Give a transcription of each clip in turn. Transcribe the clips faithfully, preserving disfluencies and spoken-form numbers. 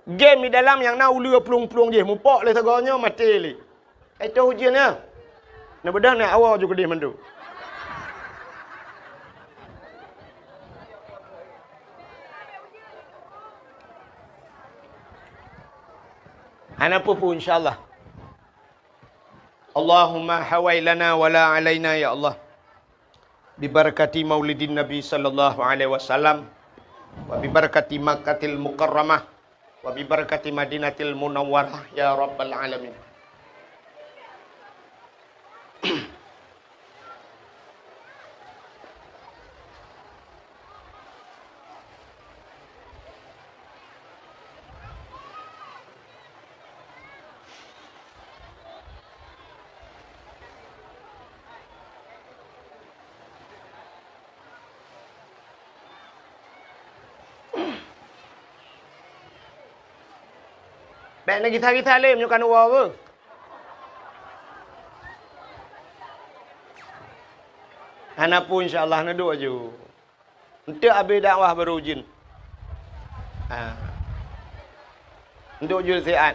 Game di dalam nyang na uleue plueng-plueng jih, mupok lé sagoe nyoe maté lé. Ai toh ujeuen nyan. Neubeudôh nyan awoe ju keudeh mandum. Hana peue-peue, insya Allah. Allahumma hawai lana wa la alaina, ya Allah. Bibarakati maulidin Nabi sallallahu alaihi wasallam, wa bibarakati Makkatil Mukarramah, wa bibarakati Madinatil Munawwarah, ya Rabbal Alamin. Bèk neugisa-gisa lé meunyoe ka neuwoe beuh. Hana peue, insya Allah, neuduek aju. Eunteuk abéh dakwah barô ujeuen. Ha. Eunteuk ujeuen siat.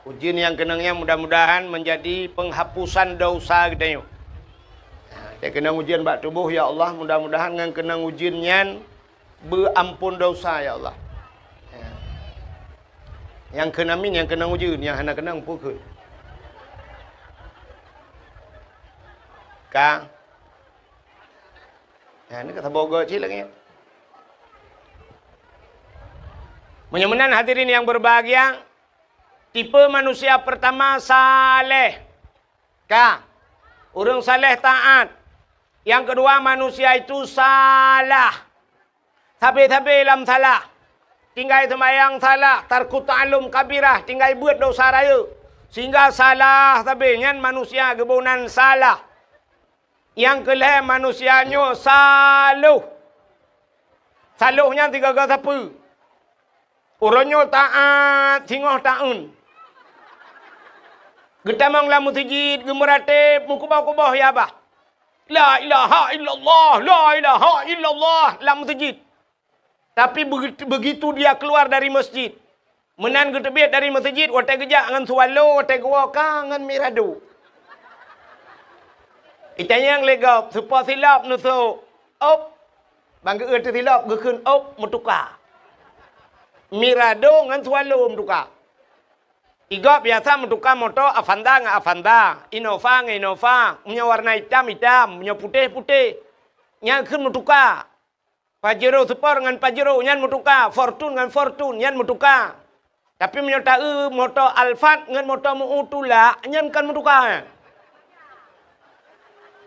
Ujeuen nyang keunong nyan mudah-mudahan meunjadi peunghapusan desya geutanyoe. Ha, nyang keunong ujeuen bak tuboh, ya Allah, mudah-mudahan ngon keunong ujeuen nyan beuamphon desya, ya Allah. Ya. Nyang kheun amin, nyang keunong ujeuen, nyang hana keunong peue kheun. Ka. Nah, ni ka saboh goe cit lagèe nyan. Meunyoe meunan hadirin yang berbahagia, tipe manusia pertama saleh. Ka. Ureueng saleh taat. Yang kedua manusia itu salah. Sabe-sabe lam salah. Tinggai seumayang salah, tarku ta'allum kabirah, tinggai beuet desya rayeuk. Sehingga salah sabe nyan manusia geuboh nan salah. Nyang keu lhèe manusia nyoe saloh. Saloh nyan sigaga sapeue? Uroe nyoe taat singoh taeun. Geutamong lam meuseujid, geumeuratéb, meukuboh-kuboh ya bah. La ilaha illallah, la ilaha illallah lam meuseujid. Tapi begitu, begitu dia keluar dari masjid, meunan geuteubiet dari masjid, watèe geujak ngon swallow, watèe geuwoe ka ngon mirado. Itanyong lé gob, soe po silop neusok? Op. Ban geu-eu teusilop, geukheun op, meutuka. Mirado ngon swallow meutuka. Igob biasa meutuka moto Avanza ngon Avanza, Innova ngon Innova, meunyoe warna itam, itam, meunyoe putéh, putéh. Nyan kheun meutuka. Pajero Sport ngon Pajero nyan meutuka, Fortune ngon Fortune nyan meutuka. Tapi meunyoe taeu moto Alphard ngon moto meu tulak, nyan kon meutuka.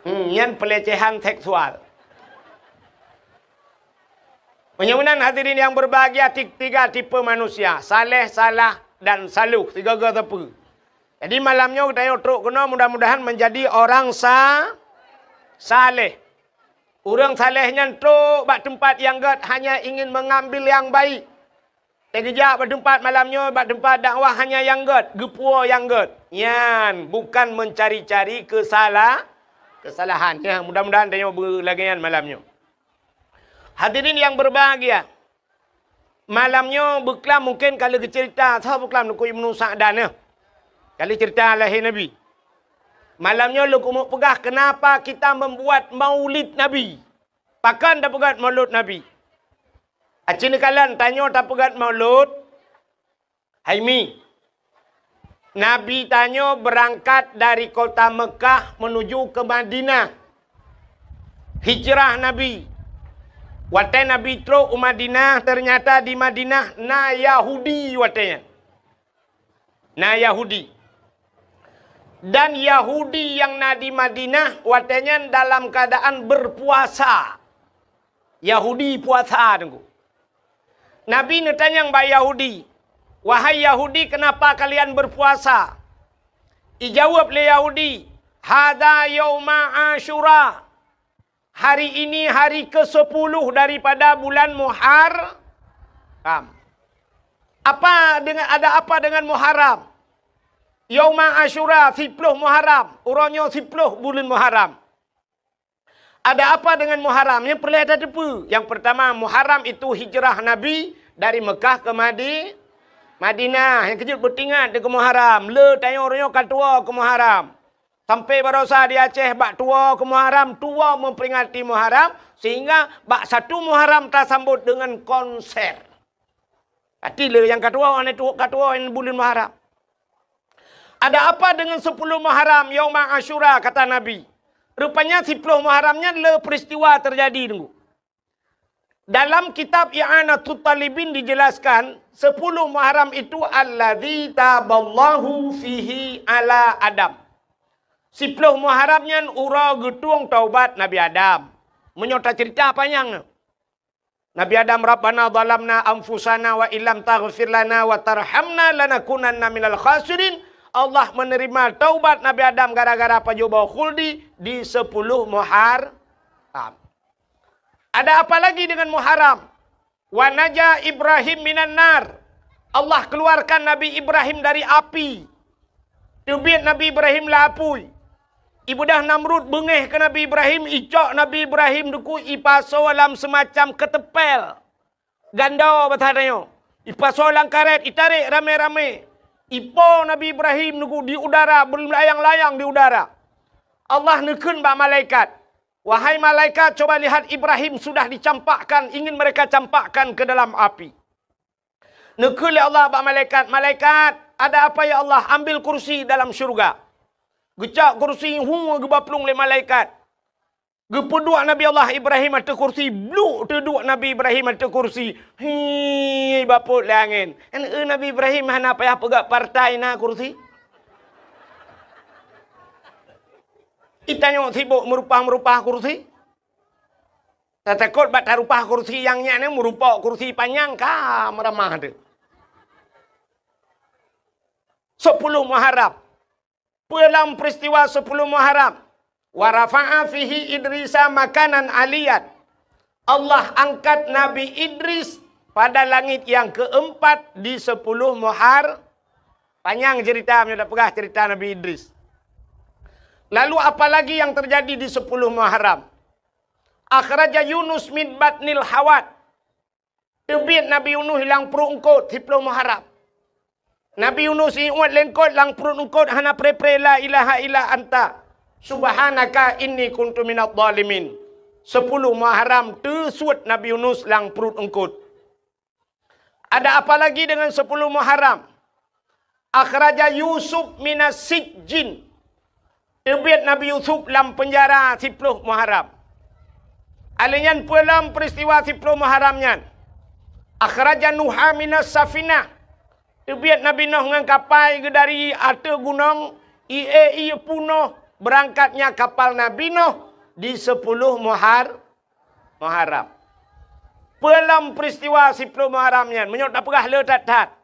Hmm, nyan pelecehan seksual. Meunyoe meunan hadirin yang berbahagia, ti-, tiga tipe manusia, saleh, salah, dan saloh, sigaga sapeue. Jadi malam nyoe geutanyoe trok keunoe mudah-mudahan menjadi orang sa-, saleh. Ureueng saleh nyan trok bak teumpat nyang gèt hanya ingin mengambil yang baik. Teugeujak bak teumpat malam nyoe, bak teumpat dakwah hanya nyang gèt, geupuwoe nyang gèt. Nyan bukan mencari-cari kesala-, kesalahan. Ya, mudah-mudahan tanyoe beulagèe nyan malam nyoe. Hadirin yang berbahagia, malam nyoe beuklam mungken ka lheueh geuceurita, soe beuklam Teungku Ibnu Sa'dan nyoe. Ka lheueh ceurita lahé Nabi. Malam nyoe lôn keumeung peugah kenapa kita membuat maulid Nabi. Pakon tapeugèt maulud Nabi? Aci neukalon tanyoe tapeugèt maulud, hai mi. Nabi tanyoe beurangkat dari kota Meukah menuju ke Madinah. Hijrah Nabi. Watèe Nabi trok u Madinah, ternyata di Madinah na Yahudi watèe nyan. Na Yahudi. Dan Yahudi nyang na di Madinah watèe nyan dalam keadaan berpuasa. Yahudi puasa, Teungku. Nabi neutanyong bak Yahudi, "Wahai Yahudi, kenapa kalian berpuasa?" Ijaweueb lé Yahudi, "Hadza yauma Asyura." Hari ini hari kesepuluh daripada bulan Muharram. Apa dengan, ada apa dengan Muharram? Yauma Asyura, siploh Muharram. Uroe nyoe siploh buleuen Muharram. Ada apa dengan Muharram? Nyang peureulèe tateupeue. Nyang peurtama, Muharram itu hijrah Nabi dari Mekah ke Madi-, Madinah. Nyang keujeuet beutingat deungon Muharram. Le tanyoe uroe nyoe ka tuwoe keu Muharram. Sampai barosa di Aceh bak tuwoe keu Muharram, tuwoe memperingati Muharram, sehingga bak satu Muharram tasambot dengan konser. Pati le nyang ka tuwoe, aneuk tuwoe ka tuwoe nyan buleuen Muharram. Ada apa dengan sepuluh Muharram, Yauma Asyura, kata Nabi. Rupanya siploh Muharram nyan le peristiwa terjadi, Teungku. Dalam kitab I'anatut Talibin dijelaskan, sepuluh Muharram itu alladzi taballahu fihi ala Adam. Siploh Muharram nyan uroe geutueng taubat Nabi Adam. Meunyoe tacerita panyang nyoe. Nabi Adam, "Rabbana zalamna anfusana wa illam taghfir lana wa tarhamna lanakunanna minal khasirin." Allah menerima taubat Nabi Adam gara-gara pajoh boh khuldi di sepuluh Muharram. Ada apa lagi dengan Muharram? "Wa naja Ibrahim minan nar." Allah keluarkan Nabi Ibrahim dari api. Teubiet Nabi Ibrahim lam apui. Ibeudôh Namrud beungéh keu Nabi Ibrahim, icok Nabi Ibrahim, Teungku, ipasoe lam seumacam keuteumpél. Ganda bahasa tanyoe. Ipasoe lam karét, itarek ramé-ramé. Ipo Nabi Ibrahim, Teungku, di udara, beulayang-layang di udara. Allah neukheun bak malaikat, "Wahai malaikat, coba lihat, Ibrahim sudah dicampakkan, ingin mereka campakkan ke dalam api." Neukheun lé Allah bak malaikat, "Malaikat, ada apa ya Allah? Ambil kursi dalam syurga." Geucok kursi, hu, geuba plueng lé malaikat. Geupeuduek Nabi Allah Ibrahim ateueh kursi, bluk teuduek Nabi Ibrahim ateueh kursi. Hi, bapot lé angén. Kan, eh, Nabi Ibrahim hana payah peugah partai na kursi. Itanyoe sibok meurupah-meurupah kursi. Tatakot bak tarupah kursi nyang nyan, meurupok kursi panyang ka meuramah teuh. Sepuluh Muharram. Peue lam peristiwa sepuluh Muharram? "Wa rafa'a fihi Idrisa makanan aliyan." Allah angkat Nabi Idris pada langit yang keempat di sepuluh Muhar-, panyang cerita, meunyoe tapeugah cerita Nabi Idris. Lalu apa lagi yang terjadi di sepuluh Muharram? "Akhraja Yunus min batnil hawat." Teubiet Nabi Yunus lam pruet eungkot siploh Muharram. Nabi Yunus iuet lé eungkot, lam pruet eungkot hana pre-pre, "La ilaha illa anta, subhanaka inni kuntu minadh dhalimin." Sepuluh Muharram teusuet Nabi Yunus lam pruet eungkot. Ada apa lagi dengan sepuluh Muharram? "Akhraja Yusuf minas sijjin." Teubiet Nabi Yusuf lam peunjara siploh Muharram. Alèh nyan peue lom peristiwa siploh Muharram nyan? "Akhraja Nuha minas safinah." Teubiet Nabi Nuh ngon kapai geuh dari ateueh gunong, ie-ie punoh, beurangkatnya kapal Nabi Nuh di siploh Muhar-, Muharram. Peue lom peristiwa siploh Muharram nyan? Meunyoe tapeugah le that-that.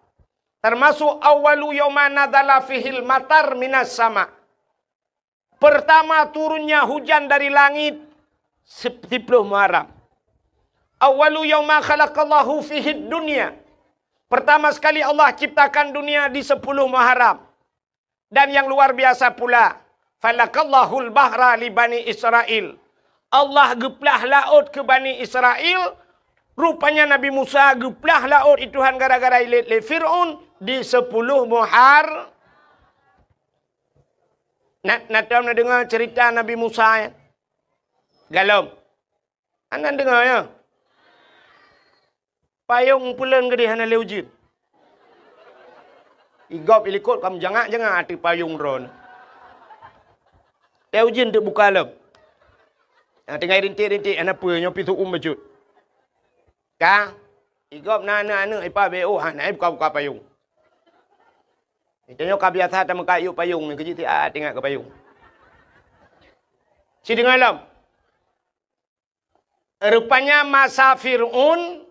Termasuk awwalu yauma nazala fihil matar minas sama. Pertama turunnya hujan dari langit, sip-, siploh Muharram. Awwalu yauma khalaqallahu fihid dunya. Pertama sekali Allah ciptakan dunia di sepuluh Muharram. Dan yang luar biasa pula, falakallahul bahra li Bani Israil. Allah geuplah laôt keu Bani Israil, rupanya Nabi Musa geuplah laôt i Tuhan gara-gara ilét lé Fir'aun di sepuluh Muhar-, na, na tom na deungoe cerita Nabi Musa, ya? Galom. Hana deungoe, ya? Payong peuleuen geudeh hana lé ujeuen. Igop ilikot ka meujangak-jangak ateueh payong droeneuh. Lé ujeuen teuk buka lom. Nyang tinggai rintik-rintik hana peue, nyoe pih su'um bacut. Ka, igop na aneuk-aneuk ipa B O, hana buka-buka payong. Tanyoe ka biasa tameuka yub payong nyoe, keujeuet siat ingat keu payong. Sideungoe lom. Rupanya masa Fir'aun,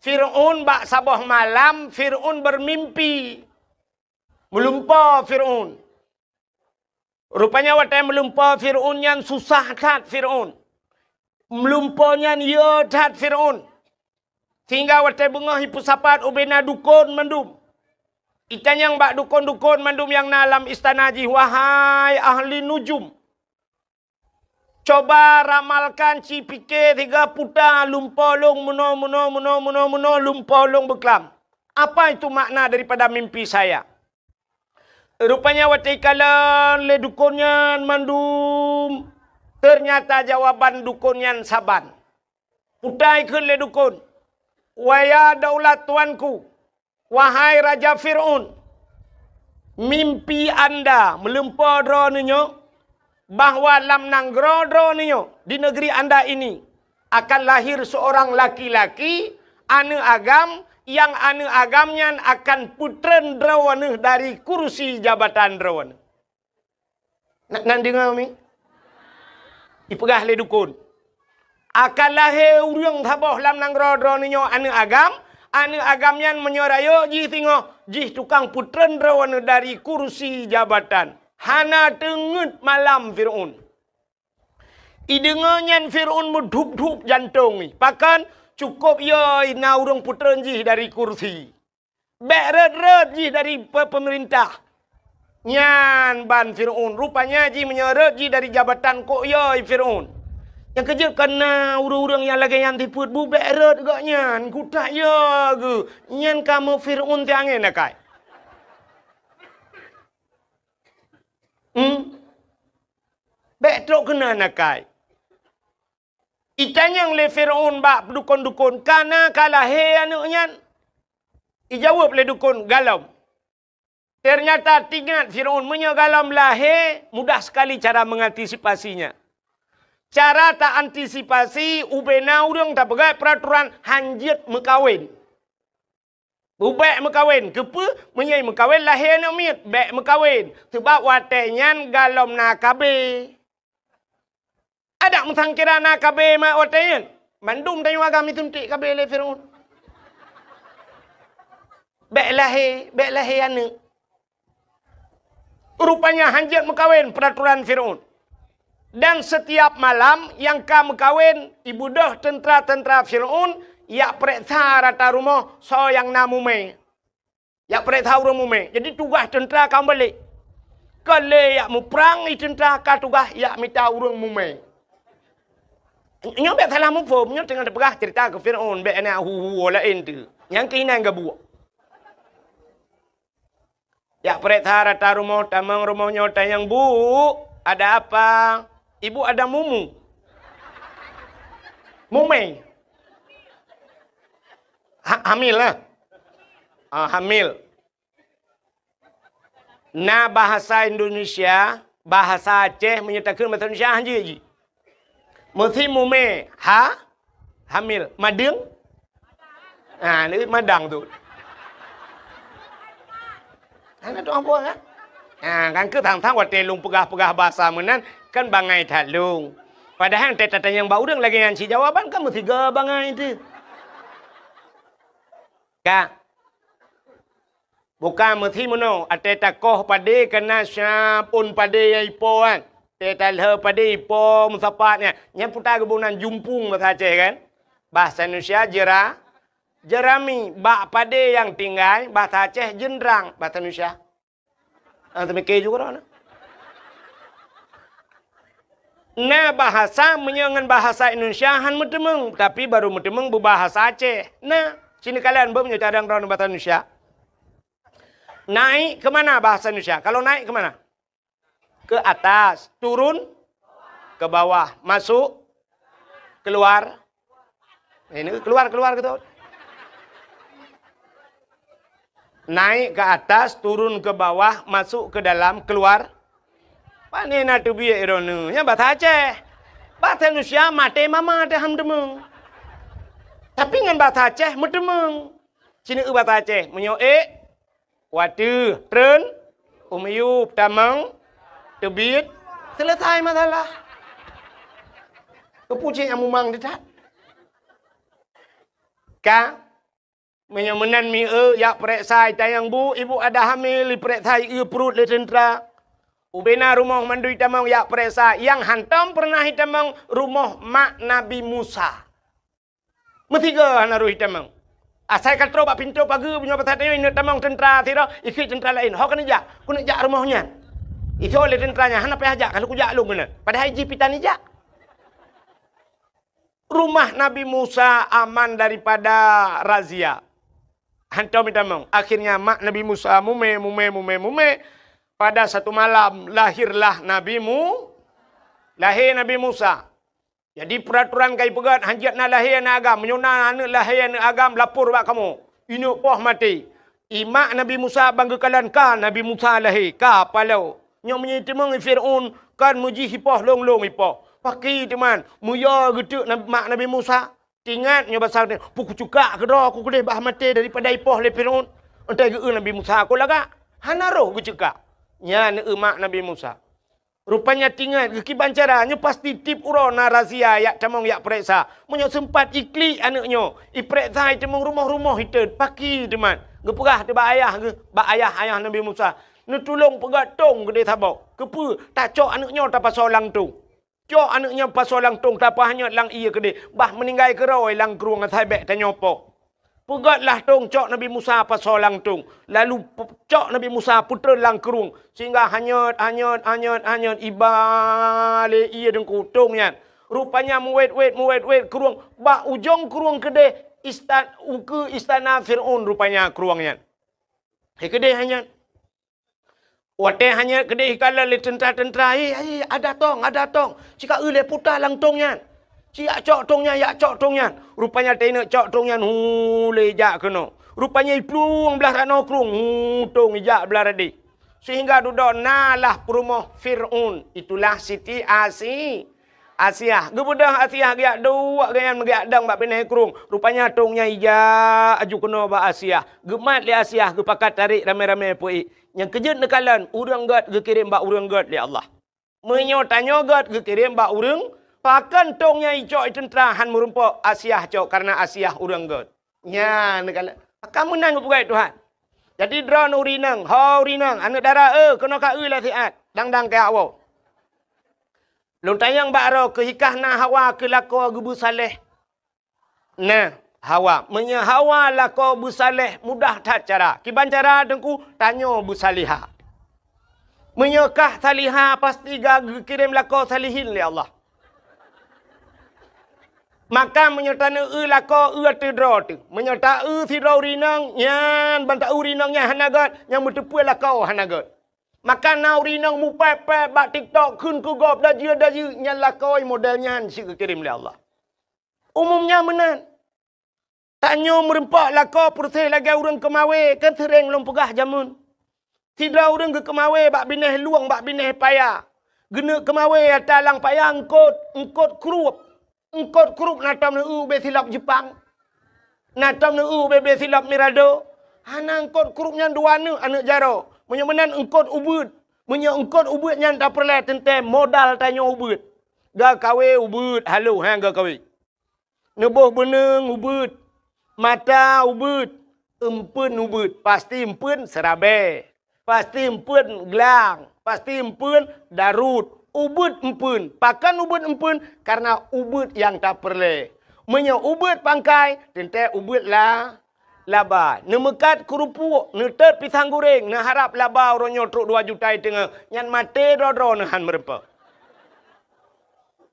Fir'aun bak saboh malam, Fir'aun beurmimpi. Meulumpoe Fir'aun. Rupanya watée meulumpoe Fir'aun nyan susah that Fir'aun. Meulumpoe nyan yö that Fir'aun. Sehingga watée beungoh ipeusapat ubena dukon mandum. Itanyong bak dukon-dukon mandum nyang na lam istana jih, "Wahai ahli nujum, Coba ramalkan, ci pike siga puta lumpoe lôn meunoe, meunoe, meunoe, meunoe, meunoe, lumpoe lôn beuklam. Apa itu makna daripada mimpi saya? Rupanya watée ikalon lé dukon nyan mandum, ternyata jawaban dukon nyan saban. Puta ikheun lé dukon, "Waya daulat tuanku, wahai Raja Fir'aun, mimpi anda meulumpoe droeneuh nyoe, bahwa lam nanggroe droeneuh nyoe, di negeri anda ini, akan lahir seorang laki-laki, aneuëk agam, nyang aneuëk agam nyan akan peutreun droeneuh dari kursi jabatan droeneuh." Na, na neudeungoe mi? Ipeugah lé dukon, "Akan lahé ureuëng saboh lam nanggroe droeneuh nyoe aneuëk agam, aneuëk agam nyan meunyoe rayeuk jih singoh, jih tukang peutreun droeneuh dari kursi jabatan." Hana teungeut malam Fir'aun. Ideungoe nyan Fir'aun meudhup-dhup jantong jih. Pakon? Cukôp yo na ureuëng peutreun jih dari kursi. Bék rhot-rhot jih dari pe-, peumeurintah. Nyan ban Fir'aun. Rupanya jih meunyoe rhot jih dari jabatan kok yo Fir'aun. Nyang keujeuet kana ureuëng-ureuëng nyang lagée nyan sifeuet bu bék rhot gobnyan. Kutak yo geuh. Nyan kamoe Fir'aun tiangén akai. Hmm? Bék trok keunan akai. Itanyong lé Fir'aun bak dukon-dukon, "Kana ka lahé aneuëk nyan?" Ijaweueb lé dukon, "Galom." Ternyata teuingat Fir'aun, meunyoe galom lahé, mudah sekali cara mengantisipasinya. Cara ta antisipasi, ubena ureuëng tapeugah peraturan hanjeuet meukawen. Bék meukawen, keupeue? Meunyoe meukawen lahé aneuëk miet, bék meukawen. Sabab watée nyan galom na K B. Adak meusangkira na K B mak watée nyan. Mandum tanyoe agam isuntik K B lé Fir'aun. Bék lahé, bék lahé aneuëk. Rupanya hanjeuet meukawen peraturan Fir'aun. Dan setiap malam nyang ka meukawen, ibeudôh teuntra-teuntra Fir'aun yak peureksa rata rumoh soe nyang na mumé. Yak peureksa ureuëng mumé. Jadi tugaih teuntra ka meubalek. Ka lé yak muprang i teuntra ka tugaih yak mita ureuëng mumé. Nyoe bék salah muphom, nyoe teungoh teupeugah cerita keu Fir'aun, bék na hu-hu laén tu. Nyang keuinan gabuek. Yak peureksa rata rumoh, tamong rumoh nyoe tanyong, "Bu, ada apa?" "Ibu ada mumu." Mumé. Ha, hamil lah. Ah, hamil. Na bahasa Indonesia, bahasa Aceh meunyoe takheun bahasa Indonesia hanjeuet jih. Meusi mumé, ha? Hamil. Madeueng? Ha, ni madang tu. Hana tu ambo kan? Ha, kan keu thang-thang watée lôn peugah-peugah bahasa meunan kan bangai that lôn. Padahai teutatanyong bak ureuëng lagée nyan cit jawaban kan meusiga bangai tu. Ka. Bukan meusi meunoe, até takoh padé kana siap ôn padé nyang ipo kan. Até talheu padé ipo meusapat nyan. Nyan puta geuboh nan jumpung bahasa Aceh kan. Bahasa Indonesia jera, jerami. Bak padé nyang tinggai, bahasa Aceh jeundrang, bahasa Indonesia. Ah, teumike juga dah. Na bahasa meunyoe ngon bahasa Indonesia han meuteumeung, tapi baru meuteumeung beubahasa Aceh. Na, sini kalian beu meunyoe cadang droeneuh bahasa Indonesia. Naik ke mana bahasa Indonesia? Kalau naik ke mana? Ke atas, turun ke bawah, masuk, keluar. Ini keluar, keluar gitu. Naik ke atas, turun ke bawah, masuk ke dalam, keluar. Pane na teubiet droeneuh? Nyan bahasa Aceh. Bahasa Indonesia maté mama teuh han meuteumeung. Tapi ngon bahasa Aceh meuteumeung. Sini eu bahasa Aceh. Meunyoe ék, wateuh, treun, u miyup, tamong, teubiet, selesai masalah. Keupeue cit nyang mumang teutat? Ka, meunyoe meunan mi eu, jak peureksa i tanyong bu, ibu ada hamil, ipeureksa i eu pruet lé teuntra. Ubena rumoh mandum itamong jak peureksa, nyang hantom peureunah itamong rumoh mak Nabi Musa. Meusigoe hana roh itamong. Asai ka trok bak pintoe pageue bunoe pasai tanyoe ineuk tamong teuntra sidroe, ikheun teuntra laén, "Ho keuneuk jak?" "Keuneuk jak rumoh nyan." Itho lé teuntra nyan, "Hana payah jak, ka lheueh kujak lôn keunoe." Padahai jih pih tan ijak. Rumah Nabi Musa aman daripada razia. Hantom itamong. Akhirnya mak Nabi Musa mumé, mumé, mumé, mumé. Pada satu malam lahirlah Nabi Mu-, lahé Nabi Musa. Jadi peuratoran ka ipeugét, hanjeuet na lahé aneuëk agam. Meunyoe na aneuëk lahé aneuëk agam, lapor bak kamoe. Inong poh maté. Imak Nabi Musa ban geukalon ka Nabi Musa lahé, ka paloe. Nyoe meunyoe teumeung Fir'aun, kon meujih ipoh lông-lông ipoh. Paki teuman, meuyue geuteuk na-, mak Nabi Musa. Tingat nyoe basa, "Peu kuceukak keudroe ku keudeh bah maté daripada ipoh lé Fir'aun." Entai geu Nabi Musa, "Ku lagak." Hana roh geuceukak. Nyan eu mak Nabi Musa. Rupanya tingat geukiban cara nyoe pasti tiep uroe na razia yak tamong yak pereksa. Meunyoe seumpat iklik aneuëk nyoe, ipereksa iteumong rumoh-rumoh itet paki teuman. Geupeugah teuh bak ayah geuh, bak ayah, ayah Nabi Musa, "Neutulông peugét tông keudeh saboh. Keupeue? Tacok aneuëk nyoe tapasoe lam tông." Cok aneuëk nyan pasoe lam tông, tapeuhanyot lam ié keudeh, bah meuninggai keudroe lam krueng asai bék tanyoe poh. Peugét lah tông, cok Nabi Musa pasoe lam tông, lalu pe-, cok Nabi Musa peutrön lam krueng, sehingga hanyot, hanyot, hanyot, hanyot, iba lé ié deungku tông nyan. Rupanya meuwét-wét, meuwét-wét krueng, bak ujong krueng keudeh istan-, ukeue istana Fir'aun rupanya krueng nyan. Hai keudeh hanyot. Watée hanyot keudeh ikalon lé teuntra-teuntra, "Hei, hei, ada tông, ada tông! Cika eu lé puta lam tông nyan! Siyak cok tông nyan, yak cok tông nyan!" Rupanya teuinok cok tông nyan, hu, lé ijak keunoe. Rupanya iplueng blaih ranoe krueng, hu, tông ijak blaih radeh. Sehingga dudoe na lah peurumoh Fir'aun, itulah Siti Asi-, Asiah. Geubeudôh Asiah geujak duek gobnyan meugeuyak dong bak binéh krueng. Rupanya tông nyan ijak aju keunoe bak Asiah. Geumat lé Asiah, geupakat tarék ramé-ramé peuék. Nyang keujeuet neukalon, ureuëng gét geukirém bak ureuëng gét lé Allah. Meunyoe tanyoe gét geukirém bak ureuëng, pakon tông nyan icok i teuntra han meurumpok, Asiah cok, kareuna Asiah ureuëng gét. Nyan neukalon. Ka meunan geupeugah Tuhan. Jadi droeneuh ureuëng inong, ho ureuëng inong, aneuëk dara, eh, keunoe ka eu lé siat, dang-dang keu awak. Lôn tanyong bak droe keuh, hikah na Hawa keu lakoe geubeusaléh? Nah, Hawa. Meunyoe Hawa lakoe beusaléh, mudah that cara. Kiban cara teungku, tanyoe beusalihah. Meunyoe kah salihah, pasti ka geukirém lakoe salihin lé Allah. Maka meunyoe taneueu lakoe, eu ateueh droe teuh. Meunyoe taeu sidroe ureuëng inong, nyan ban taeu ureuëng inong nyan hana gét, nyang meuteupeue lakoe hana gét. Maka na ureuëng inong mupéb-péb bak TikTok kheun keu gob dajeu-dajeu, nyan lakoe model nyan cit geukirém lé Allah. Umum nyan meunan. Tanyoe meurumpok lakoe peureuseh lagée ureuëng keumawé, kan seuréng lôn peugah jameun. Sidroe ureuëng geukeumawé bak binéh lueng, bak binéh paya. Geuneuk keumawé ata lam paya eungkot, eungkot krueb. Eungkot krueb na tom neueu ubé silop Jeupang. Na tom neueu ubé-bé silop Mirado. Hana eungkot krueb nyan dua neuk aneuëk jaroe. Meunyoe meunan eungkot ubeuet. Meunyoe eungkot ubeuet nyan tapeureulée teuntée modal tanyoe ubeuet. Gakawé ubeuet haloh, ha, gakawé. Neuboh beuneueng ubeuet, mata ubeuet, eumpeuen ubeuet, pasti eumpeuen seurabée, pasti eumpeuen glang, pasti eumpeuen daruet, ubeuet eumpeuen. Pakon ubeuet eumpeuen? Kareuna ubeuet nyang tapeureulée. Meunyoe ubeuet pangkai, teuntée ubeuet la-, laba. Neumeukat keurupuek, neutot pisang guréng, neuharab laba uroe nyoe trok dua juta i teungoh, nyan maté droe-droe neuhan meurumpok.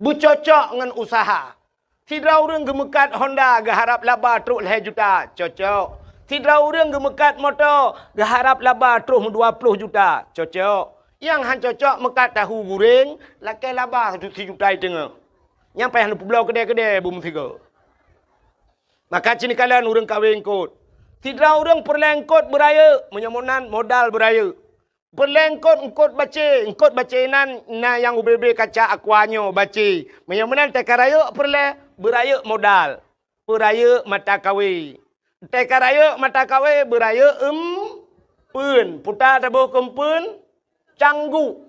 Beucocok ngon useuha. Sidroe ureuëng geumeukat Honda geuharab laba trok lhée juta, cocok. Sidroe ureuëng geumeukat moto geuharab laba trok meudua ploh juta, cocok. Nyang han cocok meukat tahu guréng lakée laba sijuta i teungoh. Nyang payah neupeubloe keudée-keudée beumeusigoe. Maka cit neukalon ureuëng kawé eungkot. Sidroe ureuëng peureulée eungkot beurayeuk, meunyoe meunan modal beurayeuk. Peureulée eungkot, eungkot bacé, eungkot bacé nan na nyang ubé-bé kaca aqua nyoe bacé. Meunyoe meunan teuka rayeuk peureulée, beurayeuk modal, beurayeuk mata kawé. Teuka rayeuk mata kawé, beurayeuk eumpeuen. Puta taboh keu eumpeuen, cangguk.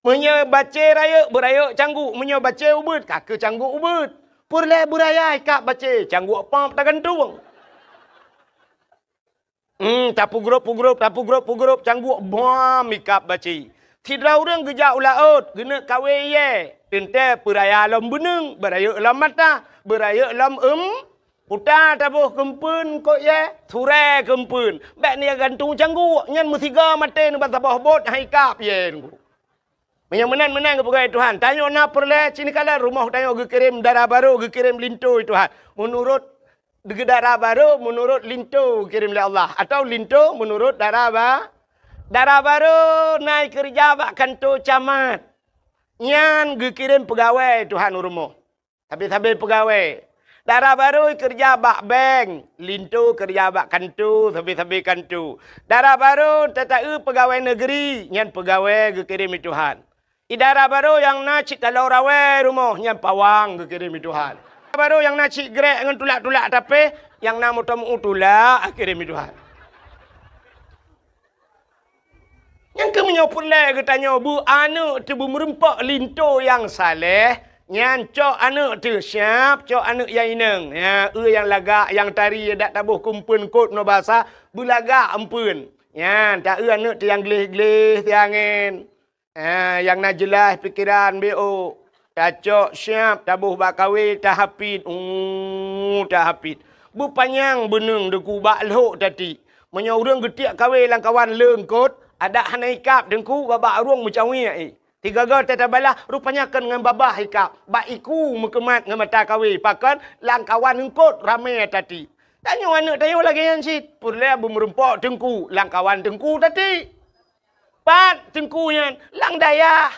Meunyoe bacé rayeuk, beurayeuk cangguk. Meunyoe bacé ubeuet, ka keu cangguk ubeuet. Peureulée beuraya ikab bacé, cangguk pop tagantung. Hmm, tapeugrôp-peugrôp, tapeugrôp-peugrôp, cangguk bom ikab bacé. Sidroe ureuëng geujak u laôt, geuneuk kawé iyée. Teuntée peuraya lom beuneung, beurayeuk lom mata, beurayeuk lom eum-, puta taboh keu eumpeuen eungkot iyée, surée keu eumpeuen. Bék neugantung cangguk, nyan meusigoe maté neuba saboh bot han ikab iyée. Meunyoe meunan-meunan geupeugah Tuhan, tanyoe na peureulèe, sini kalon rumoh tanyoe geukirém dara barô, geukirém linto, Tuhan. Meunurot dara barô, meunurot linto geukirém lé Allah, atawa linto meunurot dara ba-, dara barô na keureuja bak kantô camat. Nyan geukirém peugawée Tuhan u rumoh. Sabe-sabe peugawée. Dara barô keureuja bak bank, linto keureuja bak kantô, sabe-sabe kantô. Dara barô tataeu peugawée negeri, nyan peugawée geukirém lé Tuhan. Di dara barô nyang na cit taloe rawée rumoh, nyan pawang geukirém lé Tuhan. Dara barô nyang na cit grek ngon tulak-tulak tapéh, nyang na moto meu tulak geukirém lé Tuhan. Nyang keuh meunyoe peureulée geutanyoe beu aneuk teuh beumeureumpok linto nyang saleh, nyan cok aneuk teuh siab, cok aneuk nyang inong. Nyan, eu nyang lagak, nyang tari, dak taboh keu eumpeuen kot meunyoe basa, beulagak eumpeuen. Nyan, taeu aneuk teuh nyang gleh-gleh siangén. Ah, nyang na jeulaih pikeran B O. Tacok siab, taboh bak kawé, tahapit. Uh, tahapit. Beupanyang beuneueng teungku bak lhok tati. Meunyoe ureueng geutiek kawé lam kawan leungkot, adak hana ikab teungku, babah ureueng meucawiek, eh. Tiga-tiga tatabalah, rupanya kon ngon babah ikab. Bak iku meukeumat ngon mata kawé, pakon lam kawan eungkot ramé tati. Tanyoe aneuk tanyoe lagée nyan cit. Peureulée beumeureumpok teungku, lam kawan teungku tati. Pat teungku nyan? Lam dayah.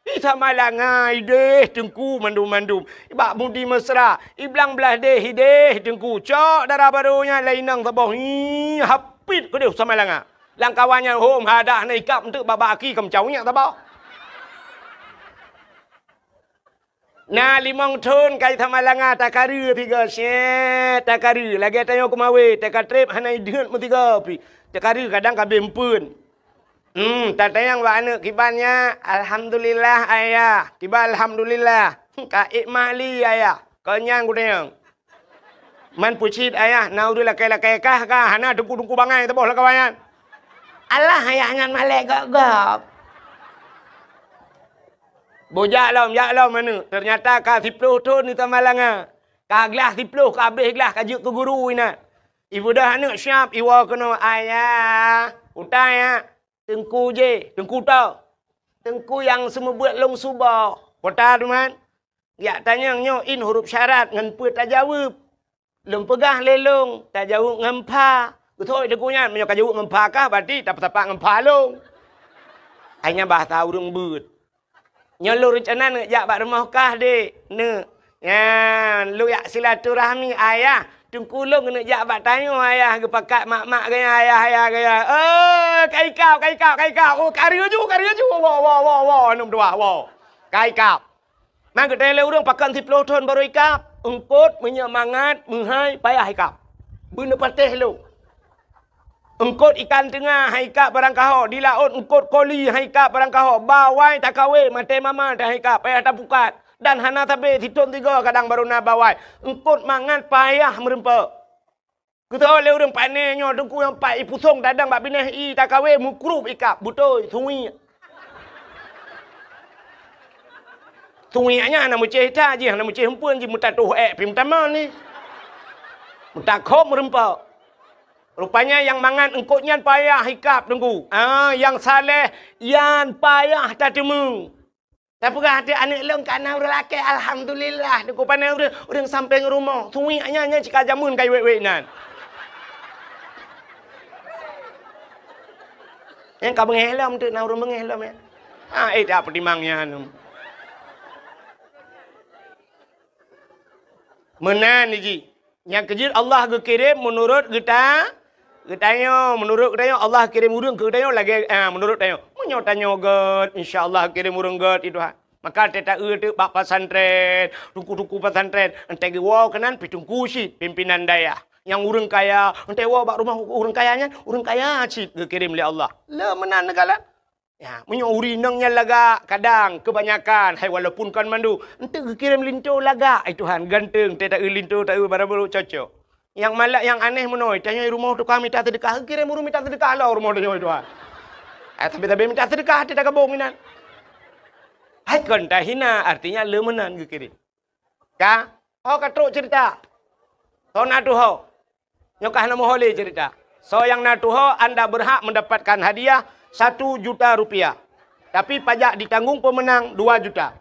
Di Samalanga ideh teungku mandum-mandum. Bak Mudi Mesra, i blang blaih deh ideh teungku. Cok dara barô nyan lé inong saboh. Hi, hapit keudeh Samalanga. Lam kawan nyan hom hadah na ikab eunteuk babah aki ka meucawiek saboh. Na limong thon ka i Samalanga takareu sigoe, syet takareu. Lagée tanyoe keumawé, takatreb hana ideuet meusigoe pih. Takareu kadang ka abéh eumpeuen. Hmm, tatanyong bak aneuk kiban nyak, "Alhamdulillah, Ayah." Kiban, "Alhamdulillah." "Ka ék mak li, Ayah?" Kon nyan kutanyong. Man peucit, Ayah, na ureueng lakée-lakée kah ka, hana teungku-teungku bangai saboh lam kawan nyan. Alah, Ayah nyan malée gob-gob. Boh jak lom, jak lom aneuk. Teunyata ka siploh thon di Samalanga. Ka glah siploh, ka abéh glah, ka jeuet keu guru inan. Ibeudôh aneuk siab, iwoe keunoe, "Ayah, utai, ya." "Teungku jih, teungku toh?" "Teungku nyang seumeubeuet lôn suboh." Peue teuma? Jak tanyong nyoe in huruf syarat ngon peue tajaweueb. Lôn peugah lé lôn, tajaweueb ngon pha. Geuthôi teungku nyan, meunyoe ka jaweueb ngon pha kah, berarti tapeutapak ngon pha lôn. Hai nyan bahasa ureueng beuet. Nyoe lôn reuncana neuk jak bak rumoh kah, Dek, Neuk. Nyan, lôn jak silaturahmi, Ayah. Teungku lôn keuneuk jak bak tanyoe, Ayah, geupakat mak-mak gaya, Ayah, Ayah gaya. Eh, ka ikab, ka ikab, ka ikab. Oh, ka reuju, ka reuju. Woe, woe, woe, woe, aneuk meutuah, woe. Ka ikab. Man geutanyong lé ureueng pakon siploh thon barô ikab? Eungkot meunyoe mangat meuhai payah ikab. Beuneupatéh lôn. Eungkot ikan teunga han ikab barang kaho, di laôt eungkot koli han ikab barang kaho, bawai takawé maté mama han ikab payah tapukat. Dan hana sabe sithon sigoe kadang barô na bawai. Eungkot mangat payah meureumpok. Geutanyoe lé ureueng pané nyoe teungku nyang pat ipusong tadong bak binéh ie takawé meukrub ikab, beutôi, suwiek. Suwiek nyan hana meucéh that jih, hana meucéh eumpeuen jih, meutatoh ék pih meutamong ni. Meutakhob meureumpok. Rupanya nyang mangat eungkot nyan payah ikab teungku. Ah, nyang saleh nyan payah tateumé. Tapeugah até aneuk lôn ka na ureueng lakée, alhamdulillah. Teungku pané ureueng, ureueng sampéng rumoh. Suwiek nyan, nyan cit ka jameun ka iwék-wék nyan. Nyang ka beungéh lom teuk na ureueng beungéh lom nyan. Ah, eh, tak peutimang nyan. Meunan jih. Nyang keujeuet Allah geukirém meunurot geuta-, geutanyoe. Meunurot geutanyoe, Allah kirém ureueng keu geutanyoe lagée, ah, meunurot tanyoe. Meunyoe tanyoe gét, insya Allah kirém ureueng gét, ya Tuhan. Maka teuta eu teuk bak pesantren, teungku-teungku pesantren, entée geuwoe keunan pih teungku cit, pimpinan dayah. Nyang ureueng kaya, entée woe bak rumoh ureueng kaya nyan, ureueng kaya cit geukirém lé Allah. Le meunan neukalon. Ya, meunyoe ureueng inong nyan lagak, kadang, keubanyakan, hai walaupun kon mandum, eunteuk geukirém linto lagak, ai Tuhan, ganteng, teuta eu linto, ta eu barang barô cocok. Nyang malak, nyang aneh meunoe, tanyoe rumoh tukang mita seudeukah, geukirém ureueng mita seudeukah lom rumoh tanyoe, Tuhan. Eh, sabe-sabe mita seudeukah, teuta gabong inan. Hai kon tahina, artinya le meunan geukirém. Ka, ho ka trok cerita. Ho na tuho. Nyoe ka hana muho lé cerita. Soe nyang na tuho, anda berhak mendapatkan hadiah satu juta rupiah. Tapi pajak ditanggong peumeunang dua juta.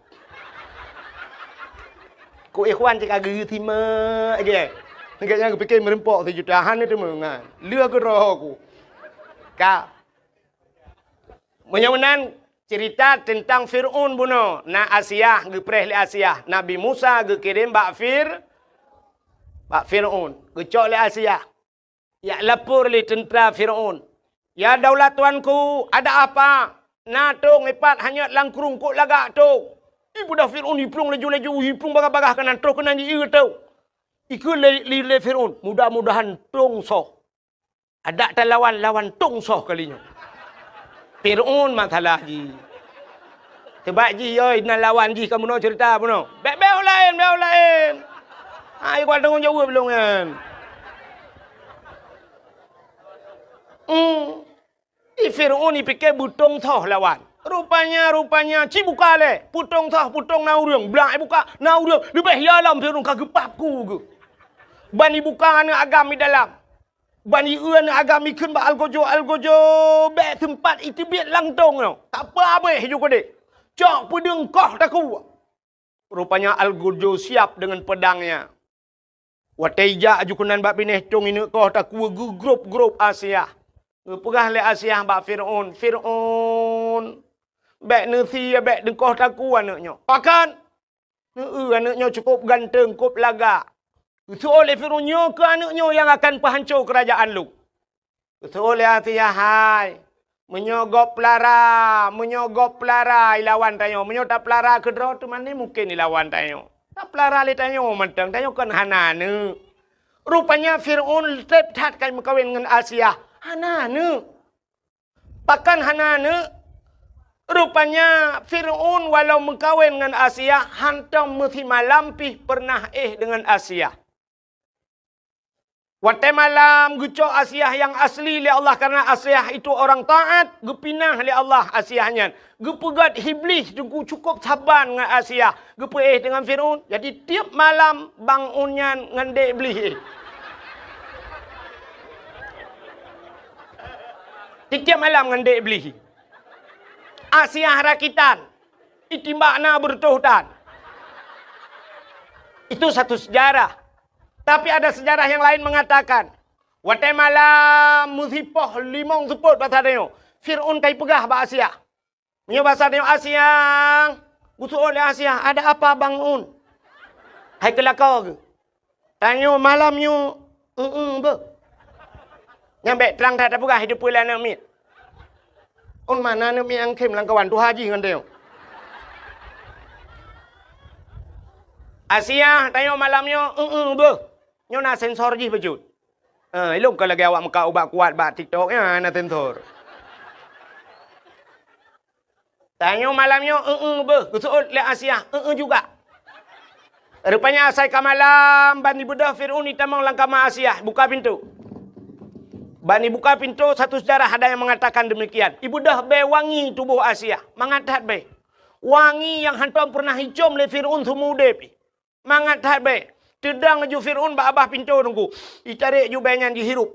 Ku ikhwan cit ka geu simak lagèe. Gobnyan geupike meureumpok sijuta, hana teumeungan. Lheueh keudroe ku. Ka. Meunyoe meunan cerita teuntang Fir'aun bunoe, na Asiah, geupreh lé Asiah. Nabi Musa geukirém bak Fir-, bak Fir'aun. Geucok lé Asiah. Jak lapor lé teuntra Fir'aun, "Ya daulat tuanku, ada apa? Na tông ipat hanyot lam krueng, kok lagak tông?" Ibeudôh Fir'aun, iplueng laju-laju, iplueng bagaih-bagaih keunan, troh keunan jieu tông. Ikheun lé, lé, lé Fir'aun, "Mudah-mudahan tông soh." Adak talawan, lawan tông soh kali nyoe. Fir'aun masalah jih. Teubat jih, yoi, na lawan jih ka bunoe cerita bunoe. Bèk, bèk u laén, bèk u laén. Hai, kuat tanggong jaweueb lôn nyan. Hmm. Di Fir'aun ipike beutông soh lawan. Rupanya, rupanya, ci buka lé. Peutông soh, peutông na ureueng. Blak ibuka, na ureueng. Leubeh ya lom Fir'aun ka geupap ku geuh. Ban ibuka aneuk agam di dalam. Ban ieu aneuk agam ikheun bak Algojo, "Algojo, bèk seumpat iteubiet lam tông nyoe. Tapeuhabéh ju keudéh. Cok peudeueng koh takue." Rupanya Algojo siap deungon peudangnya. Watèe ijak aju keunan bak binéh tông ineuk koh takue, geugrôp-grôp Asiah. Geupeugah lé Asiah bak Fir'aun, "Fir'aun, bèk neusie, bèk neukoh takue aneuk nyoe." "Pakon?" "Heu, aneuk nyoe cukôp ganteng, kôp lagak." Geuseuôt lé Fir'aun, "Nyoe keuh aneuk nyoe nyang akan peuhanco keurajeuen lôn." Geuseuôt lé Asiah, "Hai, meunyoe gob peulara, meunyoe gob peulara ilawan tanyoe, meunyoe tapeulara keudroe teuma mungken ilawan tanyoe. Tapeulara lé tanyoe mantong, tanyoe kon hana aneuk." Rupanya Fir'aun trép that ka meukawen ngon Asiah, hana aneuk. Pakon hana aneuk? Rupanya Fir'aun walau meukawen ngon Asiah, hantom meusimalam pih peureunah éh deungon Asiah. Watèe malam geucok Asiah nyang asli lé Allah, karena Asiah itu orang taat, geupinah lé Allah Asiah nyan. Geupeugét Iblih teungku cukôp saban ngon Asiah, geupeuéh deungon Fir'aun. Jadi, tiep malam bang un nyan ngon dek Iblih éh. Tiep-tiep malam ngon dek Iblih. Asiah rakitan, itimbak na beureutoh tan. Itu satu sejarah. Tapi ada sejarah yang lain mengatakan, watèe malam meusipoh limong seupôt basa tanyoe, Fir'aun ka ipeugah bak Asiah. Meunyoe basa tanyoe Asiah, geuseuôt lé Asiah, "Ada apa, bang un?" Hai keu lakoe geuh. "Tanyoe malam nyoe eu-eu beuh." Nyan bèk trang that tapeugah, hideue peue lé aneuk miet. Un mana aneuk miet nyang khém lamkawan tuha jih ngon tanyoe. "Asiah, tanyoe malam nyoe eu-eu beuh. Nyoe na sensor jih bacut." Eh, ilôn ka lagèe awak meukat ubat kuat bak TikTok nyan na sensor. "Tanyoe malam nyoe eu-eu beuh," geuseuôt lé Asiah, "Eu-eu juga." Rupanya asai ka malam, ban ibeudôh Fir'aun itamong lam kama Asiah, buka pintoe. Ban ibuka pintoe, satu sejarah ada yang mengatakan demikian. Ibeudôh bèe wangi tuboh Asiah, mangat that bèe. Wangi nyang hantom peureunah icôm lé Fir'aun seumeu udép. Mangat that bèe. Teudong ju Fir'aun bak babah pintoe teungku. Itarek ju bèe nyan jihirup.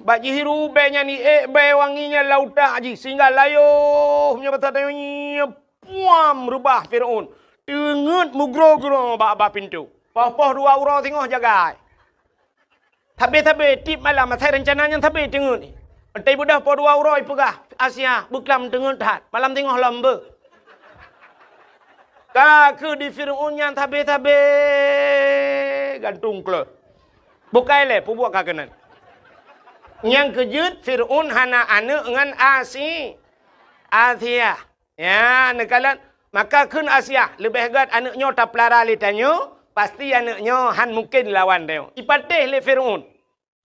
Bak jihirup bèe nyan iék bèe wangi nyan lam utak jih sehingga layoh meunyoe basa tanyoe nyoe puam reubah Fir'aun. Teungeut meugroe-groe bak babah pintoe. Poh-poh dua uroe singoh jagai. Sabe-sabe tiep malam asai reuncana nyan sabe teungeut. Watèe ibeudôh poh dua uroe ipeugah, "Asiah, beuklam teungeut that, malam singoh lom beuh." Ka keuh di Fir'aun nyan sabe-sabe gantung kleuh. Bukai lé peubuet ka keunan. Nyang keujeuet Fir'aun hana aneuk ngon Asi-, Asiah. Ya, neukalon. Maka kheun Asiah, "Leubeh gèt aneuk nyoe tapeulara lé tanyoe, pasti aneuk nyoe han mungken lawan tanyoe." Ipatéh lé Fir'aun.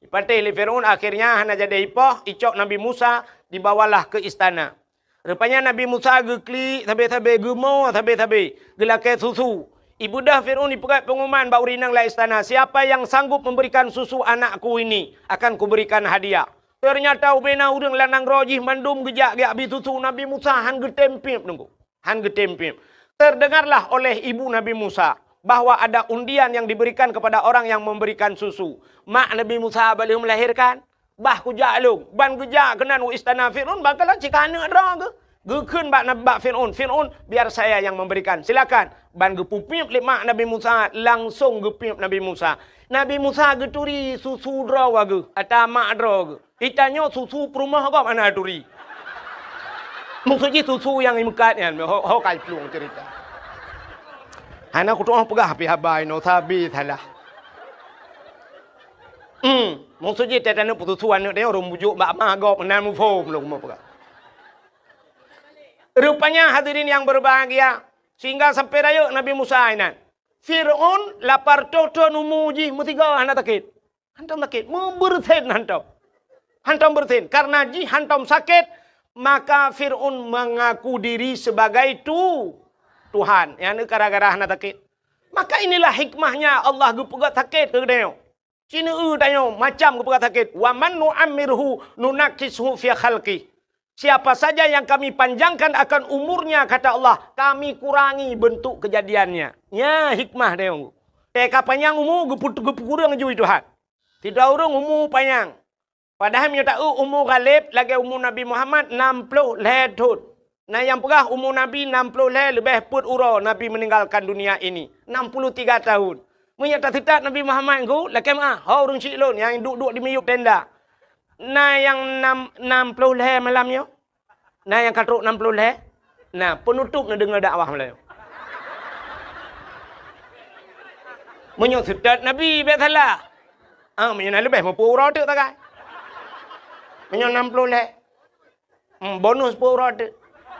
Ipatéh lé Fir'aun, akhirnya hana jadi ipoh, icok Nabi Musa, dibawalah ke istana. Rupanya Nabi Musa geuklik sabe-sabe, geumoe sabe-sabe, geulakèe susu. Ibeudôh Fir'aun ipeugèt pengumuman bak ureueng inong lam istana, "Siapa yang sanggup memberikan susu anakku ini, akan kuberikan hadiah." Teunyata ubena ureueng lam nanggroe jih mandum geujak geubri susu, Nabi Musa han geutem piep teungku. Han geutem piep. Terdengarlah oleh ibu Nabi Musa bahwa ada undian yang diberikan kepada orang yang memberikan susu. Mak Nabi Musa bak lheueh melahirkan, bah kujak lôn, ban geujak keunan u istana Fir'aun, ban kalon cit ka aneuk droe geuh. Geukheun bak Nab-, bak Fir'aun, "Fir'aun, biar saya yang memberikan. Silakan." Ban geupeupiep lé mak Nabi Musa, langsong geupeupiep Nabi Musa. Nabi Musa geuturi susu droe geuh, ata mak droe geuh. Geutanyoe susu peurumoh gob hana turi. Maksud jih susu nyang imeukat nyan, ho, ho ka iplueng cerita. Hana kutu'oh peugah pih haba inoe sabe salah. Hmm, maksud jih teutanyoe peususu aneuk tanyoe ureueng bujuk bak ma gob meunan muphom lom kupeugah. Rupanya hadirin yang berbahagia, sehingga sampai rayeuk Nabi Musa inan. Fir'aun lapar toh thon umu jih meusigoe hana sakét. Hantom sakét, meubeureusen hantom. Hantom beureusen, karena jih hantom sakét, maka Fir'aun mengaku diri sebagai tu-, Tuhan. Nyan gara-gara hana sakét. Maka inilah hikmahnya Allah geupeugah sakét keu geutanyoe. Sineue tanyoe macam geupeugah sakét, "Wa man nu'ammirhu nunakkishu fi khalqih." Siapa saja yang Kami panjangkan akan umurnya, kata Allah, Kami kurangi bentuk kejadiannya. Nya hikmah tanyoe. Teuka panyang umu geupeu-, geupeukureueng jui Tuhan. Sidroe ureueng umu panyang. Padahai meunyoe ta-eu umu ghaleb lagée umu Nabi Muhammad nam ploh lhée thon. Na nyang peugah umu Nabi nam ploh lhée leubeh peuet uroe Nabi meninggalkan dunia ini. Nam puluh tiga tahun. Meunyoe taseutat Nabi Muhammad ngon, lakée meu'ah, ho ureueng syik lôn nyang duek-duek di miyueb tenda. Na nyang nam, nam ploh lhée malam nyoe? Na nyang ka trok nam ploh lhée? Na, peunutôb neudeungoe dakwah malam nyoe. Meunyoe seutat Nabi, bék salah. Ah, meunyoe na leubeh meupeu uroe teuk tagai. Meunyoe nam ploh lhée. Hmm, bonus peuet uroe teuk.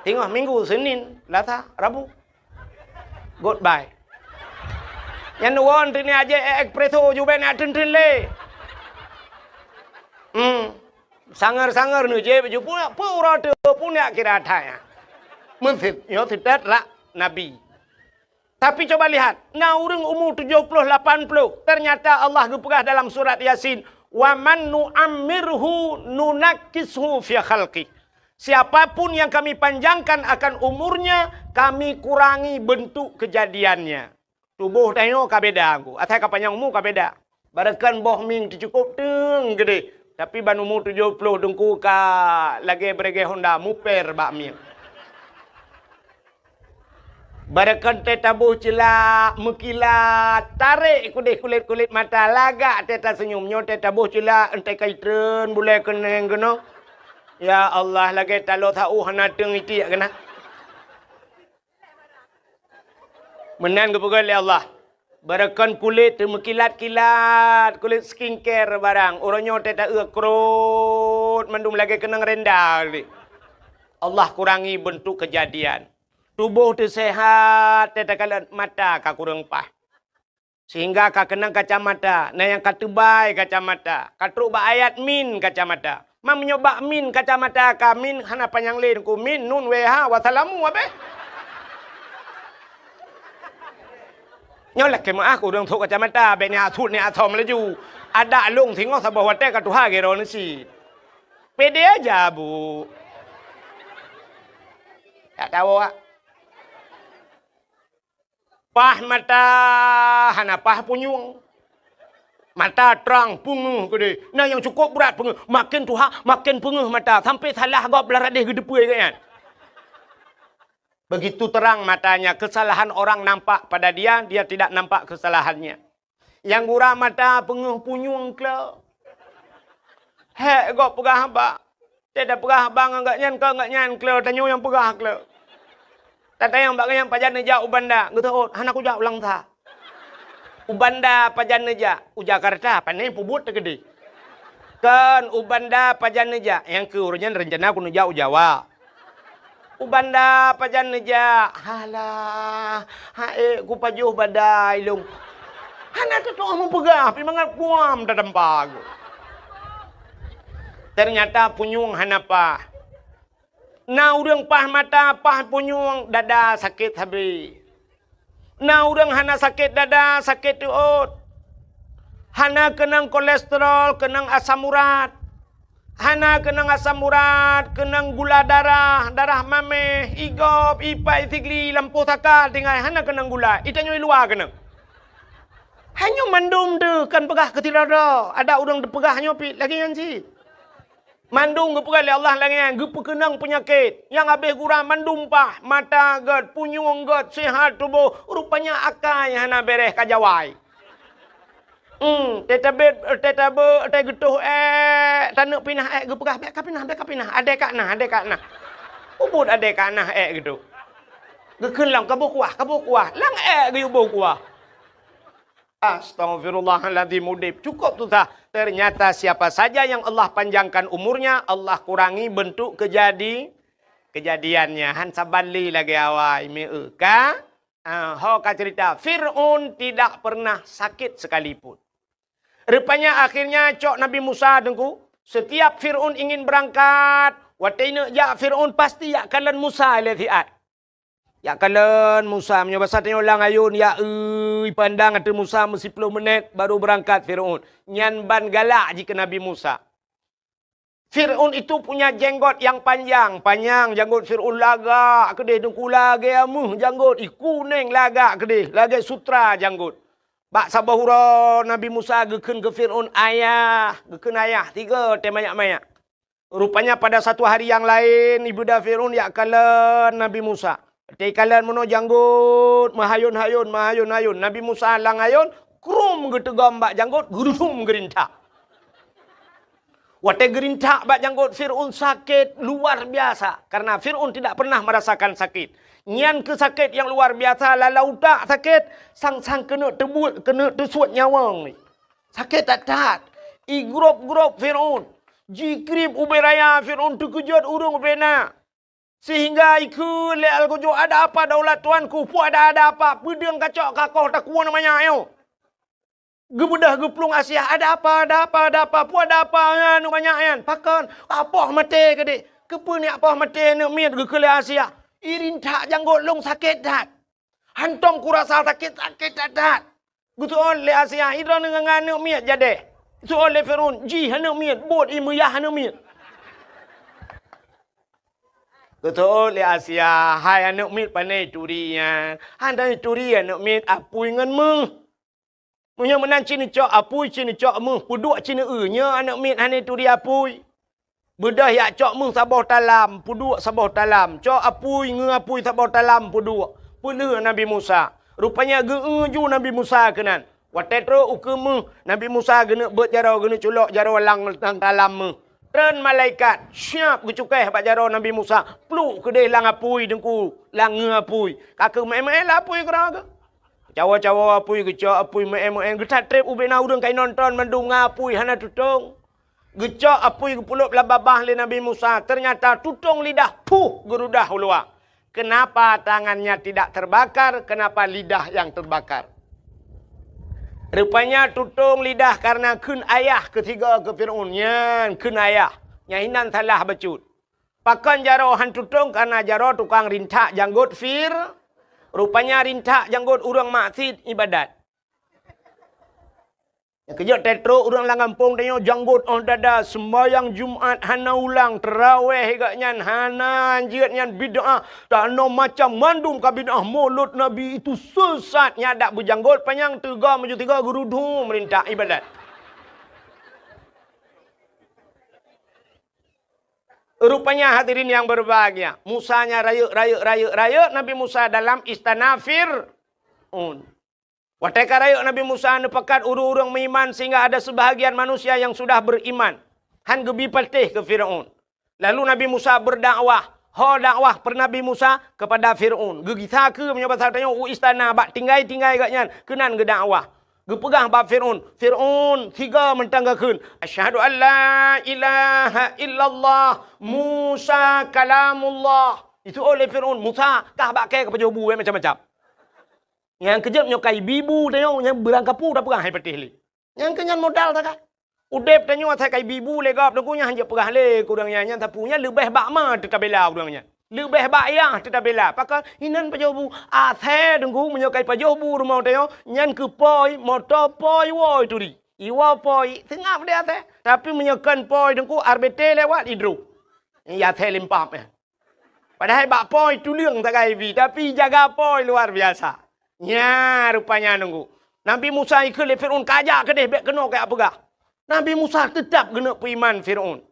Teungoh minggu, Senin, Selasa, Rabu. Goodbye. Nyan won teuk ni aje espresso jubek nak treun-treun lé. Hmm. Sangar-sangar neujép ju pun, peuet uroe teuk pun yak kira that nyan. Meuseutat, nyoe seutat rak Nabi. Tapi coba lihat, na ureueng umu tujoh ploh lapan ploh, ternyata Allah geupeugah dalam surat Yasin, "Wa man nu'ammirhu nunakkishu fi khalqih." Siapapun yang Kami panjangkan akan umurnya, Kami kurangi bentuk kejadiannya. Tuboh tanyoe ka beda, Teungku. Asai ka panyang umu ka beda. Barakon boh mieng teucukôp teung geudeh, tapi ban umu tujoh ploh Teungku ka lagée beureuguih honda muper bak mieng. Barakon teuh taboh ceulak meukilat, tarek keudeh kulét-kulét mata, lagak teuh taseunyum. Nyoe teuh taboh ceulak, enteuk ka itreun bulée keuneng keunoe. Ya Allah, lagée taloe saôh hana teung itiek keunan. Meunan geupeugah lé Allah, "Barakon kulét teumeukilat-kilat, kulét skincare barang, uroe nyoe teuh ta-eu krot mandum lagée keunong renda lé." Allah kurangi bentuk kejadian. Tuboh teuh sehat, teuh takalon mata ka kureueng paih. Sehingga ka keunong kacamata, na nyang ka teubai kacamata, ka trok bak ayat min kacamata. Ma meunyoe bak min kacamata ka min hana panyang lé Teungku, min, nun, wéh, ha, wassalamu, abéh. Nyoe lakée meu'ah keu ureueng trok kacamata, bék ni asut ni asom laju. Adak lông singoh saboh watée ka tuha geuroe neusi. Pede aja, Bu. Tak tahu, Wak. Paih mata hana paih punyueng. Mata trang peungeuh keudeh. Na nyang cukôp brat peungeuh. Maken tuha, maken peungeuh mata. Sampai salah gob blah radeh geuteupeue gobnyan. Begitu terang matanya, kesalahan orang nampak pada dia, dia tidak nampak kesalahannya. Nyang gura mata peungeuh punyueng klo. Hék gob peugah haba. Teuh tapeugah haba ngon gobnyan, kon gobnyan klo, tanyoe nyang peugah klo. Tatanyong bak gobnyan, "Pajan neujak u Banda?" Geuteuôt, "Hana kujak u Langsa." "U Banda pajan neujak?" "U Jakarta, pane peubuet teukeudeh." "Kon, u Banda pajan neujak?" "Nyang keu uroe nyan reuncana kuneuk jak u Jawa." "U Banda pajan neujak?" "Halah, ha'ék kupajoh badai lôn." Hana teutoh meupeugah, pih mangat kuam tatampa geuh. Ternyata punyueng hana paih. Na ureuëng paih mata, paih punyueng, dada sakét sabe. Na ureuëng hana sakét dada, sakét teuôt. Hana keunong kolesterol, keunong asam urat. Hana keunong asam urat, keunong gula darah, darah maméh, igop, ipai, sigli, lampôh saka, tinggai hana keunong gula. Itanyoe i luwa keunong. Hanyoe mandum teuh kan peugah keu sidroe-droe, ada ureuëng teupeugah nyoe pih lagée nyan cit. Mandum geupeugah lé Allah lagée nyan, geupeukeunong peunyakét. Nyang habéh gura mandum paih, mata gét, punyueng gét, sihat tuboh. Rupanya akai hana béréh ka jawai. Hmm, teutabét, teutabé, teugeutôh ék, taneuk pinah ék, geupeugah, "Bék kapinah, bék kapinah, adée ka na, adée ka na." Ubit adée ka na ék geutôh. Geukheun lom, "Kaboh kuah, kaboh kuah." Lam ék geuyue boh kuah. Astaghfirullahaladzim, udeb cukup susah. Ternyata siapa saja yang Allah panjangkan umurnya, Allah kurangi bentuk kejadi-, kejadiannya. Han saban lé lagée awai, meu ka? Ah, ho ka cerita, Fir'aun tidak pernah sakit sekalipun. Rupanya akhirnya cok Nabi Musa teungku, setiap Fir'aun ingin berangkat, watée neuk jak Fir'aun pasti jak kalon Musa lé siat. Jak kalon Musa, meunyoe basa tanyoe lam ayôn, ya ui, pandang ateueh Musa meusiploh menét baru beurangkat Fir'aun. Nyan ban galak jih keu Nabi Musa. Fir'aun itu punya jenggot yang panjang, panyang janggot Fir'aun lagak keudeh, teungku lagée ameuh janggot, i kuneng lagak keudeh, lagée sutra janggot. Bak saboh uroe Nabi Musa geukheun keu Fir'aun, "Ayah," geukheun ayah, tiga teuh manyak-manyak. Rupanya pada satu hari yang laén, ibuda Fir'aun jak kalon Nabi Musa. Watée kalon meunoe janggot, meuhayôn-hayôn, meuhayôn-hayôn. Nabi Musa lam ayôn, krum geuteugom bak janggot, geurudum geurintak. Watée geurintak bak janggot Fir'aun sakét luar biasa, karena Fir'aun tidak pernah merasakan sakit. Nyan keuh sakét nyang luar biasa, lala utak sakét, sang-sang keuneuk teubuet, keuneuk teusuet nyawöng. Sakét that-that. Igrôb-grôb Fir'aun. Jikrieb ubé raya Fir'aun, teukeujot ureuëng ubé na. Sehingga ikheun lé algojo, "Ada apa daulat tuanku? Peue ada, ada apa? Peudeueng kacok kakoh takue aneuk manyak nyoe?" Geubeudôh geuplueng Asia, "Ada apa, ada apa, ada apa? Peue ada apa nyan aneuk manyak nyan? Pakon? Apoh maté keudeh." "Keupeue neujak poh maté aneuk miet?" geukheun lé Asia. "Irintak janggot lôn sakét that." "Hantom kurasa sakét, sakét that-that." Geuseuôt lé Asia, "Idroe ngon aneuk miet jadeh?" Geuseuôt lé Fir'aun, "Jih aneuk miet, buet ié meuyah aneuk miet." Geuseuôt lé Asia, "Hai aneuk miet, pane turi nyan?" "Hana turi aneuk miet, apui ngon méuh." "Meunyoe meunan ci neucok apui, ci neucok méuh, peuduek ci neueu, nyoe aneuk miet hana turi apui." Beudôh jak cok méuh saboh talam, peuduek saboh talam. Cok apui, ngeu apui saboh talam, peuduek. Peulheueh Nabi Musa. Rupanya geu-eu ju Nabi Musa keunan. Watée trok ukeue méuh, Nabi Musa geuneuk beuet jaroe, geuneuk culok jaroe lam, lam talam méuh. Treun malaikat, siab geucukéh bak jaroe Nabi Musa. Pluek keudeh lam apui teungku, lam ngeu apui. Ka keuh meu'én-meu'én lam apui keudroe geuh. Cawoe-cawoe apui, geucok apui, meu'én-meu'én. Geuthat treb ubé na ureuëng ka inonton mandum ngon apui hana tutong. Geucok apui geupulop lam babah lé Nabi Musa, ternyata tutong lidah, puh, geurudah u luwa. Kenapa tangannya tidak terbakar? Kenapa lidah yang terbakar? Rupanya tutong lidah karena kheun ayah keu tiga keu Fir'aun. Nyan kheun ayah. Nyan hinan salah bacut. Pakon jaroe han tutong? Karena jaroe tukang rintak janggot Fir-, rupanya rintak janggot ureuëng maksiet ibadat. Nyang keujeuet teutrok ureuëng lam gampông tanyoe janggot óh dada, seumbahyang Jumat hana ulang, teurawéh geuh nyan hana, jeuet nyan bid'ah, tanoh macam mandum ka bid'ah, mulod Nabi itu sesat, nyan dak beujanggot panyang teuga meujeuet tiga geurudu meurintak ibadat. Rupanya hadirin yang berbahagia, Musa nya rayeuk, rayeuk, rayeuk, rayeuk Nabi Musa dalam istana Fir'aun. Watée ka rayeuk Nabi Musa neupakat ureuëng-ureuëng meuiman sehingga ada sebahagian manusia yang sudah beriman. Han geubi patéh keu Fir'aun. Lalu Nabi Musa berdakwah. Ho dakwah per Nabi Musa kepada Fir'aun. Geugisa keu meunyoe basa tanyoe u istana bak tinggai-tinggai geuh nyan keunan geudakwah. Geupeugah bak Fir'aun, "Fir'aun, tiga mantong geukheun, 'Asyhadu an la ilaha illallah, Musa kalamullah.'" Itu oleh Fir'aun, "Musa, kah bak kée keupajoh bu, eh, macam-macam." Nyang keujeuet nyoe kai bibu tanyoe nyang beurangkapu tapeugah hai patéh lé. Nyang keu nyan modal takai. Udeb tanyoe asai kai bibu lé gob teungku nyan hanjeuet peugah lé keu ureuëng nyan, nyan sapeue nyan leubeh bak ma teutabela ureuëng nyan. Leubeh bak yah teutabela. Pakon hinan pajoh bu. Asai teungku meunyoe kai pajoh bu rumoh tanyoe nyan keu poi, moto poi, woe turi. Iwoe poi, seungab deh asai. Tapi meunyoe kon poi teungku R B T lewat idrob. Ya asai limpab nyan. Padahai bak poi tuleueng sagai bi, tapi jaga poi luar biasa. Nya rupanya nunggu. Nabi Musa ikheun lé Fir'aun, "Kajak keudeh, bék keunoe kajak peugah." Nabi Musa teutab geuneuk peuiman Fir'aun.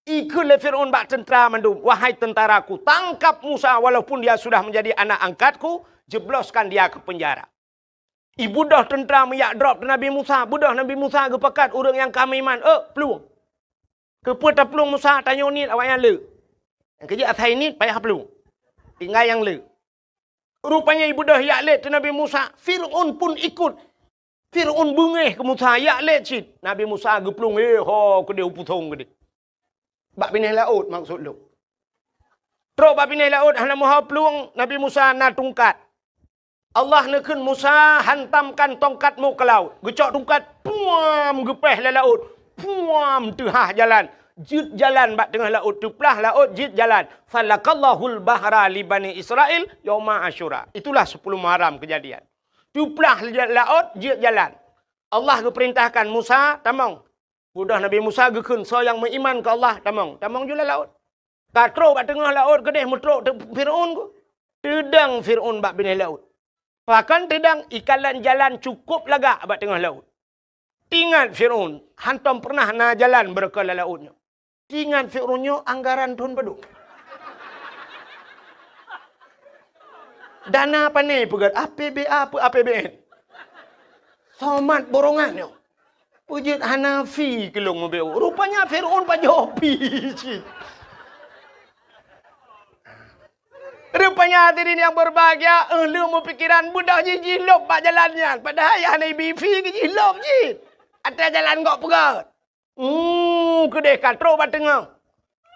Ikheun lé Fir'aun bak teuntara mandum, "Wahai teuntaraku, tangkap Musa walaupun dia sudah menjadi anak angkatku, jebloskan dia ke penjara." Ibeudôh teuntara meujak drob teuh Nabi Musa, beudôh Nabi Musa geupakat ureuëng nyang ka meuiman, "Eh, plueng!" Keupeue taplueng Musa, tanyoe niet awaknyan le. Nyang keujeuet asai niet payah plueng. Tinggai nyang le. Rupanya ibeudôh jak lét teuh Nabi Musa, Fir'aun pun ikut. Fir'aun beungéh keu Musa, jak lét cit. Nabi Musa geuplueng, "Eh, ho, keudeh u pusong keudeh." Bak binéh laôt maksud lôn. Trok bak binéh laôt hana meuho plueng, Nabi Musa na tungkat. Allah neukheun, "Musa, hantamkan tongkatmu ke laut." Geucok tungkat, puam, geupéh lé laôt. Puam, teuhah jalan. Jeuet jalan bak teungoh laôt, teuplah laôt, jeuet jalan. "Falakallahul bahra li Bani Israil yauma Asyura." Itulah sepuluh Muharram kejadian. Teuplah laôt, jeuet jalan. Allah geupeurintahkan Musa, "Tamong." Beudôh Nabi Musa geukheun, "Soe nyang meuiman keu Allah, tamong." Tamong ju lam laôt. Ka trok bak teungoh laôt keudeh meutrok teu-, Fir'aun ku. Teudong Fir'aun bak binéh laôt. Pakon teudong, ikalon jalan cukôp lagak bak teungoh laôt. Teuingat Fir'aun, hantom peureunah na jalan beureukat lam laôt nyoe. Teuingat Fir'aun nyoe anggaran thon padum. Dana pane peugét, A P B A peu A P B N. Somat borongan nyoe. Peujeuet hana fi keu lôn meubeuet. Rupanya Fir'aun pajoh fi cit. Rupanya hadirin yang berbahagia, eh, lheueh meupikiran beudôh jih jilôb bak jalan nyan. Padahai hana ibi fi keu jilôb jih. Até jalan gok peugét. Hmm, keudeh ka trok bak teungoh.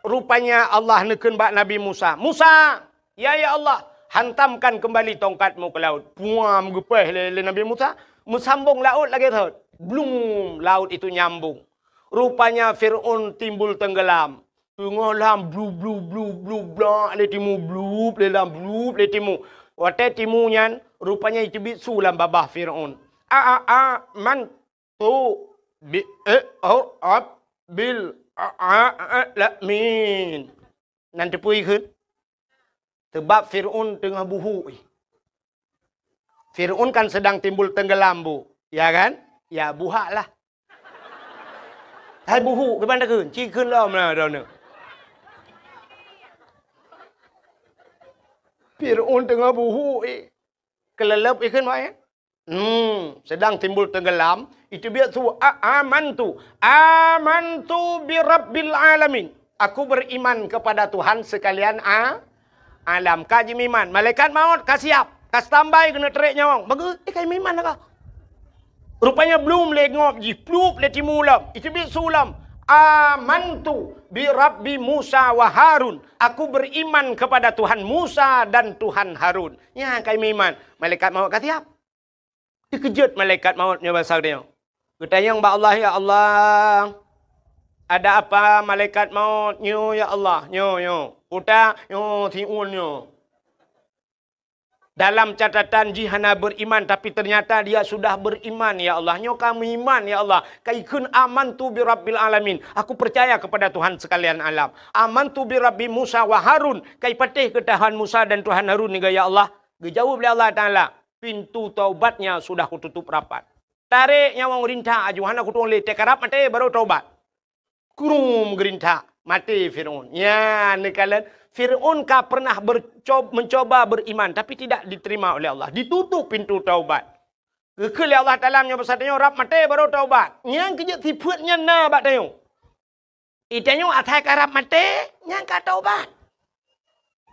Rupanya Allah neukheun bak Nabi Musa, "Musa, ya, ya Allah, hantamkan kembali tongkatmu ke laut." Puam, geupéh lé, lé Nabi Musa, meusambong laôt lagée thot. Blum, laut itu nyambung. Rupanya Fir'aun timbul tenggelam. Teungoh lam, blu, blu, blu, blu, blak lé timu, blup lé lam, blup lé timu. Watée timu nyan, rupanya iteubiet su lam babah Fir'aun. "A, a, a, man tu bi, eh, oh, ab, bil, a, a, a, la, min." Nan teupeue kheun? Teubab Fir'aun teungoh buhuk. Fir'aun kan sedang timbul tenggelam, Bu. Ya kan? Ya, buhak lah. Hai buhuk, kiban takheun? Ci kheun lom lah, droeneuh. Fir'aun teungoh buhuk, eh. Keuleuleub ikheun, Pak, ya? Hmm, sedang timbul tenggelam, iteubiet su, "A-, amantu, amantu bi rabbil alamin." Aku beriman kepada Tuhan sekalian a-, alam. Ka jimeuiman, malaikat maut ka siap, ka standby keuneuk trek nyawöng. Bagus, eh, ka jimeuiman dah ka. Rupanya blum lé ngop jih, plup lé timu lom, iteubiet su lom. "Amantu bi rabbi Musa wa Harun." Aku beriman kepada Tuhan Musa dan Tuhan Harun. Nyan ka jimeuiman, malaikat maut ka siap. Teukeujot malaikat maut nyoe basa geutanyoe. Geutanyong bak Allah, "Ya Allah, ada apa malaikat maut nyoe, ya Allah? Nyoe, nyoe. Utak nyoe, siun nyoe." Dalam catatan jih hana beriman, tapi ternyata dia sudah beriman, ya Allah. Nyoe ka meuiman, ya Allah. Ka ikheun, "Amantu bi rabbil alamin." Aku percaya kepada Tuhan sekalian alam. "Amantu bi rabbi Musa wa Harun." Ka ipatéh keu Tuhan Musa dan Tuhan Harun nyoe, ya Allah. Geujaweueb lé Allah Taala, "Pintu taubatnya sudah kututup rapat." Tarek nyawöng rintak aju, hana kutueng lé, teukarab maté baru taubat. Krum geurintak, maté Fir'aun. Nyan neukalon, Fir'aun ka pernah berco-, mencoba beriman, tapi tidak diterima oleh Allah. Ditutup pintu taubat. Geukheun lé Allah Taala meunyoe basa tanyoe rab maté baru taubat. Nyan keujeuet sifeuet nyan na bak tanyoe. Itanyoe asai karab maté, nyan ka taubat.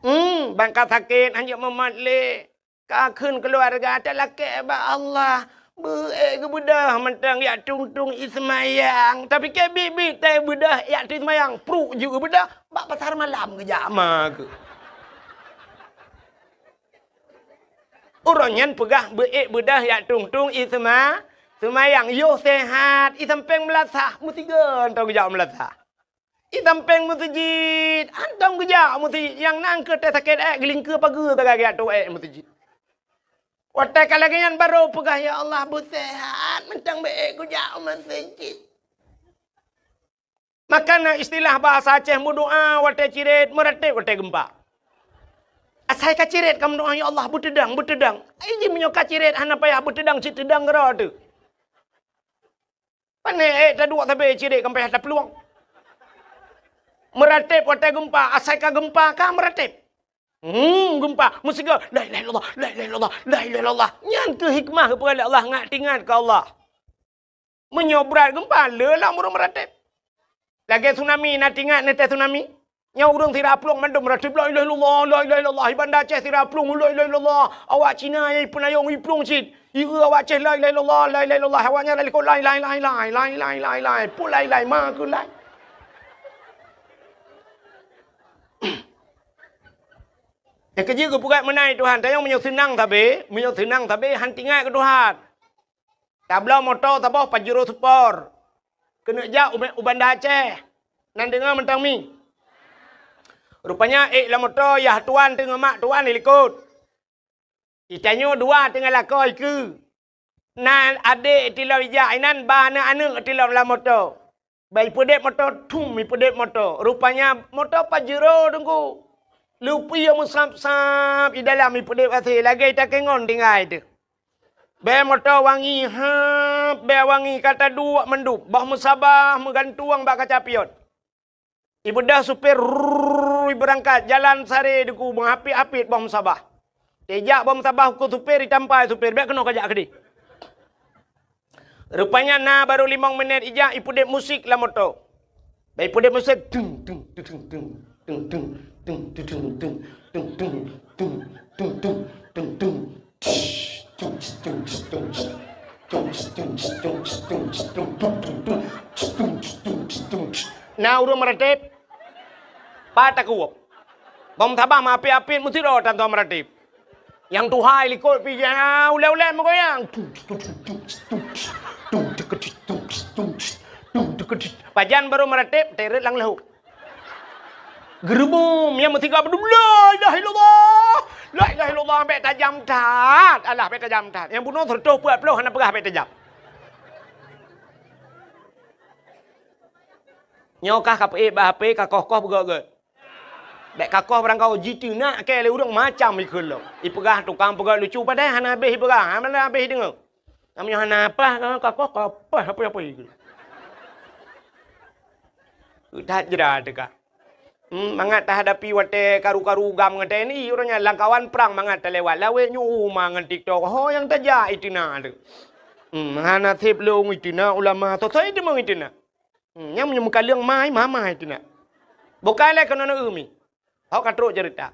Hmm, ban ka sakét, hanjeuet mumat lé. Ka kheun keuluwarga, talakée bak Allah. Beu-ék geubeudôh mantong jak tung-tung i seumayang. Tapi keu biet-biet tai beudôh jak tung seumayang. Pruk jeuet geubeudôh, bak pasar malam geujak ma keuh. Uroe nyan peugah beu-ék beudôh jak tung-tung i seuma-, seumayang. Yoh sehat, i sampéng meulasah, meusigon tong geujak meulasah. I sampéng meuseujid, hantom geujak meuseujid. Nyang nan keu teu sakét ék, geulingkeue pageue sagai geujak tôp ék meuseujid. Watée ka lagée nyan barô peugah, "Ya Allah, beu sehat, mantong beu-ék kujak meuseujid." Maka na istilah bahasa Aceh meudoá watée cirét, meuratéb watée geumpa. Asai ka cirét ka meudoá, "Ya Allah, beuteudong, beuteudong." Ai jih meunyoe ka cirét hana payah beuteudong, cit teudong keudroe teuh. Pané ék taduek sabe cirét ka payah taplueng. Meuratéb watée geumpa, asai ka geumpa ka meuratéb. Hmm, geumpa, meusigoe, "La ilaha illallah, la ilaha illallah, la ilaha illallah." Nyan keuh hikmah geupeugah lé Allah, ngat teuingat keu Allah. Meunyoe brat geumpa, le lam ureuëng meuratéb. Lagée tsunami, na teuingat neutée tsunami? Nyoe ureuëng sira plueng mandum meuratéb, "La ilaha illallah, la ilaha illallah." Di Banda Aceh sira plueng, "La ilaha illallah." Awak Cina nyang ipeunayong iplueng cit. Ieu awak Aceh, "La ilaha illallah, la ilaha illallah." Awak nyan lalikot, "Lai, lai, lai, lai, lai, lai, lai, lai." Peue lai, lai, ma keuh lai. Nyang keujeuet geupeugah meunan Tuhan, tanyoe meunyoe seunang sabe, meunyoe seunang sabe, han teuingat keu Tuhan. Tabloe moto saboh Pajero Sport. Keuneuk jak u, u Banda Aceh. Nan deungoe mantong mi. Rupanya ék lam moto yah tuan teungoh mak tuan dilikot. Di tanyoe dua teungoh lakoe ikeue. Na adék tilom ijak inan, ba aneuëk-aneuëk tilom lam moto. Ba ipeudeb moto, thum, ipeudeb moto. Rupanya moto Pajero teungku. Lupi nyang meusab-sab di dalam ipeudeb asée lagée takengon tinggai teuh. Bée moto wangi hab, bée wangi ka taduek mandum, boh meusabah meugantueng bak kaca pion. Ibeudôh supir, rrrr, ibeurangkat, jalan sare deungoe meuhapit-hapit boh meusabah. Teujak boh meusabah keu supir, itampai supir, "Bék keunoe kajak keudeh." Rupanya na barô limong minét ijak ipeudeb musik lam moto. Bék ipeudeb musik, dung, dung, dung, dung. Na ureuëng meuratéb? Pat takue. Boh meusabah meuhapit-hapit meusidroe tan meuratéb. Nyang tuha likot pih ulée-ulée meugoyang. Pajan barô meuratéb, teuret lam leuhô. Geureubum, nyang meusigoe beudôh, "La ilaha illallah! La ilaha illallah!" Bék tajam that. Alah, bék tajam that. Nyang bunoe seureutôh peuet ploh hana peugah bék tajam. Nyoe kah ka peuék bak H P, ka koh-koh peugöt-göt. Bék ka koh barangkaho jiteunak keu lé ureuëng macam ikheun lom. Ipeugah tukang peugöt lucu padahai hana habéh ipeugah, hana habéh ideungoe. Meunyoe hana apah ka koh, ka apah apa-apa ikheun. That jra teuka. Hmm, mangat tahadapi watée karu-karu GAM ngon T N I, uroe nyan lam kawan prang mangat talewat lawét nyoe uma ngon TikTok. Ho nyang tajak iteunak teuh. Hmm, hana sép lôn iteunak ulama, soe-soe iteumeung iteunak. Hmm, nyang meunyoe meukaleueng mai, mamai teunak. Bukai lé keunoe neu mi. Hok ka trok ceurita.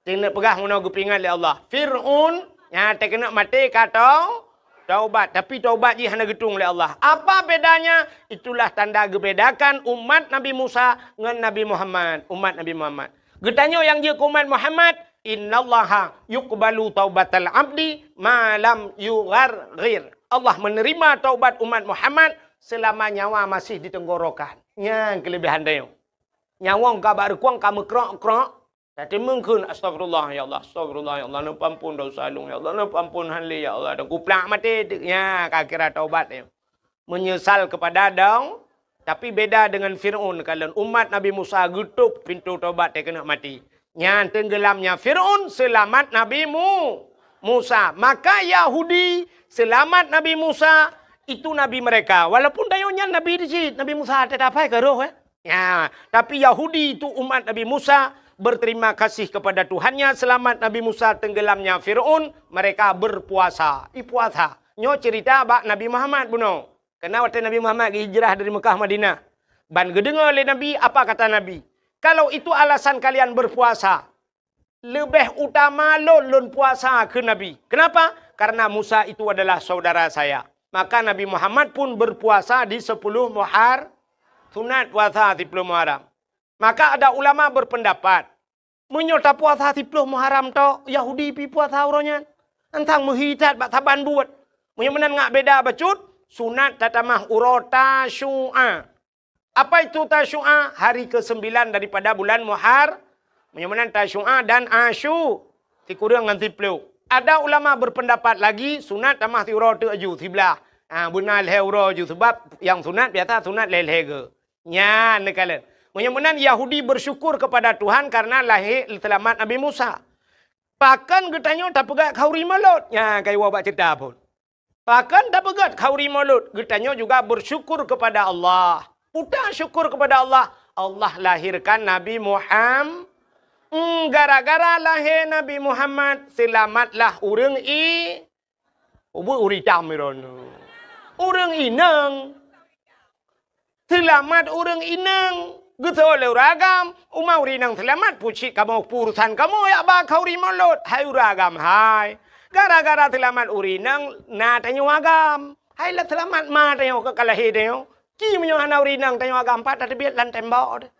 Teuneuk peugah meunoe geupeuingat lé Allah. Fir'aun nyang teukeunok maté ka tau-, taubat, tapi taubat jih hana geutueng lé Allah. Apa bedanya? Itulah tanda geubedakan umat Nabi Musa ngon Nabi Muhammad, umat Nabi Muhammad. Geutanyoe nyang jeuet keu umat Muhammad, "Innallaha yuqbalu taubatal abdi ma lam yugharghir." Allah menerima taubat umat Muhammad selama nyawa masih di tenggorokan. Nyan keulebihan tanyoe. Nyawöng ka bak reukueng ka meukrok-krok, tateumeung kheun, "Astagfirullah, ya Allah, astagfirullah, ya Allah, neupeuampon desya lôn, ya Allah, neupeuampon han lé, ya Allah." Dan kuplak maté, nya ka kira taubat nyoe. Menyesal kepada dong, tapi beda dengan Fir'aun. Kalon umat Nabi Musa geutôp pintoe taubat teukeunok maté. Nyan teunggelamnya Fir'aun, seulamat Nabi Mu-, Musa. Maka Yahudi seulamat Nabi Musa, itu nabi mereka. Walaupun tanyoe nyan nabi di cit, Nabi Musa teutab hai ka roh, eh. Ya, tapi Yahudi itu umat Nabi Musa berterima kasih kepada Tuhannya, seulamat Nabi Musa teunggelamnya Fir'aun, mereka berpuasa. Ipuasa. Nyoe ceurita bak Nabi Muhammad bunoe. Keunan watée Nabi Muhammad geuhijrah dari Meukah Madinah. Ban geudeungoe lé Nabi, apa kata Nabi? "Kalau itu alasan kalian berpuasa, leubeh utama lôn, lôn puasa," kheun Nabi. Kenapa? "Karena Musa itu adalah saudara saya." Maka Nabi Muhammad pun berpuasa di sepuluh Muhar-, sunat puasa siploh Muharram. Maka ada ulama berpendapat, meunyoe tapuasa siploh Muharram tok, Yahudi pi puasa uroe nyan. Antang meuhi that bak saban buet. Meunyoe meunan ngat beda bacut, sunat tatamah uroe Tasyu'a. Apa itu Tasyu'a? Hari kesembilan daripada bulan Muhar-, meunyoe meunan Tasyu'a dan Asyu, sikureueng ngon siploh. Ada ulama berpendapat lagi, sunat tamah siuroe teuk aju, siblah. Ha, beuna lhée uroe aju, sebab nyang sunat biasa sunat lhée-lhée geu. Nyan neukalon. Meunyoe meunan Yahudi bersyukur kepada Tuhan karena lahé seulamat Nabi Musa. Pakon geutanyoe tapeugét khauri Maulud? Nyan ka iwoe bak ceurita phon. Pakon tapeugét khauri Maulud? Geutanyoe juga bersyukur kepada Allah. Peue syukur kepada Allah? Allah lahirkan Nabi Muham-, Hmm, gara-gara lahé Nabi Muhammad, seulamatlah ureuëng i-, ubeuet ureuëng itam droeneuh. Ureuëng inong. Seulamat ureuëng inong. Geuseuôt lé ureuëng agam, uma ureuëng inong seulamat, pucit kamoe, peurusan kamoe, yak ba khauri mulod, hai ureuëng agam, hai. Gara-gara seulamat ureuëng inong, na tanyoe agam. Hai lah seulamat ma tanyoe ka lahé tanyoe. Ci meunyoe hana ureuëng inong tanyoe agam, pat tateubiet lam tembok deh.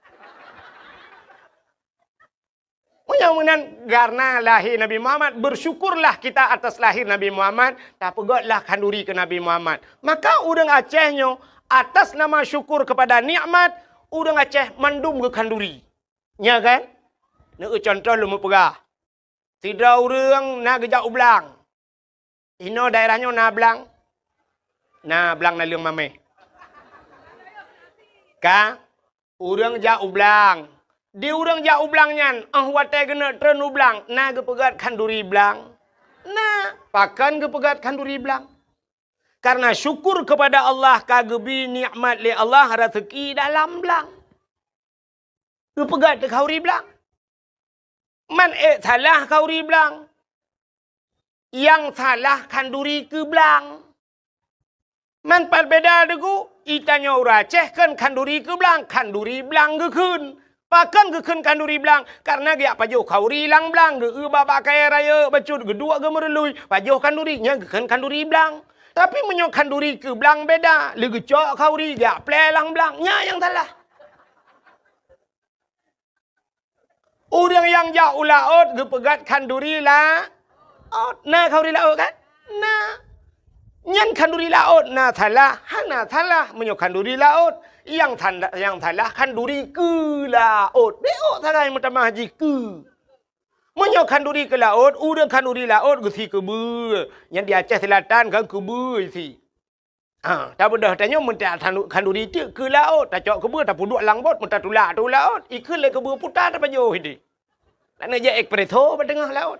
Meunyoe meunan, karena lahé Nabi Muhammad, bersyukurlah kita atas lahir Nabi Muhammad, tapeugötlah khanduri keu Nabi Muhammad. Maka ureuëng Aceh nyoe, atas nama syukur kepada nikmat, ureuëng Aceh mandum geukhanduri. Nya kan? Neueu contoh lôn meupeugah. Sidroe ureuëng na geujak u blang. Inoe daerah nyoe na blang? Na blang naleueng mamèh. Ka, ureuëng jak u blang. Di ureuëng jak u blang nyan, óh watèe geuneuk treun u blang, na geupeugöt khanduri blang? Na, pakon geupeugöt khanduri blang? Karena syukur kepada Allah ka geubri nikmat lé Allah raseuki dalam blang. Geupeugöt khanduri blang. Man ék salah khanduri blang. Nyang salah khanduri keu blang. Man pat beda deungon, i tanyoe ureuëng Aceh kheun khanduri keu blang, khanduri blang geukheun. Pakon geukheun khanduri blang? Karena geujak pajoh khanduri lam blang, geu-eu bak-bak kayèe rayeuk bacut, geuduek geumeurului, pajoh khanduri, nyan geukheun khanduri blang. Tapi meunyoe khanduri keu blang beda, lé geucok khanduri geujak plè lam blang, nyan nyang salah. Ureuëng nyang jak u laôt geupeugöt khanduri laôt. Na khanduri laôt kan? Na. Nyan khanduri laôt na salah, hana salah meunyoe khanduri laôt. Nyang sanda-, nyang salah khanduri keu laôt. Beuôt sagai meutamah jih keu. Meunyoe khanduri keu laôt, ureuëng khanduri laôt geusi keubeue. Nyan di Aceh Selatan kan keubeue isi. Ha, tabeudôh tanyoe meuntak khanduri teuk keu laôt, tacok keubeue tapeuduek lam bot, meutatulak ateueh laôt, ikheun lé keubeue puta tapajoh ideh. Laneuk jak espresso bak teungoh laôt.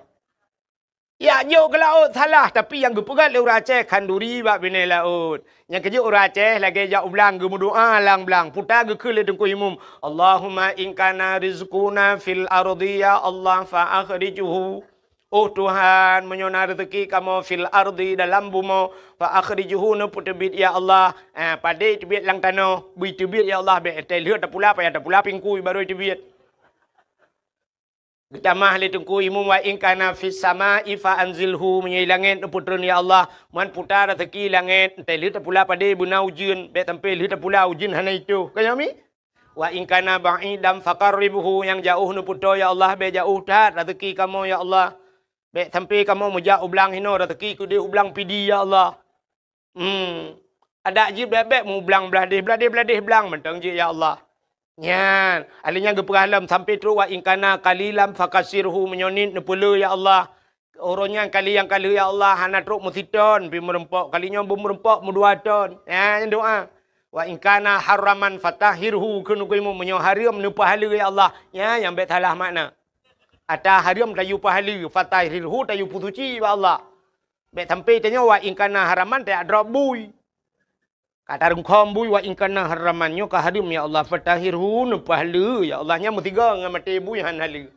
Yak jok keu laôt salah, tapi nyang geupeugöt lé ureuëng Aceh khanduri bak binéh laôt. Nyang keujeuet ureuëng Aceh lagèe jak u blang geumeudoá lam blang, puta geukheun lé Teungku Imum, "Allahumma in kana rizquna fil ardi ya Allah fa akhrijhu." Oh Tuhan, meunyoe na reuzeuki kamoe fil ardi dalam bumoe, fa akhrijhu neupeuteubiet ya Allah. Ah, padé teubiet lam tanoh, bri teubiet ya Allah, bèk teuh lheueh tapula, payah tapula pingkui barô teubiet. Geutamah lé Teungku Imum, wa in kana fis sama'i fa anzilhu, meunyoe langét neupeutreun ya Allah, man puta reuzeuki langét, teuh lheueh tapula padé beuna ujeuen, bèk sampai lheueh tapula ujeuen hana itoh. Ka nyoe mi? Wa in kana ba'idan faqarribhu, nyang jaoh neupeutoe ya Allah, bèk jaoh that reuzeuki kamoe ya Allah. Bèk sampai kamoe meujak u blang hinoe, reuzeuki keudeh u blang Pidie ya Allah. Hmm. Adak jih bèk-bèk mu blang blah deh, blah deh, blah deh blang mantong jih ya Allah. Nyan, alèh nyan geupeugah lom sampai trok wa in kana qalilan fakatsirhu, meunyoe niet neupeulheueh ya Allah. Uroe nyan kali nyang ka lheueh ya Allah, hana trok meusiton pih meureumpok, kali nyoe beumeureumpok meudua ton. Nyan doa. Wa in kana haraman fatahhirhu, kheun Teungku Imum, meunyoe hareuem neupeuhaleue ya Allah. Nyan nyang bèk salah makna. Ata hareuem tayue peuhaleue, fatahhirhu tayue peusuci bak Allah. Bèk sampai tanyoe wa in kana haraman tajak drob bui. Ka tarungkhom bui wa in kana haraman, nyoe ka hareuem ya Allah, fatahhirhu neupeuhaleue ya Allah, nyan meusigoe ngon maté bui han haleue.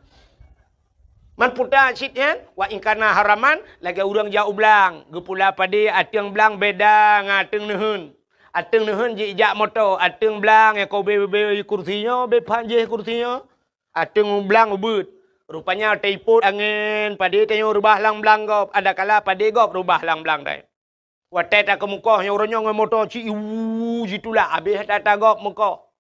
Man puta cit nyan, wa in kana haraman, lagèe ureueng jak u blang, geupula padé ateueng blang beda ngon ateueng neuheun. Ateueng neuheun jijak moto, ateueng blang nyang ka ubé-ubé kursi nyoe, ubé phan jéh kursi nyoe. Ateueng blang ubeuet. Rupanya taipot angén, padé tanyoe reubah lam blang gob, adakala padé gob reubah lam blang dai. Watèe takeumeukoh nyoe uroe nyoe ngon moto ci iwu jitulak, abéh that-that gob meukoh.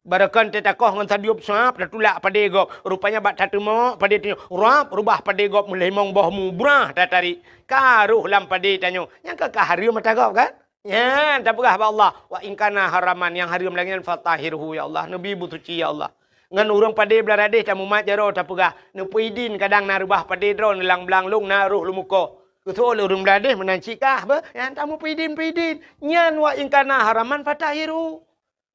Barokon teuh takoh ngon sadeueb suab tatulak padé gob. Rupanya bak tateumok padé tanyoe, ruab reubah padé gob meulimong boh mu, brah tatarék. Ka roh lam padé tanyoe. Nyan ka, ka hareuem ata gob kan? Nyan tapeugah bak Allah, "Wa in kana haraman," nyang hareuem lagèe nyan, "fatahhirhu, ya Allah, neubi beusuci, ya Allah." Ngon ureueng padé blah radéh tamumat jaroe tapeugah, "Neupeuidin, kadang na reubah padé droeneuh lam blang lôn na roh lôn meukoh." Keusoe lé ureueng blah radéh meunan cit kah beuh, nyan tameupeuidin-peuidin. Nyan "Wa in kana haraman fatahhirhu."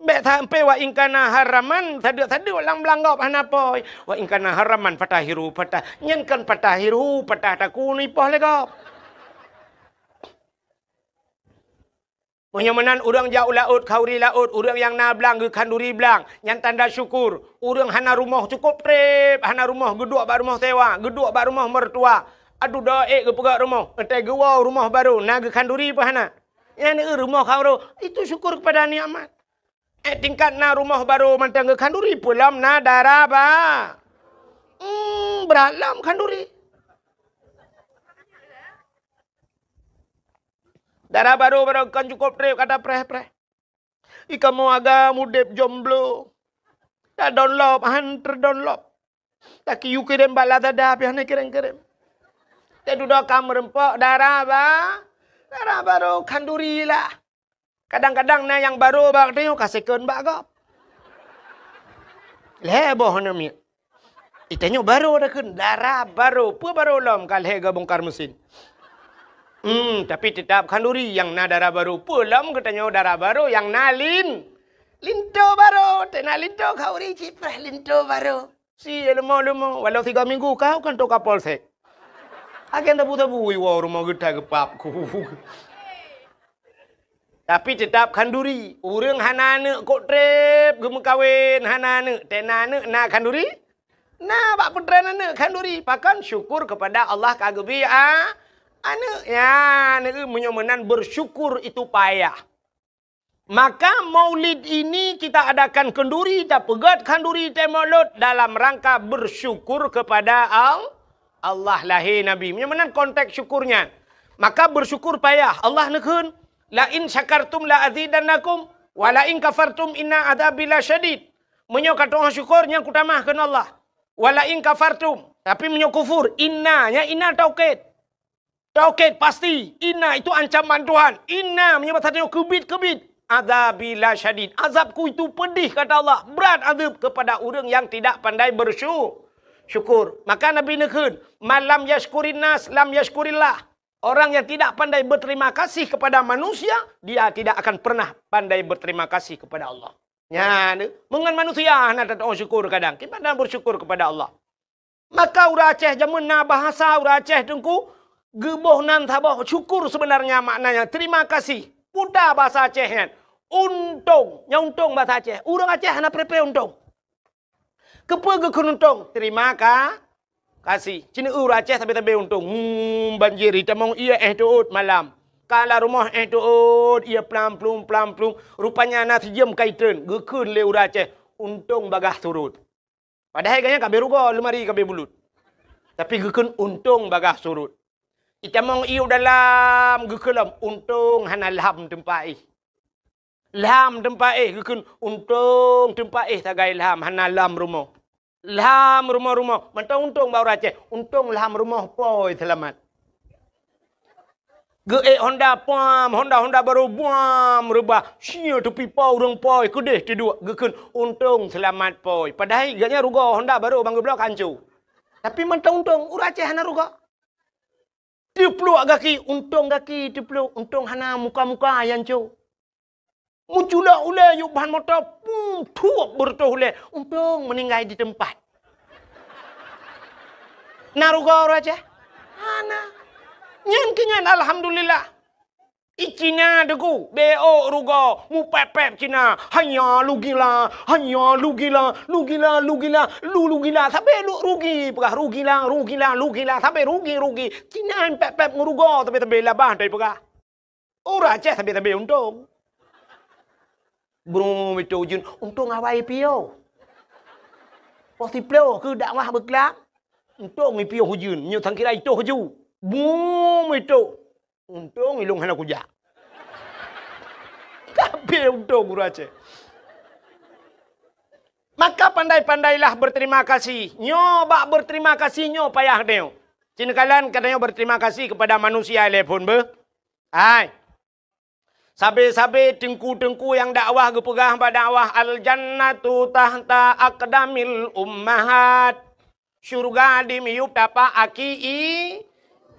Bèk sampai "Wa in kana haraman" sadeuk-sadeuk lam blang gob hana poi. "Wa in kana haraman fatahhirhu, fatah-," nyan kon "fatahhirhu," patah takue neuipoh lé gob. Meunyoe meunan ureuëng jak u laôt, khanduri laôt, ureuëng nyang na blang geukhanduri blang, nyan tanda syukur. Ureuëng hana rumoh cukôp treb, hana rumoh geuduek bak rumoh sewa, geuduek bak rumoh meureutua. Aduh, doa ék geupeugöt rumoh, entai geuwoe rumoh barô, na geukhanduri peue hana? Nyan rumoh khanduri, itu syukur kepada nikmat. Eh, tingkat na rumoh barô mantong geukhanduri, peue lom na dara ba-, hmm, brat lom khanduri. Dara barô, barô kon cukôp treb ka tapreh-preh. Ikamoe agam udeb jomblo. Tadonlop, han teudonlop. Takiyue kirém bak Lazada, pih hana kirém-kirém. Teududoe ka meureumpok dara ba-, dara barô khanduri lah. Kadang-kadang na nyang barô bak tanyoe ka second bak gob. Lhée boh aneuk miet. Itanyoe barô dah kheun, dara barô. Peue barô lom ka lhée geubongkar mesin. Hmm, tapi teutap khanduri nyang na dara barô. Peue lom geutanyoe dara barô nyang na lin-, linto barô. Teuna linto khanduri cit preh linto barô. Si leumo-leumo, walau tiga minggu kau kan toka polsek. Agen tabu-tabu iwoe rumoh geuta geupap ku. Tapi teutap khanduri. Ureuëng hana aneuk kok treb geumeukawen, hana aneuk, teuna aneuk na khanduri? Na bak peutren aneuk khanduri. Pakon? Syukur kepada Allah ka geubri a-, aneuk. Ya, aneuk meunyoe meunan bersyukur itu payah. Maka maulid ini kita adakan khanduri, tapeugöt khanduri teuh maulud dalam rangka bersyukur kepada Al-, Allah lahé Nabi. Meunyoe meunan konteks syukur nyan. Maka bersyukur payah. Allah neukheun, "La in syakartum la azidannakum, wa la in kafartum inna adzabi lasyadid." Meunyoe ka tu'oh syukur, nyan kutamah kheun Allah. "Wa la in kafartum." Tapi meunyoe kufur, inna, nyan inna taukid. Taukid pasti, inna itu ancaman Tuhan. Inna meunyoe basa tanyoe keubit-keubit. "Adzabi lasyadid." Azabku itu pedih, kata Allah. Berat azab kepada ureuëng yang tidak pandai bersyu-, syukur. Maka Nabi neukheun, "Man lam yashkurin nas, lam yashkurillah." Orang yang tidak pandai berterima kasih kepada manusia, dia tidak akan pernah pandai berterima kasih kepada Allah. Nyan, meungon manusia hana tatu'oh syukur kadang. Kiban na bersyukur kepada Allah. Maka ureuëng Aceh jameun na bahasa ureuëng Aceh teungku, geuboh nan saboh syukur sebenarnya maknanya terima kasih. Puta bahasa Aceh nyan. Untông, nyan untông bahasa Aceh. Ureuëng Aceh hana preh-preh untông. Keupeue geukheun untông? Terima ka-, kasih. Cina ureuëng Aceh sabe-sabe untông. Hmm, banjir itamong ié éh teuôt malam. Ka lam rumoh éh teuôt ié plam-plum, plam-plum. Rupanya na sijeuem kai treun. Geukheun lé ureuëng Aceh, untông bagaih surut. Padahai gobnyan ka abéh rugoe, leumari ka abéh bulut. Tapi geukheun untông bagaih surut. Itamong ié u dalam geukheun lom, untông hana lham teumpat éh. Lham teumpat éh geukheun, untông teumpat éh sagai lham, hana lham rumoh. Lham rumoh-rumoh, mantong untông bak ureuëng Aceh, untông lham rumoh poi seulamat. Geuék honda pam, honda-honda barô buam reubah. Sia teupipa ureuëng poi keudeh teuduek geukheun untông seulamat poi. Padahai gobnyan rugoe honda barô ban geubloe ka hanco. Tapi mantong untông, ureuëng Aceh hana rugoe. Teupluek gaki, untông gaki teupluek, untông hana muka-muka nyang hanco. Meuculok ulée yub ban moto, pum, thuep beureutoh ulée. Untông meuninggai di teumpat. Na rugoe ureuëng Aceh? Hana. Nyan keuh nyan alhamdulillah. I Cina teungku, bék rugoe, mupép-pép Cina. Hanya lugila, hanya lugila, lugila, lugila, lu lugila. Sabe lu rugi, peugah rugila, rugila, lugila. Sabe rugi, rugi. Cina pép-pép ngon rugoe, sabe-sabe labah tai peugah. Ureuëng Aceh sabe-sabe untông. Brum itoh ujeuen, untông awai piôh. Poh siplôh keuh dakwah beuklam, untông ipiôh ujeuen, nyoe sangkira itoh ju. Brum itoh, untông ilông hana kujak. Tapi untông ureuëng Aceh. Maka pandai-pandailah berterima kasih. Nyoe bak berterima kasih nyoe payah nyoe. Cina kalan katanya berterima kasih kepada manusia lé phon beuh. Hai. Sabe-sabe teungku-teungku nyang dakwah geupeugah bak dakwah, "Al-jannatu tahta aqdamil ummahat." Syurga di miyueb tapak aki i-,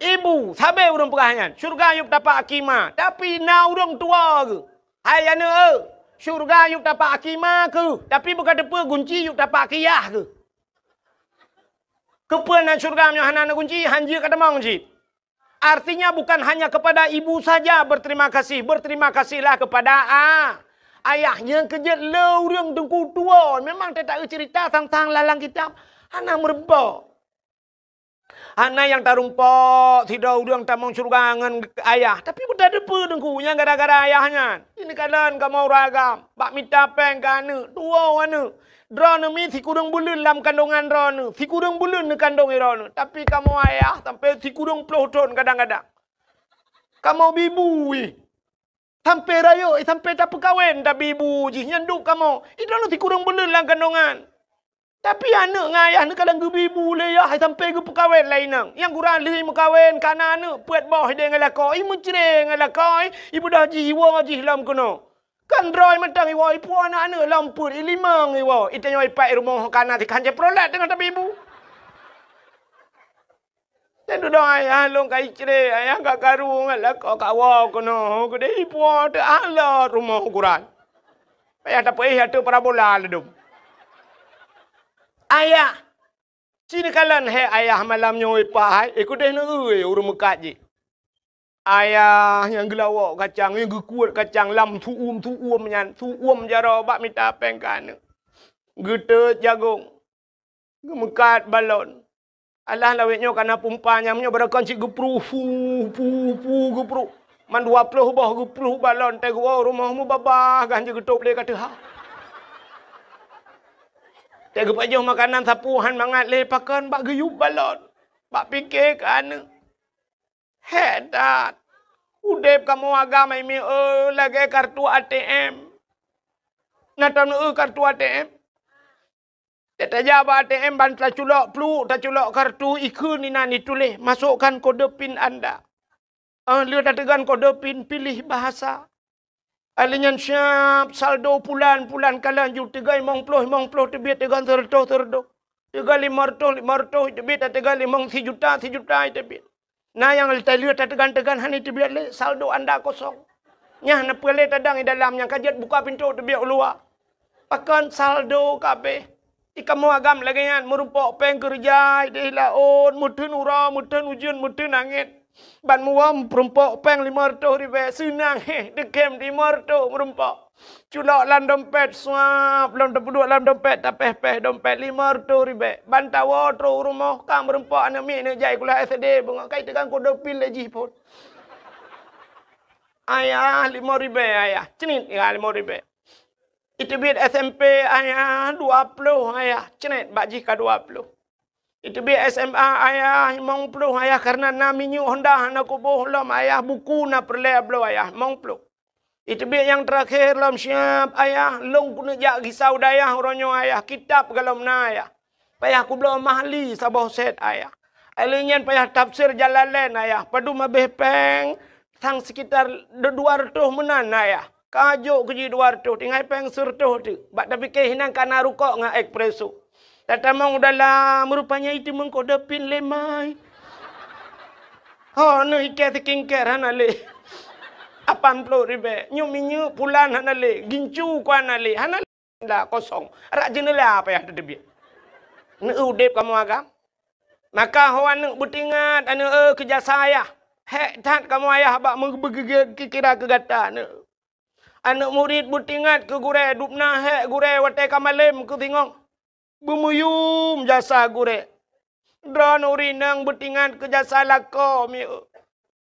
ibu. Sabe ureuëng peugah nyan, syurga yueb tapak aki ma. Tapi na ureuëng tuwoe geuh, "Hai aneuk eu, syurga yueb tapak aki ma keuh, tapi beuka teupeue gunci yueb tapak aki yah keuh." Keupeue na syurga meunyoe hana na gunci, hanjeuet ka tamong cit. Artinya bukan hanya kepada ibu saja berterima kasih, berterima kasihlah kepada a-, ayah. Nyang keujeuet le ureuëng teungku tuwoe, memang teuta cerita sang-sang lalang kitab, hana meurumpok. Hana nyang tarumpok sidroe ureuëng tamong syeuruga ngon ayah, tapi beutadeue peue teungku nyang gara-gara ayah nyan. Ini kalon kamoe ureuëng agam, bak mita péng keu aneuëk, tuwoe aneuëk. Droeneuh mi sikureueng buleuen lam kandongan droeneuh, sikureueng buleuen neukandong droeneuh. Tapi kamoe ayah sampai sikureueng ploh thon kadang-kadang. Kamoe bibu ih. Sampai rayeuk, sampai tapeukawen tabibu jih nyan duek kamoe. Droeneuh sikureueng buleuen lam kandongan. Tapi aneuëk ngon ayah neukalon geubibu lé yah sampai geupeukawen lé inong. Nyang gura lheueh meukawen kana aneuëk peuet boh idéh ngon lakoe, i meucre ngon lakoe, i beudoh jih iwoe jih lom keunoe. Kan droe mantong iwoe, ipuwoe aneuëk-aneuëk lom peuet, i limong iwoe, i tanyoe ipat i rumoh kana tikhan jeuet peurolat teungoh tabibu. Nyan dudoe ayah lôn ka icre, ayah ka karu ngon lakoe kawoe keunoe, keudeh ipuwoe teuh alot rumoh ukuran. Payah tapeuéh ateueh parabola ladôm. Ayah, ci neukalon hé ayah malam nyoe ipah hai, eh keudeh neueu ureuëng meukat jih. Ayah nyang geulawok kacang, nyang geukuet kacang lam su'um-su'um nyan, su'um jaroe bak mita péng keu aneuëk. Geuteut jagong, geumeukat balon. Alah lawét nyoe kana pumpa nyang nyoe barokon cit geupruh, pu, pu, pu, geupruh. Man dua ploh boh geupruh balon, teuh geuwoe rumoh mubabah gan jeuet geutôb lé ka teuha. Teuh geupajoh makanan sapeue han mangat lé pakon bak geuyub balon. Bak pike keu aneuëk. Hék that! Udeb kamoe agam hai mieu lagée kartu A T M. Na taneueu kartu A T M? Tajak bak A T M ban taculok pluek, taculok kartu, ikheun inan ituléh, "Masukkan kode pin Anda." Ah, lheueh tateugon kode pin, pilih bahasa. Alheuh nyan siab saldo pulan-pulan kalon ju teuga limong ploh, limong ploh teubiet teugon seureutôh, seureutôh. Teuga limong reutôh, limong reutôh teubiet, teuga limong sijuta, sijuta teubiet. Na nyang talheueh tateugon-teugon hana teubiet lé, saldo anda kosong. Nyan na peue lé tadong i dalam nyang ka jeuet buka pintoe teubiet u luwa. Pakon saldo ka abéh. I kamoe agam lagée nyan meurumpok péng keureuja idéh laôt, meuteun uroe, meuteun ujeuen, meuteun angén. Ban muwöm peurumpok péng limong reutôh ribée, seunang héh, deukem limong reutôh meurumpok. Culok lam dompet, suap, lom tapeuduek lam dompet, tapéh-péh dompet limong reutôh ribée. Ban tawoe trok u rumoh, ka meurumpok aneuëk miet neuk jak sikula S D, beungoh ka iteugang kode pin lé jih phon. Ayah, limong ribée, ayah. Cenit, ya, limong ribée. Iteubiet S M P, ayah, dua ploh, ayah. Cenit, bak jih ka dua ploh. Iteubiet S M A, ayah, limong ploh, ayah, karena na minyeuk Honda hana kuboh lom, ayah, buku na peureulée bloe, ayah, limong ploh. Iteubiet nyang teurakhé lom siab, ayah, lôn keuneuk jak gisa u dayah uroe nyoe, ayah, kitab golom na, ayah. Payah kubloe Mahli saboh set, ayah. Alheuh nyan payah tafsir Jalalain, ayah. Padum abéh péng, sang sekitar dua reutôh meunan, ayah. Ka jok keu jih dua reutôh, tinggai péng seureutôh teuk. Bak tapike hinan ka na rukok ngon espresso. Tatamong u dalam, rupanya itu meukodop pin lé mai. Ho, neuh iké skincare hana lé. Lapan ploh ribée. Nyoe minyeuk pulan hana lé. Gincu ku hana lé. Hana lé. Dah kosong. Rak jeuneula payah teuteubiet. Neueu udeb kamoe agam. Maka ho aneuëk beutingat, aneuëk, eh, keu jasa ayah. Hék that kamoe ayah bak meubeugeugét kira keu gata, aneuëk. Aneuëk murit beutingat keu gurée, dubna hék gurée watée ka malém keu singoh. Beumuyum jasa gurée. Droeneuh ureuëng inong beutingat keu jasa lakoe mieu.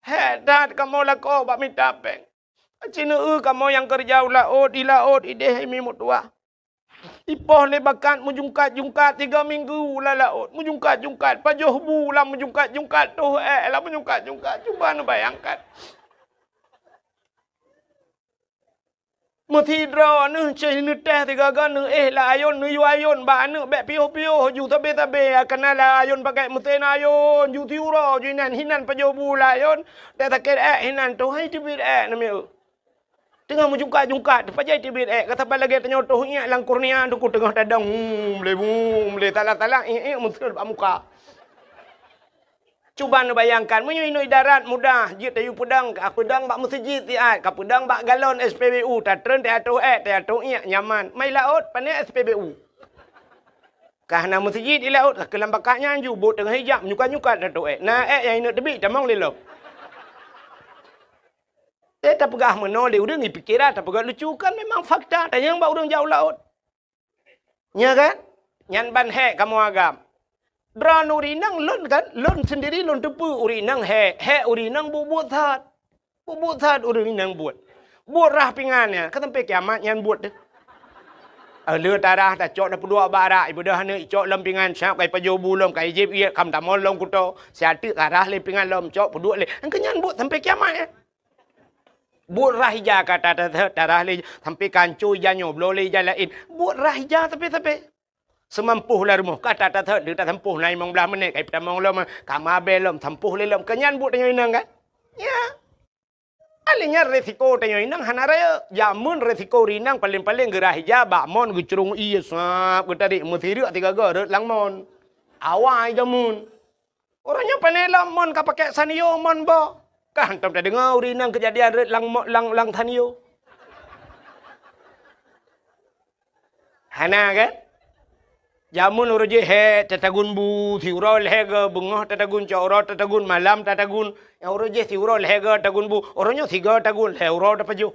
Hék that kamoe lakoe bak mita péng. Aci neueu kamoe nyang keureuja u laôt, di laôt idéh imi meutuwah. Ipoh lé bakat meujungkat-jungkat tiga minggu lam laôt, meujungkat-jungkat, pajoh bu lam meujungkat-jungkat, toh ék lam meujungkat-jungkat. Cuba neubayangkan. Meusidroe neuh ceh neutéh sigaga neuéh lam ayôn, neuyue ayôn bak aneuëk bék piôh-piôh ju sabe-sabe, kana lam ayôn pakai meusén ayôn, ju siuroe ju inan, hinan pajoh bu lam ayôn, bék sakét ék hinan, toh hai teubiet ék namiet. Teungoh meujungkat-jungkat, pajoh teubiet ék, ka saban lagée tanyoe toh iék lam kornea, teungku teungoh tadong, hmm, lé, hmm, lé, salah-salah, iék-iék meuseuet bak muka. Cuba neubayangkan, meunyoe inoe idarat mudah, jeuet tayue peudong, ka peudong bak meuseujid siat, ka peudong bak galon S P B U, tatreun tayatoh ék, tayatoh iék, nyaman. Mai laôt, pané S P B U. Ka hana meuseujid di laôt, ka keulam bakat nyan ju, bot teungoh ijak, menyukat-nyukat tatoh ék. Na ék nyang ineuk teubiet, tamong lé lom. Teupeugah meunoe lé ureuëng, ipikira teupeugah lucu, kan memang fakta. Tanyong bak ureuëng jak u laôt. Nya kan? Nyan ban hék kamoe agam. Droeneuh ureuëng inong lôn kan, lôn sendiri lôn teupeue ureuëng inong hék, hék ureuëng inong buet-buet that. Buet-buet that ureuëng inong buet. Buet rhah pingan nyan, ka sampai kiamat nyan buet teuh. Eh, le tarah tacok tapeuduek bak arak, ibeudôh aneuk icok lom pingan, siap ka ipajoh bu lom, ka ijieb ié, kam tamong lom kuto, siat teuk tarah lé pingan lom, cok peuduek lé. Engkeu nyan buet sampai kiamat nyan. Buet rhah ija ka ta-, ta-, ta-, tarah lé, sampai ka hanco ija nyoe, bloe lé ija laén. Buet rhah ija tapi-tapi. Seumampôh lam rumoh, ka ta-, ta-, ta-, tasampôh na limong blaih menit, ka itamong lom, ka mabée lom, sampôh lé lom. Keu nyan buet tanyoe inong kan? Ya. Akhirnya resiko tanyoe inong hana rayeuk. Jameun resiko ureuëng inong paléng-paléng geurhah ija bak mon geucurong ié sab geutarék meusireuk sigoe-goe rhot lam mon. Awai jameun. Uroe nyoe pane lom mon ka pakai Sanyo mon boh. Ka hantom tadeungoe ureuëng inong keujadian rhot lam mo-, lam, lam Sanyo. Hana kan? Jameun uroe jih hék tatagun bu, siuroe lhée goe beungoh tatagun, cok uroe tatagun, malam tatagun. Nyang uroe jih siuroe lhée goe tagun bu, uroe nyoe sigoe tagun, lhée uroe tapajoh.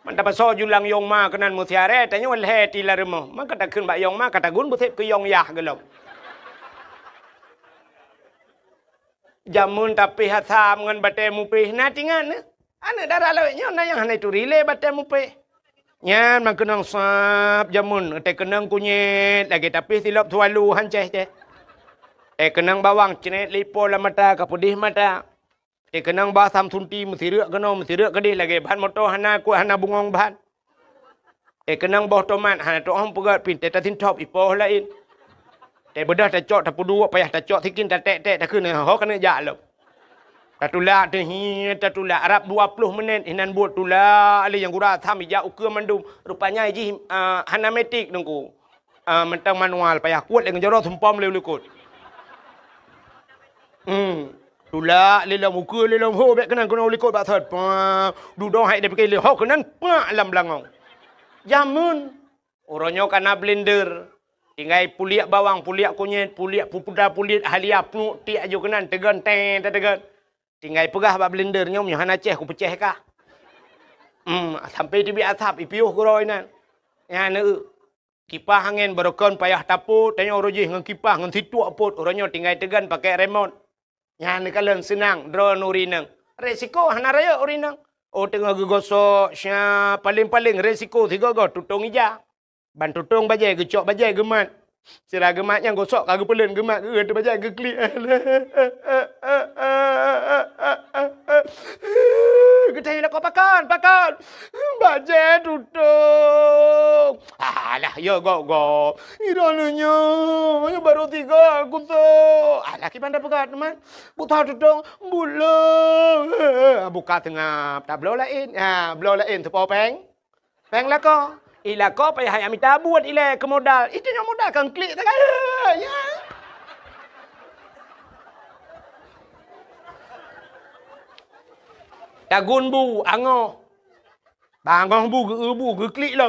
Man tapasoe julang yong ma keunan meusiaré, tanyoe lhée ti lam rumoh. Maka takheun bak yong ma ka tagun beuseb keu yong yah gohlom. Jameun tapéh asam ngon batée mupéh na tingat nyoe. Aneuk dara lawét nyoe na nyang hana ituri lé batée mupéh. Nyan meukeunong sab jameun, teukeunong kunyét lagée tapéh silop sualu hancéh céh. Teukeunong bawang cret lipo lam mata ka peudeh mata. Teukeunong bah asam sunti meusireuk keunoe meusireuk keudeh lagée ban moto hana kuat hana bungong ban. Teukeunong boh tomat hana toh peugét pih teutasintop ipoh laén. Teubeudôh tacok tapeuduek payah tacok sikin taték-ték takheun ho keuneuk jak lom. Tatulak teuhiet tatulak rab dua ploh menit inan buet tulak lé nyang gura asam ijak ukeue mandum. Rupanya jih, ah, hana metik teungku. Ah, mantong manual payah kuet lé ngon jaroe sumpom lé u likot. Hmm. Tulak lé lom ukeue lé lom ho bék keunan keunoe u likot bak thot. Pah, dudoe hai dipike lé ho keunan pak lam beulangong. Jameun. Uroe nyoe ka na blender. Tinggai puliek bawang, puliek kunyét, puliek pupuda, puliek halia, pluek tiek aju keunan teugon teng tateugon. Tinggai peugah bak blender nyoe meunyoe hana céh kupeucéh kah. Hmm, sampai teubiet asap ipiôh keudroe inan. Nyan eu. Kipah angén barokon payah tapot, tanyoe uroe jih ngon kipah ngon situek pot, uroe nyoe tinggai teugon pakai remot. Nyan neukalon seunang droeneuh ureuëng inong. Resiko hana rayeuk ureuëng inong. Oh teungoh geugosok, sya, paléng-paléng resiko sigoe-goe tutong ija. Ban tutong bajée geucok bajée geumat. Sira geumat nyang gosok ka geupeuleuen geumat geueu teuh bajée geuklik. Geutai lakoe pakon, pakon. Bajée tutong. Alah, ya gok-gok. Droeneuh nyoe, nyoe barô tiga kusok. Alah, kiban tapeugah teuma. Buta tutong, bulo. Buka teungab, tabloe laén. Ha, bloe laén teupo péng. Péng lakoe. I lakoe payah hayam mita buet ilée keu modal. Itu nyoe modal kan klik sagai. Ya. Tagun bu, angoh. Bangoh bu geu bu geuklik lah.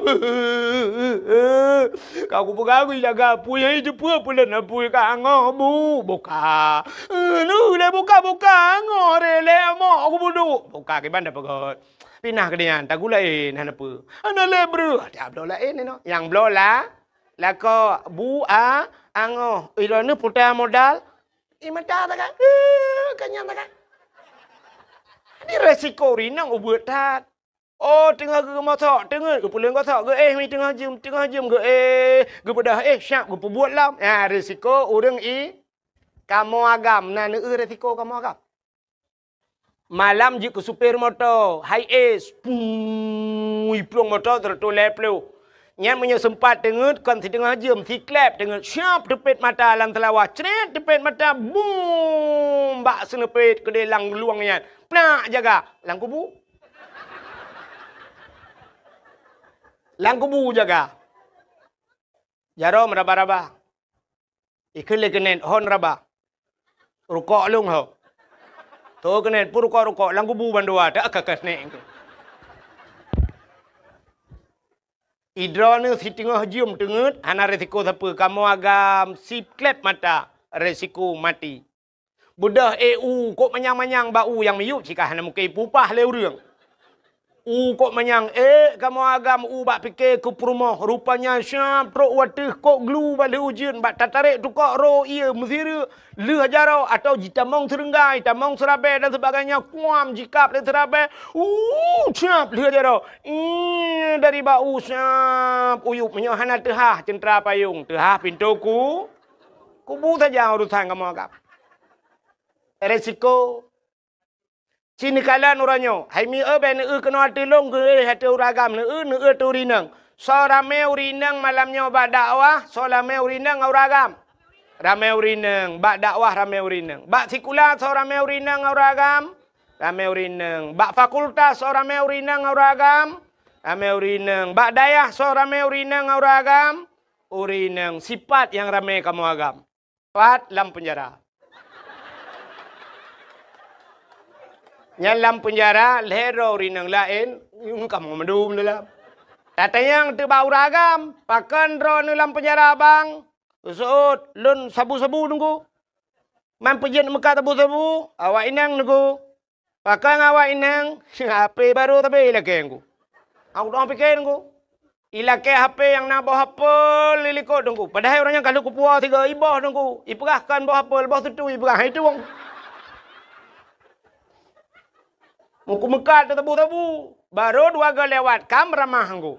Ka kupeugah gui jaga apui hai teupeue peulon apui ka angoh bu buka. Nu lé buka-buka angoh re lé amok kubudu. Buka kiban dah peugah. Pinah keu nyan tagu laén hana peue. Hana lé breuh. Dak bloe laén inoe. Nyang bloe la lakoe bu a angoh. Ilone puta modal. I mata taga. Ka nyan taga. Ni resiko rinong ubeut that. Oh, teungoh geumosok, teungeut geupuléng gosok, geuéh mi teungoh jeuem, teungoh jeuem geuéh, geubeudôh éh syab geupeubuet lom. Nyan risiko ureuëng i kamoe agam, na neueu risiko kamoe agam. Malam jeuet keu supir moto, high ace, pui plueng moto seratus lhèe ploh. Nyan meunyoe seumpat teungeut kon siteungoh jeuem, siklep teungeut syab teupet mata lam seulawa, cret teupet mata, bum bak seuneupet keudeh lam luwang nyan. Plak jaga lam kubu. Lam kubu jaga. Jaroe meuraba-raba. Ikheun lé keuneuk hon raba. Rukok lôn ho. Tho keuneuk peurukok-rukok lam kubu bandua teuka keuneuk. Idroeneuh siteungoh jeuem teungeut hana resiko sapeue, kamoe agam siklep mata resiko maté. Beudôh éh u kok manyang-manyang bak u nyang miyueb cit ka hana mungken ipupah lé ureuëng. U kok manyang ék kamoe agam u bak pike keu peurumoh, rupanya siab trok wateuh kok glu bak lheueh ujeuen bak tatarek tukok ro ié meusireuk lheueh jaroe atau jitamong seurenggai, tamong seurabée dan sebagainya, kuam jikab lé seurabée, u siab lheueh jaroe. Ih, dari bak u siab uyueb meunyoe hana teuhah ceuntra payong, teuhah pintoe ku, kubu saja urusan kamoe agam. Resiko. Ci neukalon uroe nyoe, hai mieu bèk neueu keunoe ateueh lôn, geuéh ateueh ureueng agam, neueu, neueu ateueh ureueng inong. Soe ramé ureueng inong malam nyoe bak dakwah, soe ramé ureueng inong ngon ureueng agam? Ramé ureueng inong, bak dakwah ramé ureueng inong. Bak sikula soe ramé ureueng inong ngon ureueng agam? Ramé ureueng inong. Bak fakultas soe ramé ureueng inong ngon ureueng agam? Ramé ureueng inong. Bak dayah soe ramé ureueng inong ngon ureueng agam? Ureueng inong. Sipat nyang ramé kamoe agam. Pat lam peunjara. Nyan lam peunjara, lhèe droe ureueng inong laén, nyoe kamoe mandum dalam. Tatanyong teuk bak ureueng agam, "Pakon droeneuh lam peunjara, Bang?" "Seuôt, lôn sabu-sabu, Teungku." "Man peujeuet meukat sabu-sabu?" "Awak inong, Teungku." "Pakon awak inong?" "H P barô sabe ilakée, Teungku." Aku dong pike, Teungku. Ilakée H P nyang na boh apel di likot, Teungku. Padahai ureueng nyan ka lheueh kupuwoe sigoe, iboh, Teungku. Ipeugah kon boh apel, boh sutui ipeugah, hai tueng. Meukumeukat teusabu-sabu. Barô dua goe lewat, ka meuramah, Teungku.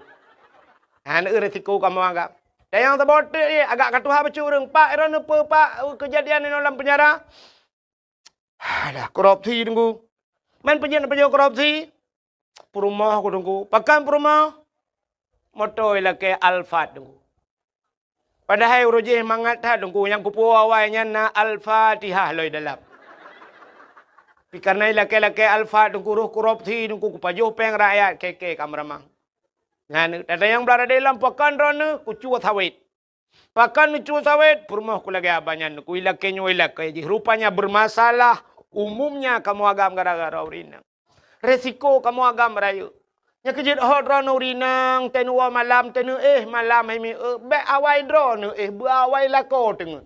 Hana eu resiko kamoe agam. Dan nyang saboh teuk, agak ka tuha bacut ureueng, "Pak, droeneuh peue, Pak, keujadian inoe lam peunjara?" Alah, korupsi, Teungku. Man peujeuet pajoh korupsi? Peurumoh ku, Teungku. Pakon peurumoh? Moto ilakée Alphard, Teungku. Padahai uroe jih mangat that, Teungku. Nyang kupuwoe awai nyan na Al-Fatihah lom dalam. Tapi karena ilakée-lakée Alphard, Teungku, roh korupsi, Teungku, kupajoh péng rakyat, keke ka meuramah. Nyan, tatanyong bak radé lom, "Pakon droeneuh?" "Kucue sawét." "Pakon neucue sawét?" "Peurumoh ku lagée abah nyan, Teungku, ilakée nyoe ilakée jih. Rupanya bermasalah umumnya kamoe agam gara-gara ureueng inong. Resiko kamoe agam rayeuk. Nyan keuh jeuet hot droeneuh ureueng inong, teuh neuwoe malam, teuh neuéh malam, hai mieu, bèk awai droeneuh éh, beu awai lakoe teungeut.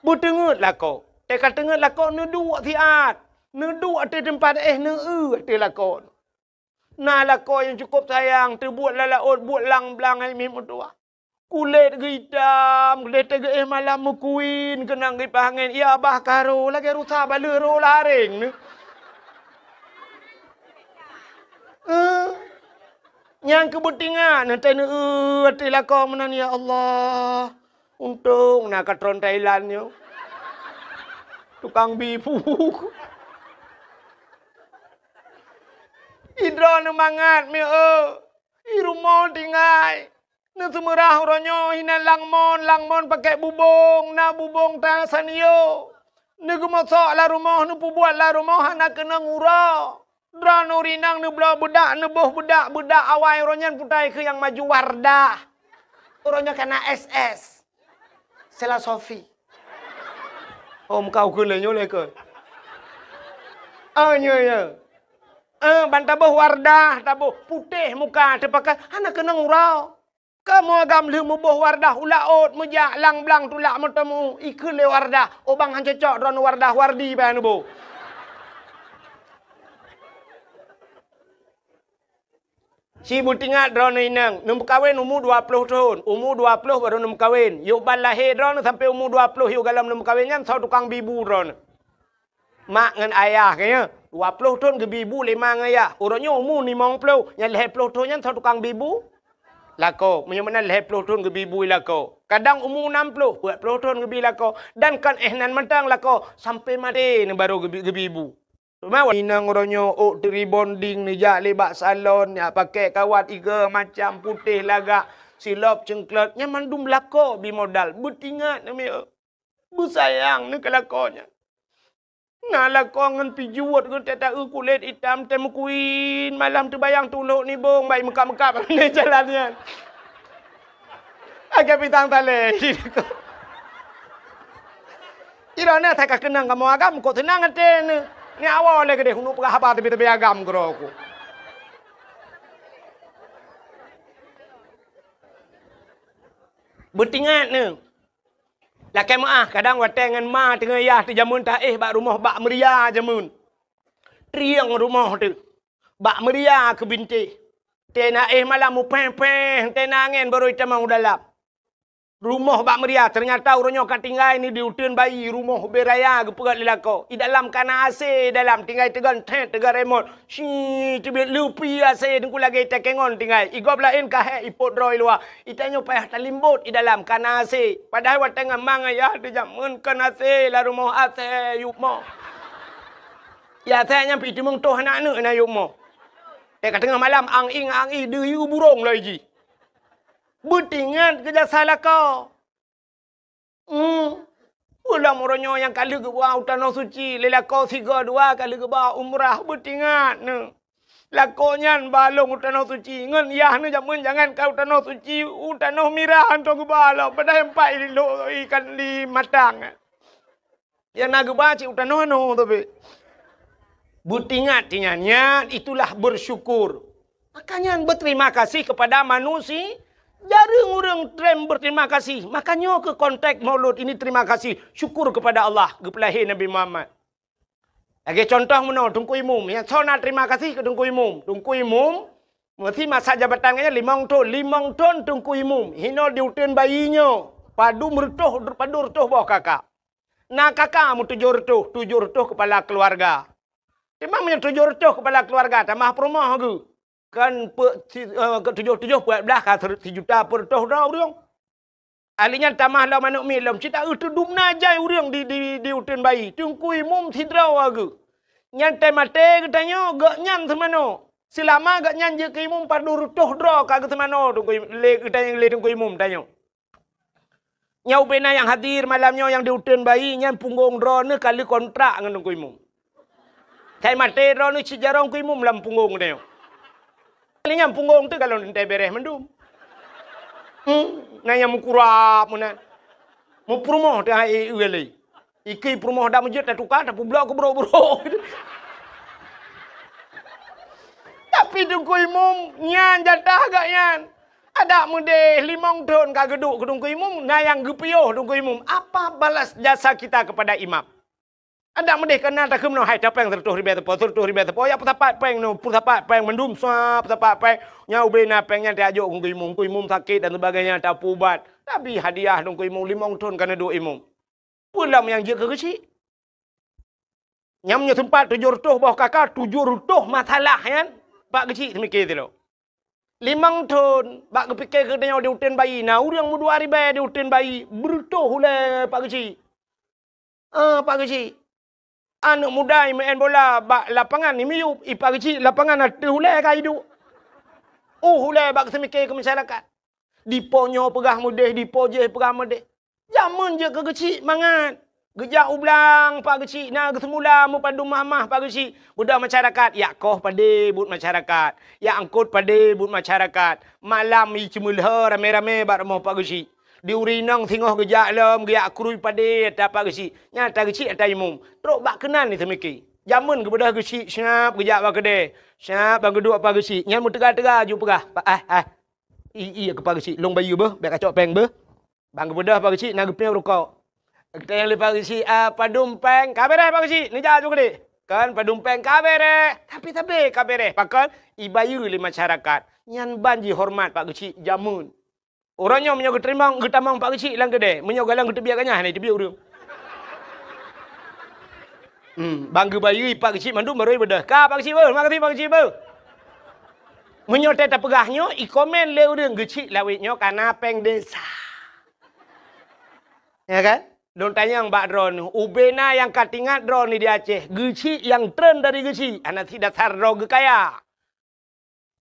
Beuteungeut lakoe. Teuka teungeut lakoe, neuduek siat. Neuduek ateueh teumpat éh, neueu ateueh lakoe. Na lakoe nyang cukôp sayang, teubuet lam laôt, buet lang-blang, hai miet meutuwah. Kulét geuitam, kulét teuh geuéh malam meukuin, keunong gipah angén, "Ya bah ka ro, lagée rusa baleueh ro lareng neuh." Eh, nyang keuh beutingat, neutéh neueu ateueh lakoe meunan, "Ya Allah, untông na katron Thailand nyoe. Tukang bi bu." Idroeneuh mangat, mieu. I rumoh tinggai. Neuseumeurah uroe nyoe hinan langmon, langmon pakèk bubông, na bubông ta sanyo. Neugeumosok lam rumoh, neupeubuet lam rumoh hana keunong uroe. Droeneuh ureueng inong neubloe beudak, neuboh beudak, beudak awai uroe nyan putai keu nyang maju Wardah. Uroe nyoe kana S S. Sela Sofi. Oh, muka ukeue lé nyoe lé keu. Ah, nyoe, nyoe. Eh, ban taboh Wardah, taboh putéh muka, teupakai hana keunong uroe. Kamoe agam lheueh muboh Wardah u laôt meujak lang-blang tulak meuteumu, ikheun lé Wardah, "Oh bang, han cocok droeneuh Wardah, Wardi bèk neuboh." Ci beutingat droeneuh inong, neumeukawen umu dua ploh thon. Umu dua ploh barô neumeukawen. Yôh ban lahé droeneuh sampoe umu dua ploh yôh galom neumeukawen nyan soe tukang bi bu droeneuh. Mak ngon ayah geuh nyan, dua ploh thon geubi bu lé ma ngon ayah. Uroe nyoe umu limong ploh, nyan lhèe ploh thon nyan soe tukang bi bu? Lakoe. Meunyoe meunan lhèe ploh thon geubi bu lakoe. Kadang umu nam ploh, peuet ploh thon geubi lakoe. Dan kon éh nan mantong lakoe, sampoe maté neuh barô geubi, geubi bu. Teuma inong uroe nyoe ôk rebonding neujak lé bak salon, jak pakèk kawat igo macam putéh lagak, silop ceuklot, nyan mandum lakoe bi modal. Beutingat neuh mieu. Beusayang neuh keu lakoe nyan. Na lakoe ngon pijuet geuh teuta-eu kulét itam teuh meukuin, malam teubayang tulok nibong bai meukab-meukab lé jalan nyan. Agak pitang talé. Droeneuh that ka keunong kamoe agam, kok seunang até neuh. Nyoe awai lé keudeh, uneuk peugah haba teubi-teubi agam keudroe ku. Beutingat neuh. Lakèe meu'ah, kadang watèe ngon ma teungoh yah teuh jameun taéh bak rumoh bak meuria jameun. Trieng rumoh teuh. Bak meuria keu bintéh. Teunaéh malam mupéh-péh, teunaéh angén barô itamong u dalam. Rumoh bak meuria, teunyata uroe nyoe ka tinggai ni di uteuen bayi, rumoh ubé raya geupeugét lé lakoe. I dalam ka na A C, i dalam tinggai teugon thét, teugon remote. Shi, teubiet lupi A C, teungku lagée takengon tinggai. I gob laén ka hék ipot droe i luwa. I tanyoe payah talimbot i dalam ka na A C. Padahai watée ngon ma ngon yah teujameun kon A C, lam rumoh A C yup mo. Ya, A C nyan pih teumeung toh aneuk-aneuk na yup mo. Eh, ka teungoh malam, ang-ing, ang-ing, deuh yue burông loi jih. Beutingat keu jasa lakoe. Hmm. Ulôn uroe nyoe nyang ka lheueh geuba u Tanoh Suci, lé lakoe sigoe dua ka lheueh geuba umrah, beutingat neuh. Lakoe nyan ba lôn u Tanoh Suci, ngon yah neuh jameun jangan ka u Tanoh Suci, u Tanoh Mirah hantom geuba lom, padahai empat i lôn ikan di Matang. Nyang na geuba cit u tanoh anoe tapi. Beutingat tinyan, nyan itulah bersyukur. Maka nyan berterima kasih kepada manusia. Jareueng ureuëng trem berterima kasih. Maka nyoe keu konteks Maulud ini terima kasih. Syukur kepada Allah geupeulahé Nabi Muhammad. Lagée contoh meunoe, Teungku Imum. Nyang soe na terima kasih keu Teungku Imum. Teungku Imum, meusi masa jabatan geuh nyan limong thon. Limong thon Teungku Imum. Hinoe di uteuen bayi nyoe. Padum reutôh, padum reutôh boh kakak. Na kakak meutujoh reutôh, tujoh reutôh kepala keuluwarga. Teuma meunyoe tujoh reutôh kepala keuluwarga, tamah peurumoh geuh. Kan pe-, si-, eh, ke tujoh-tujoh peuet blaih ka ser-, sijuta peureutôh droe ureuëng. Ahli nyan tamah lom aneuk miet lom, cit taeu teudum na jai ureuëng di, di, di uteuen bayi. Teungku Imum sidroe geuh. Nyan teumaté geutanyoe, gobnyan seumanoe. Seulama gobnyan jeuet keu imum padum reutôh droe ka geuseumanoe Teungku Im-, lé geutanyoe lé Teungku Imum tanyoe. Nyang ubena nyang hadir malam nyoe nyang di uteuen bayi nyan punggong droeneuh ka lheueh kontrak ngon Teungku Imum. Sai maté droeneuh cit jaroe Teungku Imum lam punggong geutanyoe. Kali nyan punggong teuh galon teuntée bereh mandum. Hmm, na nyang meukurab meunan. Mupeurumoh teuh hai e lé. Ikei peurumoh dak meujeuet tatuka, tapeublok keu brok-brok. Tapi Teungku Imum nyan jatah gobnyan. Adak meudeh limong thon ka geuduek keu Teungku Imum, na nyang geupiôh Teungku Imum. Apa balas jasa kita kepada imam? Adak meudeh ka na takheun meunoe, hai tapéng seureutôh ribée teupeu, seureutôh ribée teupeu, ya peusapat péng nyoe, peusapat péng mandum, sa peusapat péng. Nyang ubena péng nyan tajok keu Teungku Imum, Teungku Imum sakét dan sebagainya, tapeuubat. Tapi hadiah Teungku Imum limong thon ka neuduek imum. Peue lom nyang jeuet keu geuchik? Nyang meunyoe teumpat tujoh reutôh boh kaka, tujoh reutôh masalah nyan bak geuchik teumike sidroe. Limong thon bak geupike geutanyoe di uteuen bayi, na ureuëng meudua ribée di uteuen bayi, beureutôh ulée pak geuchik. Ah, pak geuchik. Aneuk muda imeu'en bola bak lapangan imiyup, i pak geuchik lapangan ateueh ulée ka iduek. Uh, ulée bak seumike keu masyarakat. Dipo nyoe peugah meudeh, dipo jéh peugah meudeh. Jameun jeuet keu geuchik mangat. Geujak u blang pak geuchik na geuseumula meupadum mah-mah pak geuchik. Beudôh masyarakat, yak koh padé buet masyarakat, yak eungkot padé buet masyarakat. Malam i ceumeulhö ramé-ramé bak rumoh pak geuchik. Di uri inong singoh geujak lom geuyak krui padé ata pak geuchik. Nyan ata geuchik ata imum. Trok bak keunan i seumike. Jameun geubeudôh geuchik siap geujak bak keudée. Siap ban geuduek pak geuchik. Nyan meuteuga-teuga ju peugah, "Pak, ah, ah." I, i, keu pak geuchik, lôn bayeue beuh, bék kacok péng beuh. Ban geubeudôh pak geuchik na geupiôh rukok. Geutanyong lé pak geuchik, "Ah, padum péng?" "Ka béréh pak geuchik, neujak ju keudeh." Kan padum péng ka béréh, tapi sabé ka béréh. Pakon? Ibayeue lé masyarakat. Nyan ban jihoreumat pak geuchik jameun. Uroe nyoe meunyoe geuteurimong, geutamong pak geuchik lam keudée, meunyoe galong geuteubiet ganyah hana iteubiet ureuëng. Hmm, ban geubayeue pak geuchik mandum barô ibeudôh. "Ka pak geuchik beuh, makasih pak geuchik beuh." Meunyoe tée tapeugah nyoe, i komen lé ureuëng geuchik lawét nyoe ka na péng desa. Ya kan? Lôn tanyong bak droeneuh, ubena nyang ka tingat droeneuh di Aceh, geuchik nyang treun dari geuchik, hana sit dasar droe geukaya.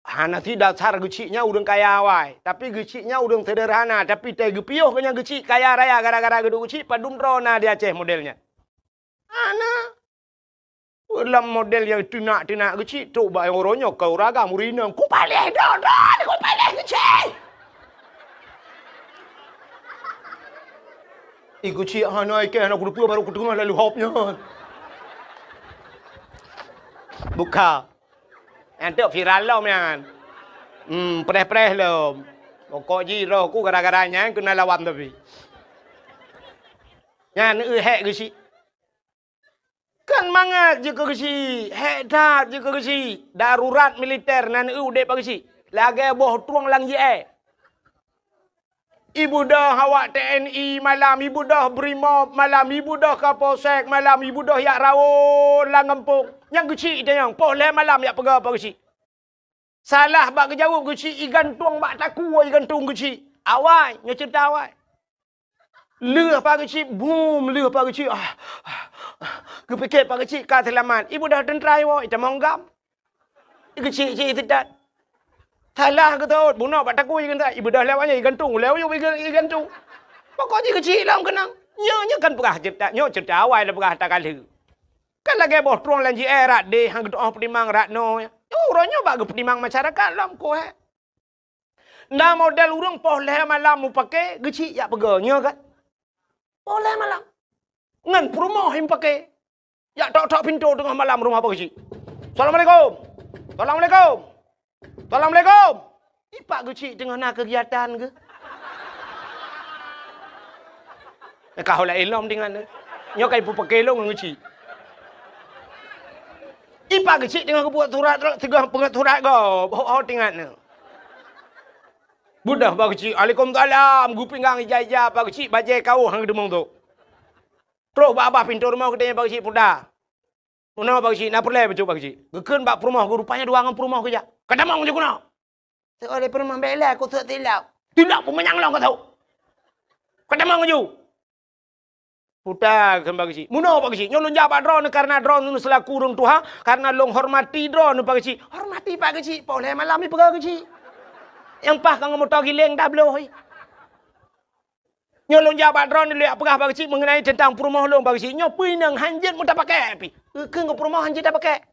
Hana sit dasar geuchik nyan ureuëng kaya awai, tapi geuchik nyan ureuëng seuderhana, tapi tée geupiôh keu nyang geuchik kaya raya gara-gara geuduek geuchik, padum droe na di Aceh model nyan. Hana. Lam model nyang teunak-teunak geuchik, trok bak uroe nyoe ka ureuëng agam ureuëng inong, "Kupaléh droe-droe, kupaléh geuchik!" I geuchik hana ikée hana kuteupeu barô kuteungoh lalu hop nyan. Buka. Nyan teuk viral lom nyan. Hmm, preh-preh lom. Pokok jih roh ku gara-gara nyan keunan lawan tapi. Nyan eu hék geuchik. Kan mangat jeuet keu geuchik, hék that jeuet keu geuchik. Darurat militer nan eu udép bak geuchik. Lagèe boh trueng lam jiée. Ibeudôh awak T N I malam, ibeudôh Brimob malam, ibeudôh Kapolsek malam, ibeudôh jak rawon lam gampông. Nyang geuchik tanyong, poh lhèe malam jak peugah bak geuchik. Salah bak geujaweueb geuchik, igantung bak takue, igantung geuchik. Awai, nyoe ceurita awai. Lheueh bak geuchik, bum, lheueh bak geuchik. Ah, ah, ah. Geupike bak geuchik ka seulamat. Ibeudôh teuntra iwoe, itamong gam. Geuchik-chik seudat. Salah geutot, bunoe bak takue igantung. Ibeudôh lewat nyan, igantung. Lewat nyan, iga-, igantung. Pokok jih geuchik lom keunong. Nyoe, nyoe kan peugah ceurita, nyoe ceurita awai lôn peugah takalheueh. Kan lagèe boh trueng lam jiée rot deh, han geutu'oh peutimang rot noe. Nyoe uroe nyoe bak geupeutimang masyarakat lom, koh, eh. Na model ureueng poh lhèe malam mupake, geuchik jak peugah, nyoe kan? Poh lhèe malam. Ngon peurumoh mupake. Jak tok-tok pintoe teungoh malam rumoh bak geuchik. "Assalamualaikum. Assalamualaikum. Assalamualaikum." Ipak geuchik teungoh na keugiatan geuh. Ka ho laén lom tingat nyoe. Nyoe ka ipeupake lôn ngon geuchik. Ipak geuchik teungoh geubuet surat, teungoh peungeuet surat gob. Ho, ho tingat nyoe. Beudôh bak geuchik, "Waalaikumsalam." Geupinggang ija-ija bak geuchik, bajèe kawöh han geuteumong tu. Troh bak babah pintoe rumoh geutanyoe bak geuchik puta. Meunoe bak geuchik, na peureulèe bacut bak geuchik. Geukheun bak peurumoh geuh, rupanya dua ngon peurumoh geujak. "Ka tamong ju keunoe." Teuh lé peurumoh, "Bèk lé, kuteuek tilok." "Tilok peumanyang lôn kateuek. Ka tamong ju." Puta geukheun bak geuchik. "Meunoe bak geuchik. Nyoe lôn jak bak droeneuh karena droeneuh seulaku ureueng tuha, karena lôn hormati droeneuh bak geuchik." "Hormati bak geuchik, poh lhèe malam ipeugah geuchik. Nyang paih ka ngon moto giléng dah bloh." Nyoe lôn jak bak droeneuh lôn jak peugah bak geuchik meungenai teuntang peurumoh lôn bak geuchik. Nyoe peue inong han jeuet meuteupakèk pih. Keu peurumoh han jeuet teupakèk.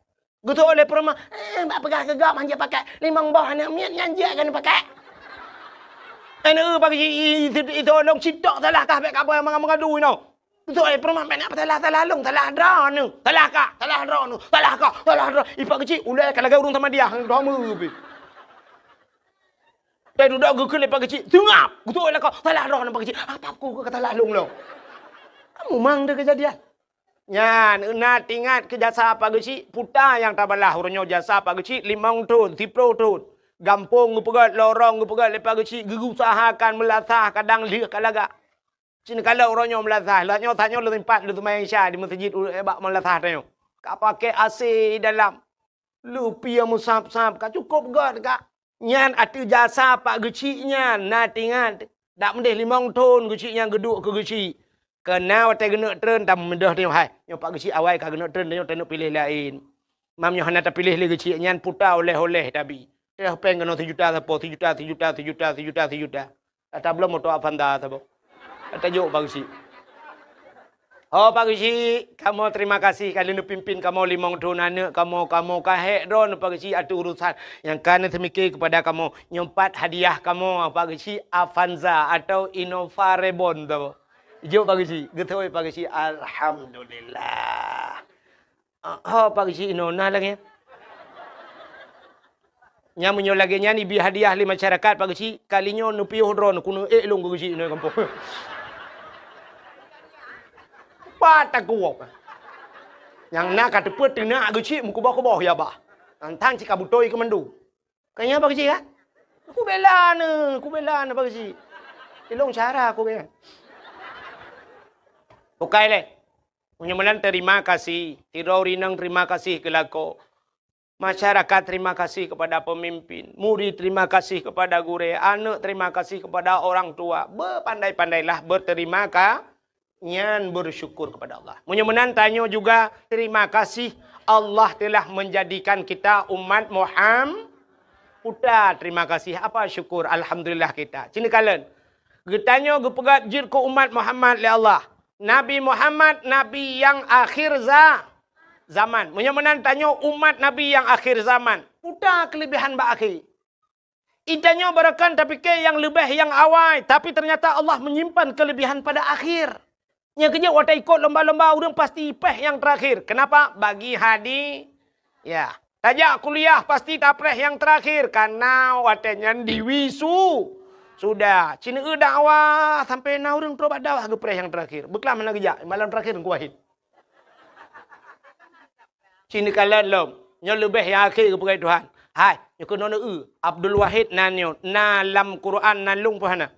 Geutôk lé peurumoh, "Eh, bak peugah keu gob han jeuet pakèk. Limong boh aneuk miet nyan jeuet keuneuk pakèk." Aneuk bak geuchik, i, i, i, lôn citok salah kah bèk kaboh mangat-mangat dui nyoe. Geutôk lé peurumoh, "Bèk na peusalah-salah lôn, salah droeneuh. Salah kah, salah droeneuh, salah kah, salah droe." Ipak geuchik, ulèe ka lagèe ureueng Samadiyah, han droe meu pih. Teuh dudoe geukheun lé pak geuchik, "Seungab!" Geutôk lé lakoe, "Salah droeneuh pak geuchik." "Apa ku ka salah lôn lom?" Kamu mang deh keujadian. Nyan, na teuingat keu jasa pak geuchik, puta nyang tabalah uroe nyoe jasa pak geuchik limong thon, siplôh thon. Gampông geupeugöt, lorong geupeugöt lé pak geuchik, geuusahakan meulasah kadang lheueh ka lagak. Cit neukalon uroe nyoe meulasah, lheueh nyoe tanyoe lôn sempat lôn seumayang Isya di meuseujid u-, bak meulasah tanyoe. Ka pakai A C dalam. Lupie meusab-sab, ka cukôp göt ka. Nyan ateueh jasa pak geuchik nyan, na teuingat. Dak meudeh limong thon geuchik nyan geuduek keu geuchik. Keu na watèe geuneuk treun, tameudeh teuh hai. Nyoe pak geuchik awai ka geuneuk treun, nyoe taneuk piléh laén. Mam nyoe hana tapiléh lé geuchik nyan, puta oleh-oleh tabi. Teuh péng keunoe sijuta sapo, sijuta, sijuta, sijuta, sijuta, sijuta. Ata bloe moto Avanza saboh. Ata jok pak geuchik. Oh, pak geuchik, kamoe terima kasih ka lheueh neupimpin kamoe limong thon aneuk kamoe, kamoe ka hék droeneuh pak geuchik ateueh urusan nyang ka neuseumiké keupada kamoe. Nyoe pat hadiah kamoe pak geuchik Avanza atau Innova Reborn saboh. Jok pak geuchik, geutôi pak geuchik, alhamdulillah. Ah, ho, pak geuchik inoe na lagèe nyan. Nyan meunyoe lagèe nyan ibi hadiah lé masyarakat pak geuchik, kali nyoe neupiôh droeneuh keuneuk ék lôn keu geuchik inoe gampông. Pat takue. Nyang na ka teupeu teunak geuchik meukuboh-kuboh ya bah. Tantang cit ka beutôi keu mandum. Ka nyan pak geuchik kan? Kubela neuh, kubela neuh pak geuchik. Ilong cara kubela. Bukai lé. Meunyoe meunan terima kasih, sidroe ureueng inong terima kasih keu lakoe. Masyarakat terima kasih kepada pemimpin, murid terima kasih kepada gurèe, aneuk terima kasih kepada orang tua. Beupandai-pandailah berterima ka-, nyan bersyukur kepada Allah. Meunyoe meunan tanyoe juga terima kasih Allah telah menjadikan kita umat Muham-, puta terima kasih, apa syukur, alhamdulillah kita. Cit neukalon. Geutanyoe geupeugöt jeuet keu umat Muhammad lé Allah. Nabi Muhammad, nabi nyang akhir za-, zaman. Meunyoe meunan tanyoe umat nabi nyang akhir zaman. Puta keuleubihan bak akhé. Geutanyoe barokon tapike nyang leubeh nyang awai, tapi ternyata Allah menyimpan kelebihan pada akhir. Nyang keujeuet watèe ikot lomba-lomba ureueng pasti péh nyang terakhir. Kenapa? Bagi hadi-, ya. Tajak kuliah pasti tapreh nyang terakhir, karena watèe nyan diwisu-, sudah. Cit neueu dakwah sampai na ureueng trok bak dakwah geupreh nyang terakhir. Beuklam hana geujak, malam terakhir Teungku Wahid. Ci neukalon lom. Nyoe leubeh nyang akhé geupeugah Tuhan. Hai, nyoe keunoe eu, Abdul Wahid na nyoe, na lam Quran na lôn peue hana?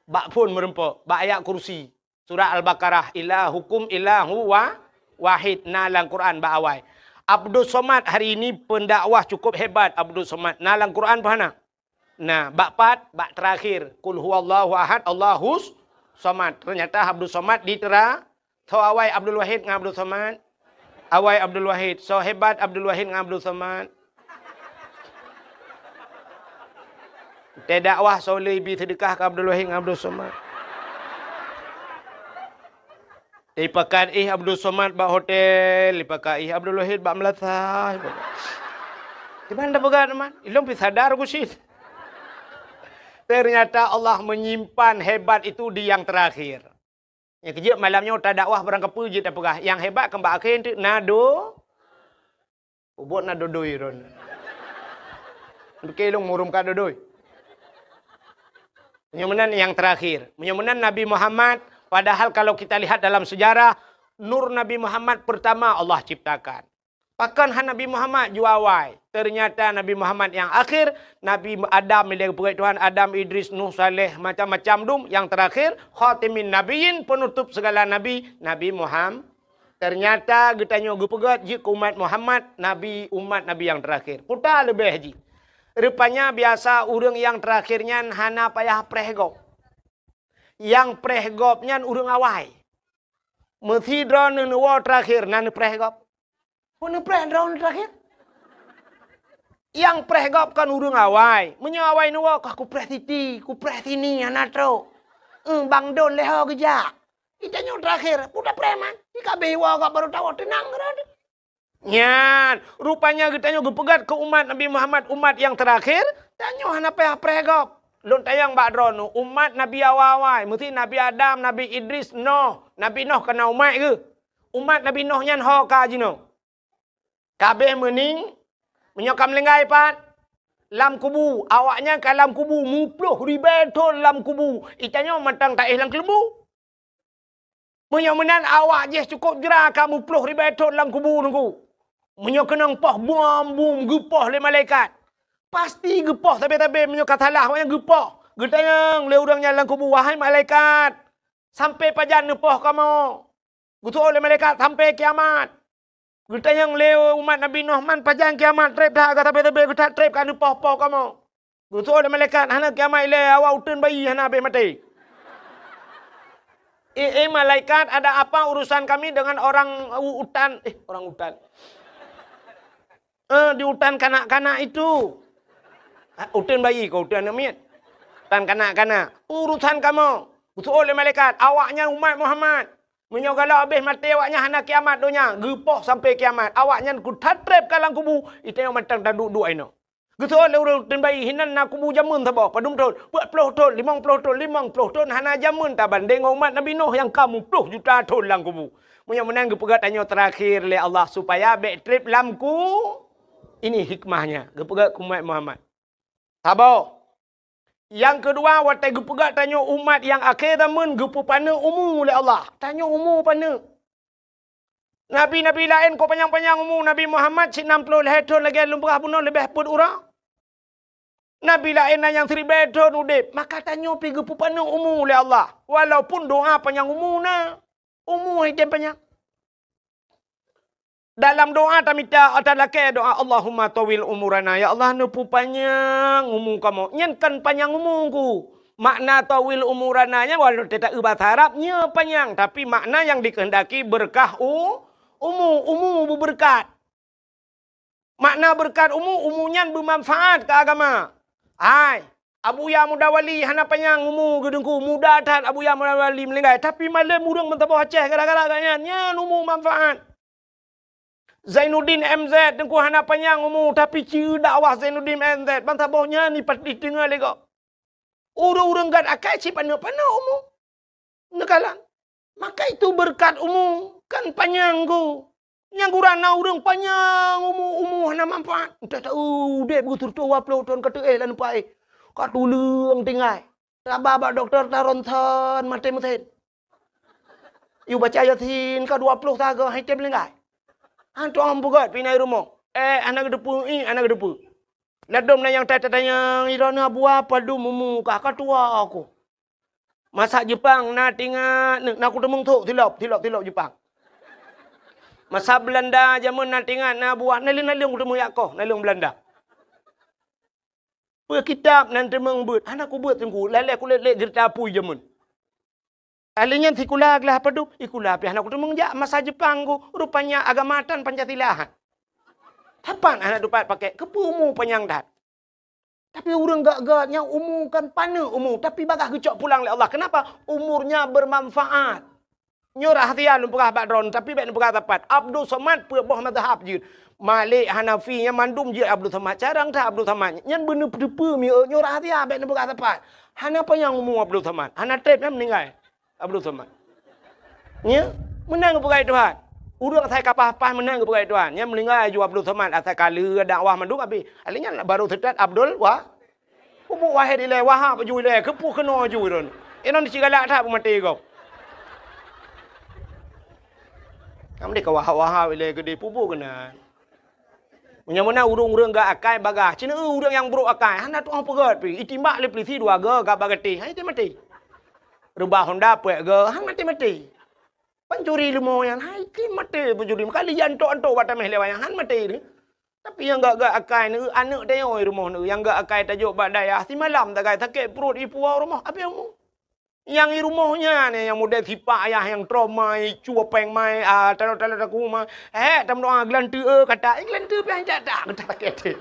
Bak phon meureumpok, bak ayat kursi. Surat Al-Baqarah, "Ilahukum ilahu wa-, wahid", na lam Quran bak awai. Abdul Somad hari ini pendakwah cukup hebat, Abdul Somad. Na lam Quran peue hana? Nah, bak pat, bak terakhir, "Qul huwallahu ahad, Allahus somad." Ternyata Abdul Somad di tera-, tho awai Abdul Wahid ngon Abdul Somad. Awai Abdul Wahid, so hebat Abdul Wahid ngon Abdul Somad. Teudakwah soe lé ibi seudeukah keu Abdul Wahid ngon Abdul Somad. Ipakat ih Abdul Somad bak hotel, ipakat ih Abdul Wahid bak meulasah. Kiban tapeugah teuma, ilong pi sadar ku cit. Ternyata Allah menyimpan hebat itu di yang terakhir. Nyang keujeuet malam nyoe tadakwah barang kapeue jeuet tapeugah, nyang hebat kan bak akhé teuk na do-, Ubot na dodoi ron. Oke, lôn murum ka dodoi. Meunyoe meunan nyang terakhir. Meunyoe meunan Nabi Muhammad, padahal kalau kita lihat dalam sejarah, nur Nabi Muhammad pertama Allah ciptakan. Pakon han Nabi Muhammad ju awai. Ternyata Nabi Muhammad nyang akhir, Nabi Adam, bila geupeugah Tuhan, Adam, Idris, Nuh, Saleh, macam-macam dum. Nyang terakhir, khatimin nabiyyin, penutup segala nabi, Nabi Muhammad. Ternyata geutanyoe geupeugét jeuet keu umat Muhammad, nabi, umat nabi nyang terakhir. Kuta leubeh jih. Rupanya biasa ureuëng nyang terakhir nyan hana payah preh gob. Nyang preh gob nyan ureuëng awai. Meusidroe neuwoe terakhir na neupreh gob. Peue neupreh droeneuh terakhir? Nyang preh gob kon ureuëng awai. Meunyoe awai neuwoe, kah kupreh siti, kupreh sini, hana trok. Eung, bang don lé ho geujak. Geutanyoe terakhir, peue tapreh man? Di ka abéh iwoe gob barô tawoe teunang rot. Nyan, rupanya geutanyoe geupeugét keu umat Nabi Muhammad, umat nyang terakhir, tanyoe hana payah preh gob. Lôn tanyong bak droeneuh, umat Nabi awai-awai, meusti Nabi Adam, Nabi Idris, Noh. Nabi Noh ka na umat geuh. Umat Nabi Noh nyan ho ka jinoe. Ka abéh meuning, meunyoe ka meulinggai pat, lam kubu, awaknyan ka lam kubu, muploh ribée thon lam kubu, geutanyoe mantong taéh lam keuleumbu. Meunyoe meunan awak jih cukôp jra ka muploh ribée thon lam kubu nunggu. Meunyoe keunong poh bom-bom geupoh lé malaikat, pasti geupoh sabe-sabe meunyoe ka salah awaknyan geupoh. Geutanyong lé ureuëng nyan lam kubu, "Wahai malaikat, sampai pajan neupoh kamoe?" Geuseuôt lé malaikat, "Sampai kiamat." Geutanyong lé umat Nabi Nuh, "Man pajan kiamat treb that, ka sabe-sabe geuthat treb ka neupoh-poh kamoe?" Geuseuôt lé malaikat, "Hana kiamat ilée, awak uteuen bayi hana abéh maté." "Eh, eh, malaikat, ada apa urusan kami dengan orang u-, utan?" Eh, orang utan. Eh, di utan kanak-kanak itu. Ah, uteuen bayi kah, uteuen aneuk miet? Utan kanak-kanak. Urusan kamoe. Geuseuôt lé malaikat, "Awaknyan umat Muhammad. Meunyoe galak abéh maté awaknyan hana kiamat donya, geupoh sampai kiamat. Awaknyan geuthat treb ka lam kubu, geutanyoe mantong taduek-duek inoe." Geuseuôt lé ureuëng uteuen bayi, "Hinan na kubu jameun saboh, padum thon?" "Peuet ploh thon, limong ploh thon." "Limong ploh thon hana jameun tabandeng ngon umat Nabi Nuh nyang ka muploh juta thon lam kubu." Meunyoe meunan geupeugah tanyoe terakhir lé Allah supaya bék treb lam ku-, ini hikmahnya, geupeugah keu umat Muhammad. Saboh. Nyang keudua, watée geupeugah tanyoe umat nyang akhé zaman geupeupaneuk umu lé Allah. Tanyoe umu paneuk. Nabi-nabi laén kok panyang-panyang umu, Nabi Muhammad cit nam ploh lhée thon lagée lôn peugah bunoe leubeh peuet uroe. Nabi laén na nyang siribée thon udeb, maka tanyoe pih geupeupaneuk umu lé Allah. Walaupun doa panyang umu na, umu hai tem panyang. Dalam doa tamita, talakée doa, "Allahumma tawil umurana." Ya Allah, neupeupanyang umu kamoe. Nyan kan panyang umu ku. Makna tawil umurana nyan, walau teuta eu bahasa Arab, nyoe panyang. Tapi makna nyang dikehendaki berkah u-, umu, umu beubeureukat. Makna beureukat umu, umu nyan beumanfaat keu agama. Hai, Abuya Muda Wali hana panyang umu geuteungku, muda that Abuya Muda Wali meuninggai. Tapi malem ureuëng meusaboh Aceh gara-gara gobnyan, nyan umu manfaat. Zainuddin M Z teungku hana panyang umu, tapi ci dakwah Zainuddin M Z, bansaboh nyan ipat-, iteungoh lé gob. Ureuëng-ureuëng gét akai cit paneuk-paneuk umu. Neukalon. Maka itu beureukat umu kan panyang ku. Nyang gura na ureuëng panyang umu, umu hana manfaat. Entah tahu udeb beutôi dua ploh thon ka teuéh lam paéh. Ka tuleueng tinggai. Taba bak dokto ta ronsen maté meusén. Yue baca Yasin ka dua ploh sagoe hai tem linggai. Han tu'oh peugét pih na i rumoh. Eh, hana geuteupeue, ih, hana geuteupeue. Ladôm na nyang ta-, tatanyong, "Droeneuh Abu, padum umu kah?" "Ka tuha ku." Masa Jepang na teuingat, na kuteumeung thok, tilop, tilop, tilop Jepang. Masa Beulanda jameun na teuingat, na Abu, naleueng-naleueng kuteumeung jak koh, naleueng Beulanda. Peue kitab nan teumeung beuet, hana kubeuet teungku, lalée kulét-lét jeurita apui jameun. Ahli nyan sikula glah padub, sikula pih hana kuteumeung jak masa Jepang ku, rupanya agama tan Pancasila. Sapat hana tupat pakai, keupeue umu panyang that. Tapi ureuëng gét-gét nyang umu kan paneuk umu, tapi bagaih geucok pulang lé Allah. Kenapa? Umurnya bermanfaat. Nyoe rahsia lôn peugah bak droeneuh, tapi bék neupeugah sapat. Abdul Somad peuet boh mazhab jeuet. Malik, Hanafi, nyan mandum jeuet Abdul Somad. Carông that Abdul Somad. Nyan beuneupeue-peue mieu, nyoe rahsia bék neupeugah sapat. Hana panyang umu Abdul Somad. Hana trép nyan meuninggai Abdul Somad. Nya, meunan geupeugah Tuhan. Ureuëng asai ka paih-paih meunan geupeugah Tuhan. Nyan meuninggai aju Abdul Somad. Asai ka lheueh dakwah mandum habéh. Ahli nyan baru seutôt Abdul Wa-, Pupuk Wahid ilée, Wahab aju ilée, keupeue keunoe aju droeneuh. Inong cit galak that peumaté gob. Kamoe deh ka Wahab-Wahab ilée geudeh pupuk keunan. Meunyoe meunan ureuëng-ureuëng gét akai bagaih, cit ureuëng nyang brok akai, hana tu'oh peugét pih, itimbak lé peulisi dua goe gak bak gatéh, hai maté. Reubah honda peuet goe, hai maté-maté. Pancuri leumo nyan, hai maté pancuri, meukalu jiantok-antok bak taméh lé wayang, hai maté teuh. Tapi nyang gét-gét akai neu, aneuëk tanyoe i rumoh neu, nyang gét akai tajok bak dayah, simalam tagai sakét pruet ipuwoe u rumoh, api umu. Nyang i rumoh nyan, nyang model sipak ayah nyang trauma, icu péng mai, ah, talo-talo taku mai. Hék, tameudoa geulanteue, eh, kata, eh, geulanteue piah jak dak, kata sakét.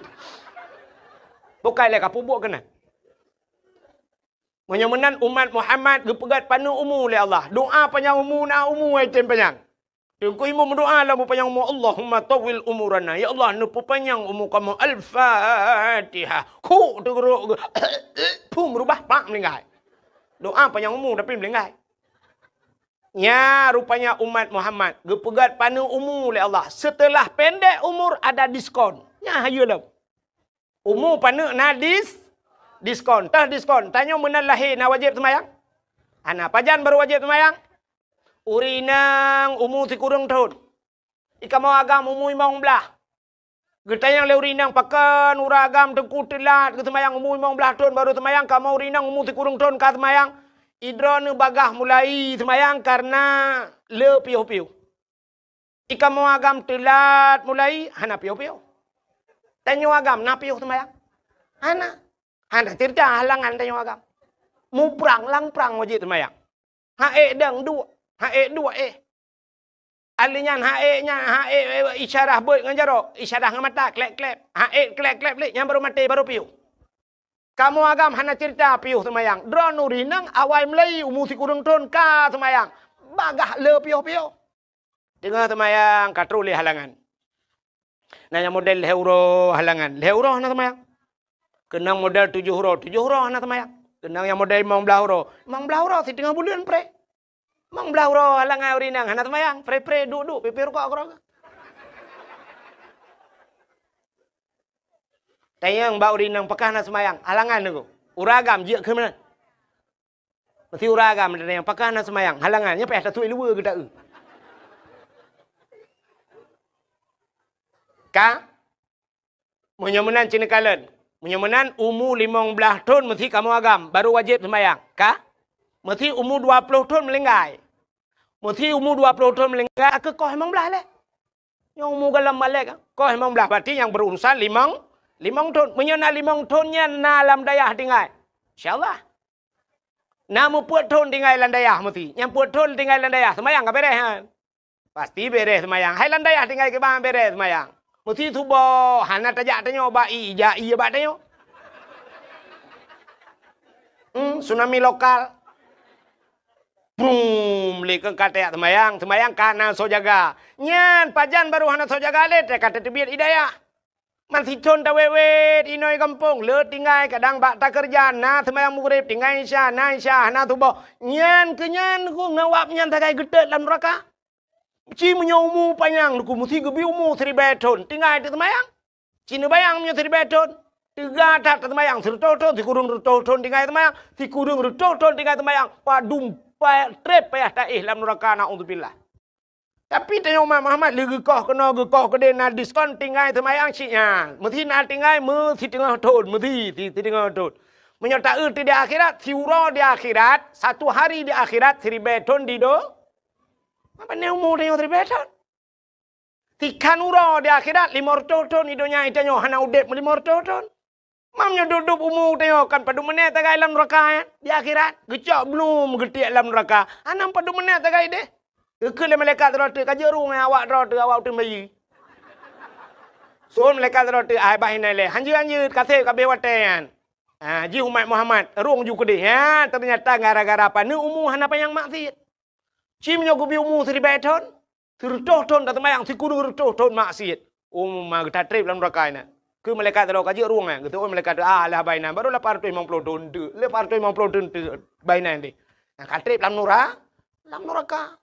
Bukai lé ka peubuet keunan. Meunyoe meunan umat Muhammad geupeugét paneuk umu lé Allah. Doa panyang umu na umu ai tem panyang. Teungku Imum meudoa lam panyang umu, "Allahumma tawwil umurana." Ya Allah, neupeupanyang umu kamoe. Al-Fatihah. Khuk teugeurok geu-, phum reubah pak meulinggai. Doa panyang umu tapi meulinggai. Nya rupanya umat Muhammad geupeugét paneuk umu lé Allah. Setelah pendek umur ada diskon. Nya hayeue lom. Umu paneuk na dis-, diskon. Tah diskon. Tanyoe meunan lahé na wajéb seumayang? Hana. Pajan barô wajéb seumayang? Ureuëng inong umu sikureueng thon. I kamoe agam umu limong blaih. Geutanyong lé ureuëng inong, "Pakon ureuëng agam teungku teulat geuseumayang umu limong blaih thon barô seumayang, kamoe ureuëng inong umu sikureueng thon ka seumayang?" I droeneuh bagaih mulai seumayang kareuna le piôh-piôh. I kamoe agam teulat mulai, hana piôh-piôh. Tanyoe agam na piôh seumayang? Hana. Hana ceurita halangan tanyoe agam. Muprang lam prang wajéb seumayang. Hak ék dang duek, hak ék duek éh. Ahli nyan hak ék nyan, hak ék, ék, isyarah beuet ngon jaroe, isyarah ngon mata, klép-klép. Hak ék klép-klép lé, nyan barô maté, barô piôh. Kamoe agam hana ceurita piôh seumayang. Droeneuh ureuëng inong awai mulai umu sikureueng thon ka seumayang. Bagaih le piôh-piôh. Teungoh seumayang ka troh lé halangan. Na nyang model lhée uroe halangan. Lhée uroe hana seumayang. Keunong model tujoh uroe, tujoh uroe hana seumayang. Keunong nyang model limong blaih uroe, limong blaih uroe siteungoh buleuen pré. Limong blaih uroe halangan ureuëng inong hana seumayang, pré-pré duek-duek pipée rukok keudroe. Tanyong bak ureuëng inong, "Pakon hana seumayang?" Halangan teungku. Ureuëng agam jeuet keu meunan. Meusti ureuëng agam tanyong, "Pakon hana seumayang?" Halangan, nyan payah tatuek luweue geuta-eu. Ka? Meunyoe meunan cit neukalon. Meunyoe meunan umu limong blaih thon meusti kamoe agam, barô wajéb seumayang. Ka? Meusti umu dua ploh thon meulinggai. Meusti umu dua ploh thon meulinggai, ka koh limong blaih lé. Nyang umu goh lom malek, koh limong blaih, berarti nyang berurusan limong, limong thon. Meunyoe na limong thon nyan na lam dayah tinggai. Insya Allah. Na meupeuet thon tinggai lam dayah meusti. Nyang peuet thon tinggai lam dayah, seumayang ka beres nyan. Pasti beres seumayang. Hai lam dayah tinggai kiban beres seumayang. Meusti suboh, hana tajak tanyoe bak ie, jak ie bak tanyoe. Hmm, tsunami lokal. Brum, lé keu ka tajak seumayang, seumayang ka na soe jaga. Nyan, pajan barô hana soe jaga lé, ka tateubiet ie dayah. Man sithon tawét-wét inoe gampông, le tinggai kadang bak takeureuja, na seumayang Maghrib, tinggai Isya, na Isya, hana suboh. Nyan keu nyan ku ngawab nyan sagai geutot lam nuraka. Ci meunyoe umu panyang ku meusti geubri umu siribée thon, tinggai teuseumayang. Ci neubayang meunyoe siribée thon, teuga that teuseumayang, sireutôh thon, sikureueng reutôh thon tinggai seumayang, sikureueng reutôh thon tinggai seumayang, padum pa-, trép payah taéh lam nuraka, naudzubillah. Tapi tanyoe umat Muhammad lé geukoh keunoe geukoh keudeh na diskon tinggai seumayang cit nyan. Meusi na tinggai meusiteungoh thon, meusi si-, siteungoh thon. Meunyoe taeu di akhirat, siuroe di akhirat, satu hari di akhirat siribèe thon di do-, apa ni umu tanyoe siribèe thon? Sikhan uroe di akhirat limong reutôh thon di donya, tanyoe hana udeb limong reutôh thon. Mam nyoe dub-dub umu tanyoe kan padum meunan tagai lam neuraka, eh? Di akhirat, geucok blum geutiek lam neuraka. Hana padum meunan tagai deh. Geukheun lé malaikat sidroe teuk, "Ka jeuet rhueng, eh, awak droe teuh, awak uteuen bayeue." Seuôt malaikat sidroe teuk, "Ai, bah inan lé. Hanjeuet-hanjeuet, ka sép ka abéh watèe nyan." Ha, jih umat Muhammad, rhueng ju keudeh. Ha, teunyata gara-gara paneuk umu hana panyang maksiet. Ci meunyoe geubi umu siribèe thon, sireutôh thon taseumayang, sikureueng reutôh thon maksiet. Umu ma geutatreb lam neuraka inan. Keu malaikat sidroe, "Ka jeuet rhueng, eh?" Geuseuôt malaikat, "Ah, lah bah inan, barô lapan reutôh limong ploh thon teuk. Lé lapan reutôh limong ploh thon teuk bah inan deh." Nyang ka treb lam nura-, lam neuraka.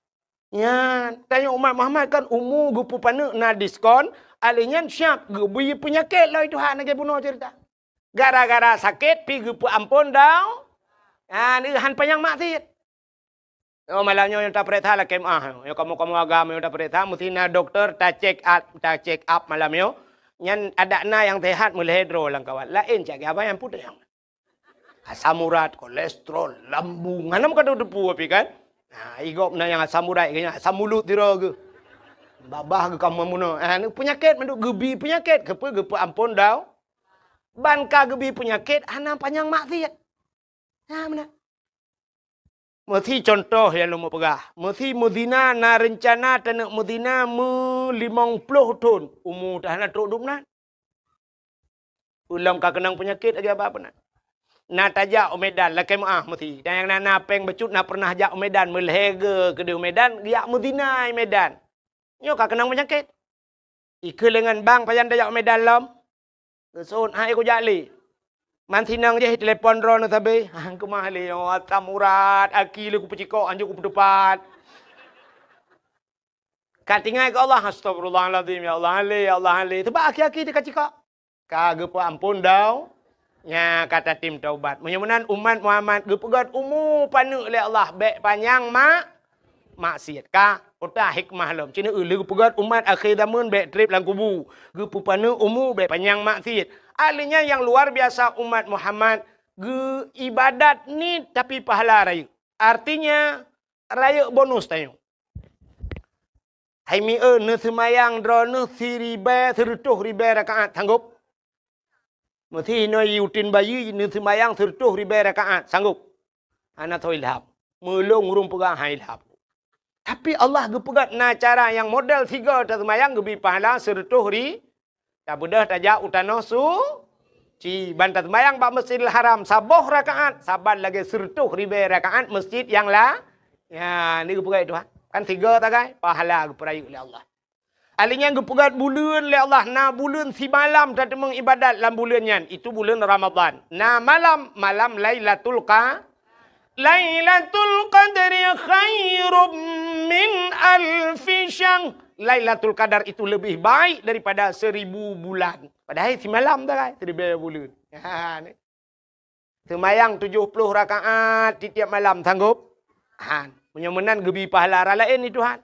Nyan, tanyoe umat Muhammad kan umu geupeupaneuk na diskon, alèh nyan siap geubi peunyakét lom Tuhan lagèe bunoe ceurita. Gara-gara sakét pih geupeuamphon dau-, ah, han panyang maksiet. Oh, malam nyoe nyang tapareksa lakèe meu'ah. Nyoe kamoe-kamoe agam nyoe tapareksa, meusti na dokto ta-check up, ta-check up malam nyoe. Nyan adak na nyang seuhat meulhèe droe lam kawat. Laén cit abang nyang putéh. Asam urat, kolesterol, lambung. Hana meukateupeu pih kan? Nah, i gob na nyang asam urat, nyang asam ulut sidroe geuh. Babah geuh ka meunoe. Ah, ni peunyakét mandum geubi peunyakét. Keupeue geupeuamphon dau-, ban ka geubi peunyakét hana panyang maksiet. Nah, meunan. Meusi contoh nyang lôn peugah, meusi meuzina na reuncana taneuk meuzina meu limong ploh thon, umu teuh hana trok dum nan. Ulôn ka keunong peunyakét lagèe abah peunan. Na tajak u Medan lakèe meu'ah meusi. Dan nyang na, na péng bacut na pernah jak u Medan, meulhèe geu keudeh u Medan, geujak meuzina i Medan. Nyoe ka keunong peunyakét. Ikheun lé ngon bang, "Pajan tajak u Medan lom?" Geuseuôt, "Hai kujak lé." Man sinong jih telepon droeneuh sabe, "Hang keumah lé, oh, asam urat, aki lé kupeucikok, hanjeuet kupeuteupat." Ka tinggai keu Allah, "Astagfirullahalazim, ya Allah, han lé, ya Allah, han lé." Teuma aki-aki teuh ka cikok. Ka geupeuamphon dau-, nya ka tatem taubat. Meunyoe meunan umat Muhammad geupeugöt umu paneuk lé Allah, bèk panyang mak-, maksiet. Ka, peue hikmah lom. Ci neu lé geupeugöt umat akhé zaman bèk trép lam kubu. Geupeupaneuk umu bèk panyang maksiet. Ahli nyan nyang luar biasa umat Muhammad geu-ibadat niet tapi pahala rayeuk. Artinya, rayeuk bonus tanyoe. Hai mieu neuseumayang droeneuh siribèe, sireutôh ribèe rakaat, sanggob? Meusi inoe yue uteuen bayeue neuseumayang sireutôh ribèe rakaat, sanggob? Hana soe ilham. Meulôn ureueng peugah han ilham. Tapi Allah geupeugah na cara nyang model sigoe taseumayang geubi pahala sireutôh ri-, Tabeudôh tajak u tanoh suci, ban taseumayang bak Masjidil Haram saboh rakaat saban lagèe sireutôh ribèe rakaat masjid nyang la-, nyan, ni geupeugah Tuhan. Kan sigoe tagai, pahala geupeurayeuk lé Allah. Ahli nyan geupeugah buleuen lé Allah, na buleuen simalam tateumeung ibadat lam buleuen nyan, itu buleuen Ramadhan. Na malam, malam Lailatul Qa-, Lailatul Qadri khairum min alfi syahr. Lailatul Qadar itu lebih baik daripada seribu bulan. Padahai simalam dah kan, seribu bulan. Ha, ni. Seumayang tujoh ploh rakaat tiep-tiep malam, sanggob? Han. Meunyoe meunan geubi pahala raya laén ni Tuhan.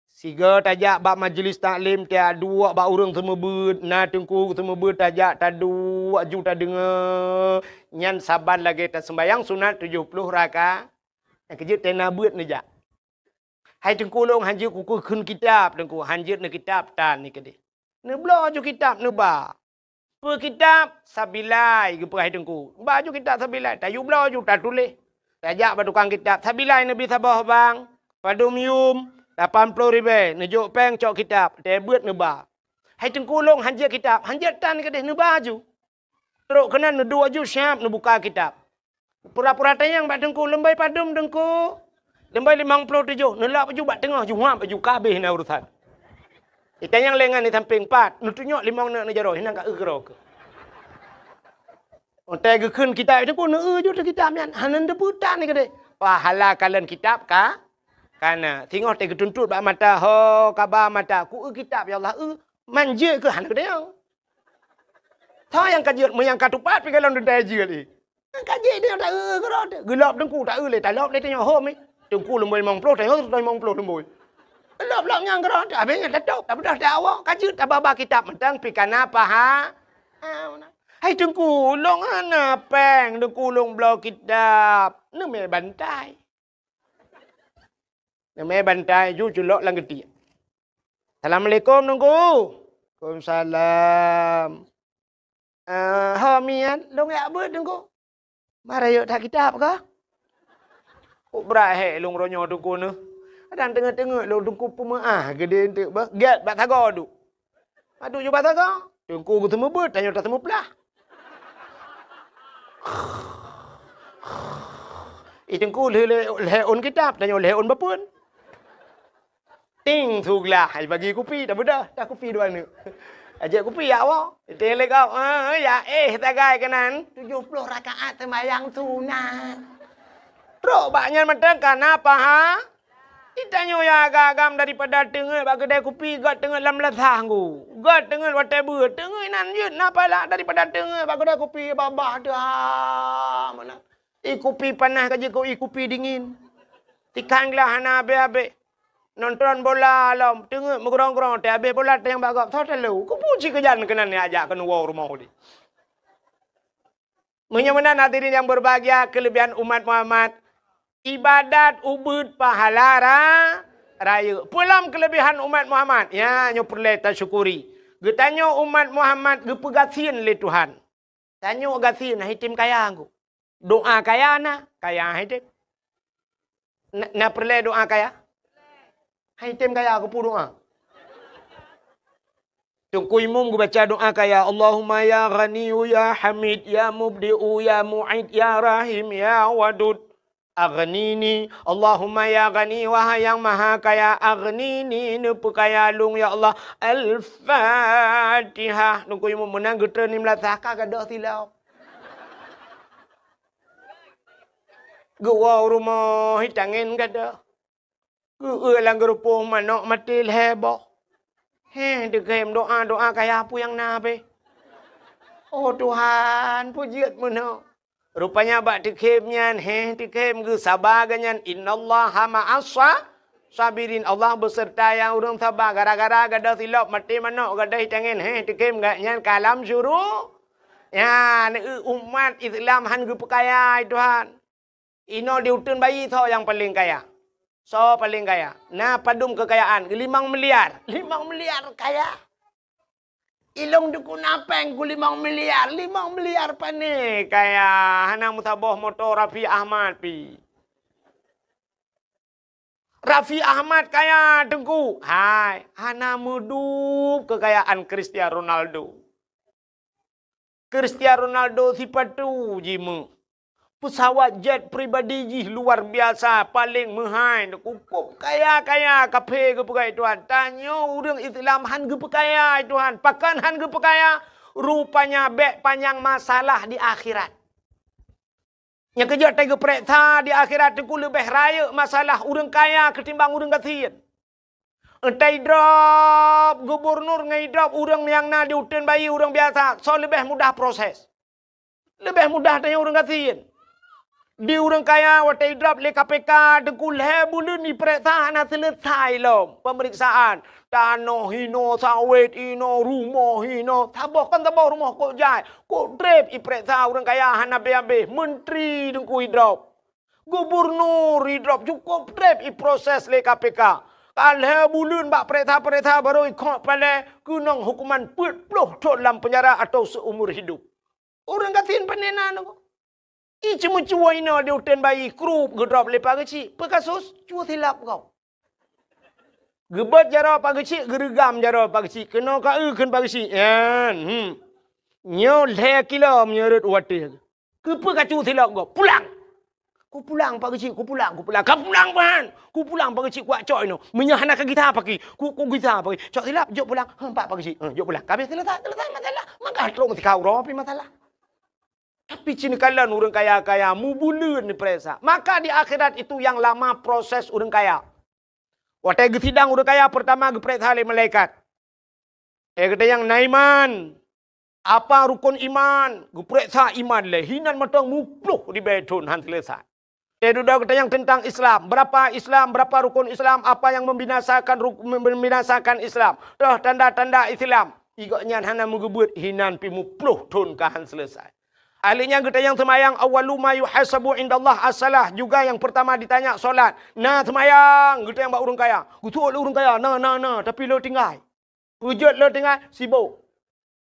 Sigoe tajak bak majlis taklim, taduek bak ureueng seumeubeuet, na teungku seumeubeuet tajak, taduek aju tadeungoe. Nyan saban lagèe taseumayang sunat tujoh ploh raka-, nyang keujeuet tena beuet neujak. Hai teungku lôn, hanjeuet kukheun kitab, teungku, hanjeuet neukitab tan ni keudeh. Neubloe aju kitab neuba. Peue kitab? Sabilai, geupeugah teungku. Ba aju kitab Sabilai, tayue bloe aju tatuléh. Tajak bak tukang kitab, Sabilai neubi saboh bang, padum yum, lapan ploh ribèe, neujok péng cok kitab, teuh beuet neuba. Hai teungku lôn hanjeuet kitab, hanjeuet tan keudeh neuba aju. Trok keunan neuduek aju siap neubuka kitab. Pura-pura tanyong bak teungku, "Leumbai padum teungku?" "Leumbai limong ploh tujoh." Neulap aju bak teungoh, aju huab aju ka abéh na urusan. Itanyong lé ngon di sampéng, "Pat?" Neutunyok limong neuk neujaroe, hinan ka eu keudroe keuh. Watèe geukheun kitab teungku, neueu ju teuh kitab nyan, hana neuteupeue tan keudeh. Pahala kalon kitab ka, kana. Singoh teuh geutuntot bak mata, ho, kaba mata, "Ku eu kitab, ya Allah, eu." Man jeuet keuh hana geutanyong. Soe nyang ka jeuet, meunyo nyang ka tupat pih kalon deuda jeuet, eh. Nyang ka jeuet nyoe ta eu keudroe teuh. Geulop teungku ta eu lé, talop lé tanyoe hom, eh. Teungku leumbai limong ploh, tanyoe limong ploh leumbai. Lop-lop nyang keudroe, habéh nyan tatôb, tabeudôh, tawoe, ka jeuet tababa kitab mantong pih kana paha. Hai Teungku, lôn hana péng, Teungku, lôn bloe kitab. Neumè bantai. Neumè bantai, ju culok lam geutiek. "Assalamualaikum, Teungku." "Waalaikumsalam." "Eh, ho miet, lôn jak beuet, Teungku." "Bah rayeuk that kitab kah?" "Kok brat hék lôn uroe nyoe, Teungku, neuh. Kadang teungeut-teungeut lôn, Teungku, peumeu'ah geudeh eunteuk beuh. Gèt bak sagoe duek." Padub ju bak sagoe, Teungku geuseumeubeuet, tanyoe taseumeuplah. I Teungku lheueh lhèe ôn kitab, tanyoe lhèe ôn bapeuen. Ting, su glah, ai bagi kupi, tabeudôh, dah kupi dua neuk. Ajak kupi jak woe. Ting lé gob, eh, ya éh sagai keunan. Tujoh ploh rakaat seumayang sunat. Trok bak nyan mantong kana paha. Itanyoe nyang agam-agam daripada teungeut bak keudè kupi, göt teungeut lam meunasah nggu. Göt teungeut watèe beuet, teungeut inan jeuet na pahala daripada teungeut bak keudè kupi babah teuh, ha, meunan. I kupi panas ka jeuet keu i kupi dingin. Tikang glah hana abéh-abéh. Nonton bola lom, teungeut meugrong-grong, teuh abéh bola teuh nyang bak gob, soe talo. Kupu ci keujan keunan nyang jak keunoe woe rumoh udép. Meunyoe meunan hadirin yang berbahagia, kelebihan umat Muhammad, ibadat ubit pahala ra-, rayeuk. Peue lom kelebihan umat Muhammad? Ya, nyoe peureulèe tasyukuri. Geutanyoe umat Muhammad geupeugasien lé Tuhan. Tanyoe gasien, hana item kaya nggu. Doa kaya na, kaya hana item. Na, na peureulèe doa kaya? Hana item kaya, keupeue doa? Teungku Imum geubaca doa kaya, "Allahumma ya Ghaniyyu ya Hamid, ya Mubdi'u ya Mu'id, ya Rahim ya Wadud, aghnini." Allahumma ya Ghani, wahai Yang Maha Kaya, aghnini, neupeukaya lôn, ya Allah. Al-Fatihah. Teungku Imum meunan geutreun lam meunasah ka gadôh silop. Geuwoe u rumoh, hi tangen gadôh. Geueu lam geurupoh manok maté lhèe boh. Heh, teukhem doa-doa kaya peue nyang na beh. Oh Tuhan, peue jeuet meunoe. Rupanya bak teukhem nyan, heh, teukhem geusaba geuh nyan, "Innallaha ma'as sa-, sabirin." Allah beuseurta nyang ureueng saba. Gara-gara gadôh silop maté manok, gadôh hi tangen, heh, teukhem geuh nyan ka lam syuru-, nyan, eu, umat Islam han geupeukaya, hai Tuhan. Inoe di uteuen bayi soe nyang paleng kaya? Soe paleng kaya? Na padum keukayaan? Limong miliar. Limong miliar kaya. Ilong dukun apeng ku limong miliar. Limong miliar pane kaya. Hana meusaboh moto Raffi Ahmad pi. Raffi Ahmad kaya, Teungku. Hai, hana meudub keukayaan Cristiano Ronaldo. Cristiano Ronaldo sipatu jimeuh. Peusawat jet pribadi jih luar biasa, paleng meuhai, cukôp kaya-kaya, kaphé geupeugah Tuhan. Tanyoe ureueng Islam han geupeukaya Tuhan. Pakon han geupeukaya? Rupanya bèk panyang masalah di akhirat. Nyang keujeuet tageupeureksa di akhirat teungku leubeh rayeuk masalah ureueng kaya keutimbang ureueng gasien. Entai idrop gubunur ngon idrop ureueng nyang na di uteuen bayi ureueng biasa, soe leubeh mudah proses? Leubeh mudah tanyoe ureueng gasien. Di ureueng kaya watèe idrop lé K P K teungku lhèe buleuen ipeureksa hana seuleusai lom peumeriksaan. Tanoh hinoe, sawét hinoe, rumoh hinoe, saboh kon saboh rumoh kok jai, kok trép ipeureksa ureueng kaya hana abéh-abéh, menteri teungku idrop. Gubunur idrop cukôp trép iproses lé K P K. Ka lhèe buleuen bak peureksa-peureksa barô ikhok palèe keunong hukuman peuet ploh thôn lam peunjara atau seumur hidup. Ureueng gasien pane na nyoe. Iceumeucue inoe di uteuen bayi krup geudrop lé Pak Geuchik. Peue kasus? Cue silop gob. Geubeuet jaroe Pak Geuchik, geureugam jaroe Pak Geuchik. Keunoe ka eu kheun Pak Geuchik. Nyan, hmm. Nyoe lhèe kilo meunyoe rhot u ateueh. Keupeue kacue silop gob? Pulang! Kupulang Pak Geuchik, kupulang, kupulang. Ka pulang ban! Kupulang Pak Geuchik, kucok inoe. Meunyoe hana ka gisa paki, ku, ku gisa paki. Cok silop, jok pulang. Heuh, Pak, Pak Geuchik. Heuh, jok pulang. Ka abéh seuleusai, seuleusai masalah. Maka trok sikau droe pih masalah. Tapi ci neukalon ureueng kaya-kaya mubuleuen ipresa. Maka di akhirat itu yang lama proses ureueng kaya. Watèe geusidang ureueng kaya peurtama geupresa lé malaikat. Eh, gata nyang na iman. Apa rukon iman? Geupresa iman lé. Hinan mantong muploh ribèe thôn han seuleusai. Teududoe geutanyong teuntang Islam. Berapa Islam, berapa rukun Islam, apa yang membinasakan ruk-, membinasakan Islam. Toh tanda-tanda Islam. Igok nyan hana meugeubeuet hinan pi muploh thon ka han seuleusoe. Ahli nyan geutanyong seumayang, awwalu ma yuhasabu indallah as-salah. Juga yang pertama ditanya solat. Na seumayang, geutanyong bak ureuëng kaya. Geutuek lé ureuëng kaya, na, na, na, tapi le tinggai. Peujeuet le tinggai, sibok.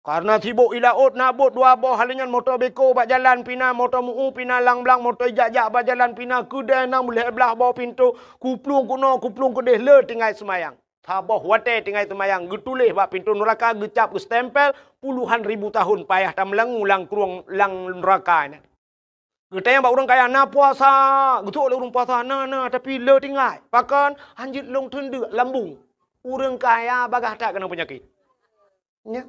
Karena sibok i laôt na bot dua boh, hal nyan moto beko bak jalan pina, moto mu'u pina, lang-blang, moto ijak-jak bak jalan pina, keudè na meulhèe blaih boh pintoe, kuplueng keunoe, kuplueng keudeh, le tinggai seumayang. Saboh watèe tinggai seumayang, geutuléh bak pintoe nuraka, geucap, geustempel, puluhan ribu tahun payah tameulangu lam krueng lam nuraka nyan. Geutanyong bak ureuëng kaya, na puasa? Geutuek lé ureuëng puasa, na, na, tapi le tinggai. Pakon? Hanjeuet lôn teundeuk lambung. Ureuëng kaya bagaih that keunong peunyakét. Nya.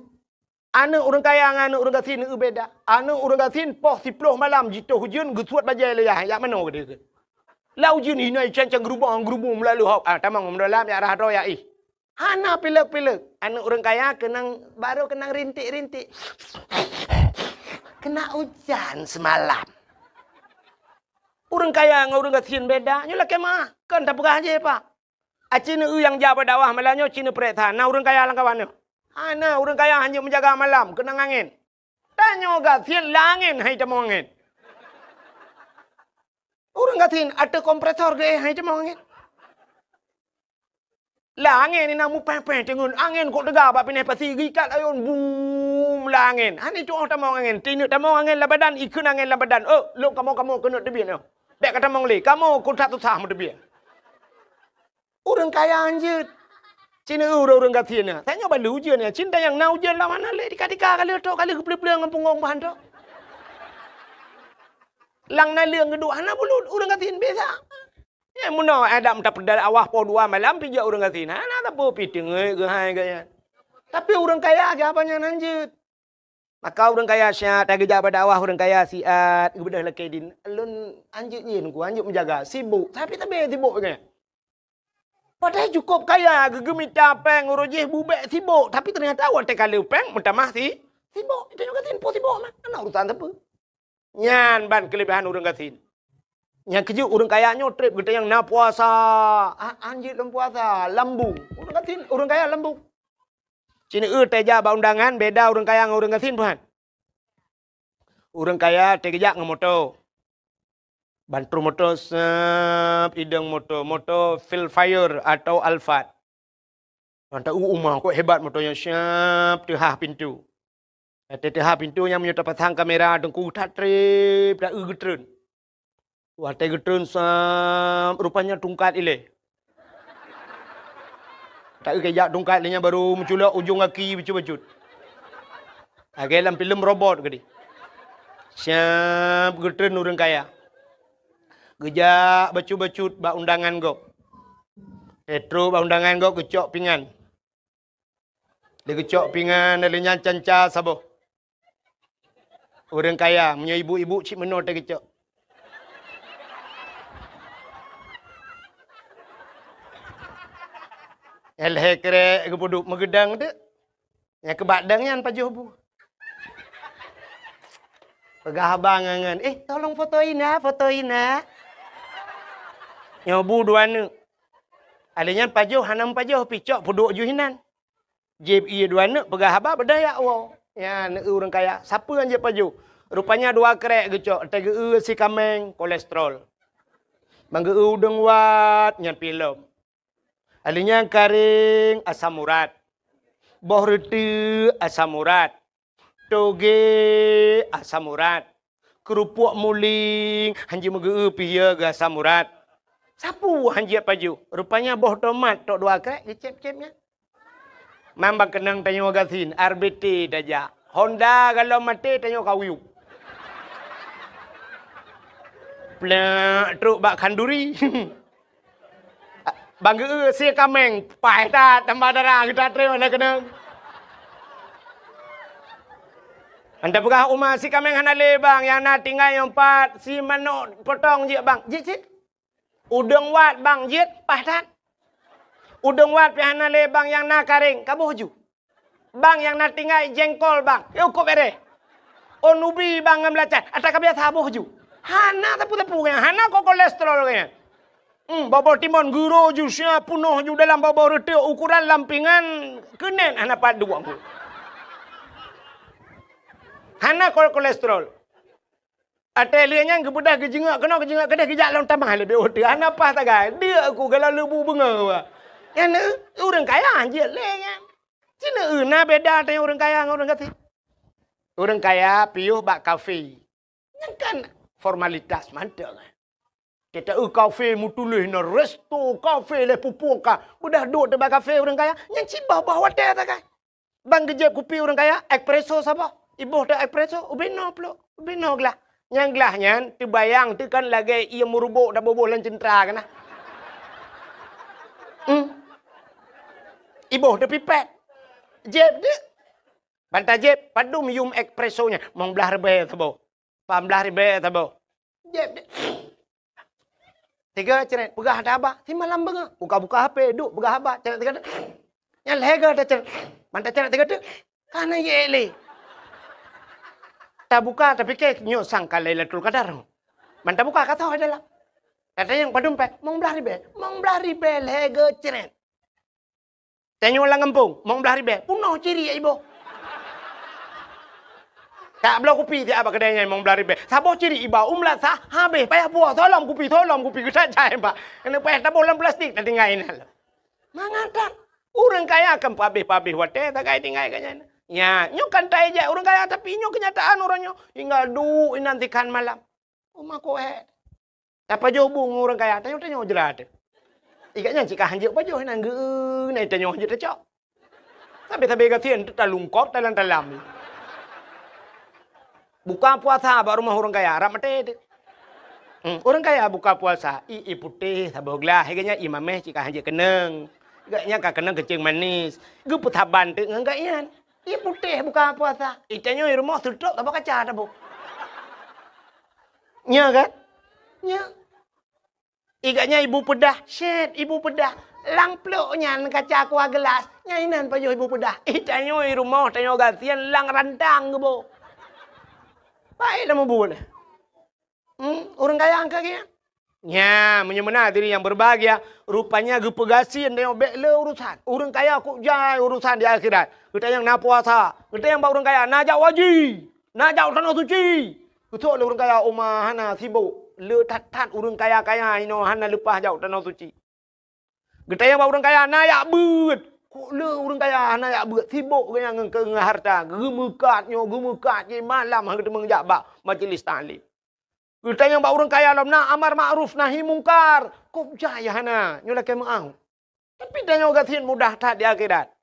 Aneuëk ureuëng kaya ngon aneuëk ureuëng gasien beda. Aneuëk ureuëng gasien poh siploh malam jitoh ujeuen geusuet bajèe lé yah, jak manoe geude. Lam ujeuen hina icang-cang geurubong-geurubong meulalu hok. Ah, tamong meudôlam jak rhah droe jak ih. Hana pilek-pilek. Aneuëk ureuëng kaya keunong, baru keunong rintik-rintik. Kena ujan semalam. Ureuëng kaya ngon ureuëng gasien beda. Nyoe lakèe meu'ah. Kon tapeugah jih, Pak. Aci neueu nyang jak bak dakwah malam nyoe ci neupareksa na ureuëng kaya lam kawan nyoe. Hana, ureuëng kaya hanjeuet meujaga malam, keunong angén. Tanyoe gasien lam angén hai tamong angén. Ureuëng gasien ateueh kompresor geuéh hai tamong angén. Lam angén inan mupéh-péh teungeut, angén kok teuga bak pinèh pasi geuikat ayôn bum lam angén. Hana tu'oh tamong angén, tineuk tamong angén lam badan, ikheun angén lam badan. Oh, lôn kamoe-kamoe keuneuk teubiet nyoe. Bèk ka tamong lé, kamoe kok that susah meuteubiet. Ureuëng kaya hanjeuet. Cina ureuëng-ureuëng gasien nyan. Tanyoe balu ujeuen nyan. Cin tanyong na ujeuen lam hana lé tika-tika ka lheueh trok ka lheueh geupleu-pleu ngon punggong bahan trok. Lam naleueng geuduek hana bulut ureuëng gasien biasa. Nyan meunoe Adam tapeudal awah poh dua malam pijak ureuëng gasien. Hana sapeue pi teungeut geuhai gaya. Tapi ureuëng kaya geuh apa nyan hanjeuet. Maka ureuëng kaya siat, tageujak bak dakwah ureuëng kaya siat, geubeudôh lakèe din. Lôn hanjeuet nyan ku, hanjeuet meujaga, sibok, tapi tabé sibok nyan. Padahai cukôp kaya, geugeumita péng uroe jih bubek sibok, tapi teunyata watèe ka lheueh péng meutamah si, sibok. Itu juga sibok, sibok mah. Hana urusan sapeue. Nyan ban keuleubehan ureuëng gasien. Nyang keujeuet ureuëng kaya nyoe trép geutanyong na puasa. Ah, hanjeuet lom puasa, lambung. Ureuëng gasien, ureuëng kaya lambung. Cina eu teuja bak undangan beda ureuëng kaya ngon ureuëng gasien peuhan. Ureuëng kaya teugeujak ngon moto. Ban trôh moto sep idong moto, moto Velfire atau Alphard. Ban ta u uma kok hebat moto nyan siap teuhah pintu. Watèe teuhah pintu nyan meunyoe tapasang kamera teungku that trép ta eu geutreun. Watèe geutreun sam, rupanya tungkat ilèe. Tak keu jak tungkat lé nyan baru meuculok ujong gaki bacut-bacut. Lagèe lam filem robot keudeh. Siap geutreun ureuëng kaya. Geujak bacut-bacut bak undangan gob. Trôh bak undangan gob geucok pingan. Lé geucok pingan, lé nyan canca saboh. Ureuëng kaya, meunyoe ibu-ibu cit meunoe teuh geucok. Lhèe krek geupeuduek meugeudang teuk. Nyang keubak dang nyan pajoh bu. Peugah abang ngon, "Eh, tolong foto ina, foto ina." Nyoe bu dua neuk. Alèh nyan pajoh hana meupajoh, picoh peuduek ju hinan. Jieb ié dua neuk peugah haba beudaya woe. Nyan ureuëng kaya, sapeue nyang jieb pajoh? Rupanya dua krek geucok, teugeue si kaméng kolesterol. Manggeu udeueng wat nyan pilom. Alèh nyan karéng asam urat. Boh reuteuek asam urat. Togé asam urat. Keurupuk muling hanjeuet meugeu pih ya geu asam urat. Sapeue hanjeuet pajoh? Rupanya boh tomat tok dua krek geucép-cép nyan. Mamba keunong tanyoe gasien, R B T tajak. Honda galom maté tanyoe kawiyup. Plak trok bak khanduri. Bang geu si kaméng, paih that tambah dara geuta trép hana keunong. Anda peugah uma si kaméng hana lé bang, nyang na tinggai nyang pat si manok potong jeuet bang. Jeuet cit. Udeueng wat bang jeuet paih that. Udeueng wat pih hana lé bang nyang na karéng, kaboh ju. Bang nyang na tinggai jengkol bang, yôh kop ereh. Ôn ubi bang ngon beulacan, ata ka biasa boh ju. Hana sapeue-sapeue gobnyan, hana ko-, kolesterol gobnyan. Hmm, boh-boh timon geuro ju sia peunoh ju dalam boh-boh reutôk, ukuran lam pingan keunen hana pat duek. Hana ko-, kolesterol. Watèe lheueh nyan geubeudôh geujeungok keunoe geujeungok keudéh geujak lom tamah leubeh ueh teuh. Hana paih sagai. Deuk ku galak leubu beungoh. Nyan ureueng kaya jeuet lé nyan. Cina na beda teuh ureueng kaya ngon ureueng gasien. Ureueng kaya piôh bak kafe. Nyan kan formalitas mantong. Kita eu kafe meutuléh na resto kafe lé pupu ka. Udah duek teuh bak kafe ureueng kaya, nyan cit boh-boh watèe sagai. Ban geujép kupi ureueng kaya, espresso saboh. Iboh teuh espresso, ubé noe plôk, ubé noe glah. Nyang glah nyan teubayang teuh kan lagèe ié meurubok taboh-boh lam ceuntra keunan. Hmm. Iboh teuh pipet. Jép deuh. Ban tajép, padum yum espresso nyan? Mong blaih ribèe saboh. Pah blaih ribèe saboh. Jép deuh. Tiga cret, peugah haba. Simalam beungoh. Buka-buka H P, duek peugah haba. Cret tiga deuh. Nyan lhèe go tacret. Ban tacret tiga deuh. Ka na yek lé. Tabuka, tapike nyoe sang ka Lailatul Qadar. Ban tabuka ka toh dalam. Tatanyong padum pèng, mong blaih ribèe. Mong blaih ribèe lhèe go cret. Tanyoe lam gampông, mong blaih ribèe, peunoh ciri iboh. Tak bloe kupi siat bak keudè nyan mong blaih ribèe. Saboh ciri iba, u meulasah, habéh, payah puwoe, solom kupi, solom kupi, geutat jai bak. Keuneuk payah taboh lam plastik, tatinggai inan. Mangat that. Ureueng kaya kan pabéh-pabéh watèe, sagai tinggai gobnyan. Nya, nyoe kan taijak ureueng kaya, tapi nyoe keunyataan ureueng nyoe. Tinggai duek inan sikhan malam. Uma kohet. Tapajoh bu ngon ureueng kaya, tanyoe-tanyoe jeulaih teuh. I gobnyan cit ka hanjeuet pajoh inan geu-, na tanyoe hanjeuet tacok. Sabé-sabé gasien teuh talungkop talam-talam. Buka puasa bak rumoh ureueng kaya, rab maté teuh. Hmm, ureueng kaya buka puasa, i, i putéh saboh glah, i gobnyan i mamèh cit ka hanjeuet keunong. Gobnyan ka keunong keuceung manis. Geupeusaban teuk ngon gobnyan. Ié putéh buka puasa. I tanyoe i rumoh seutôt saboh kaca taboh. Nya kan? Nya. I gobnyan ibu peudah, syèt, ibu peudah. Lam plôk nyan kaca kuah geulas, nyan inan pajoh ibu peudah. I tanyoe i rumoh, tanyoe gasien lam rantang geuboh. Baik lam mubu nyan. Hmm, ureueng kaya angka geuh nyan. Nya, meunyoe meunan hadirin yang berbahagia, rupanya geupeugasien tanyoe bèk le urusan. Ureueng kaya kok jai urusan di akhirat. Geutanyong na puasa, geutanyong bak ureueng kaya na jak haji, na jak tanoh suci. Geusok lé ureueng kaya uma hana sibok. Le that-that ureueng kaya-kaya inoe hana leupah jak tanoh suci. Geutanyong bak ureueng kaya na jak beuet. Kok le ureueng kaya hana jak beuet, sibok gobnyan ngon, ngon hareuta. Geumeukat nyoe, geumeukat jih, malam han geuteumeung jak bak majlis taklim. Geutanyong bak ureueng kaya lom na amar makruf nahi mungkar. Kok jai hana, nyoe lakèe meu'ah. Tapi tanyoe gasien mudah that di akhirat.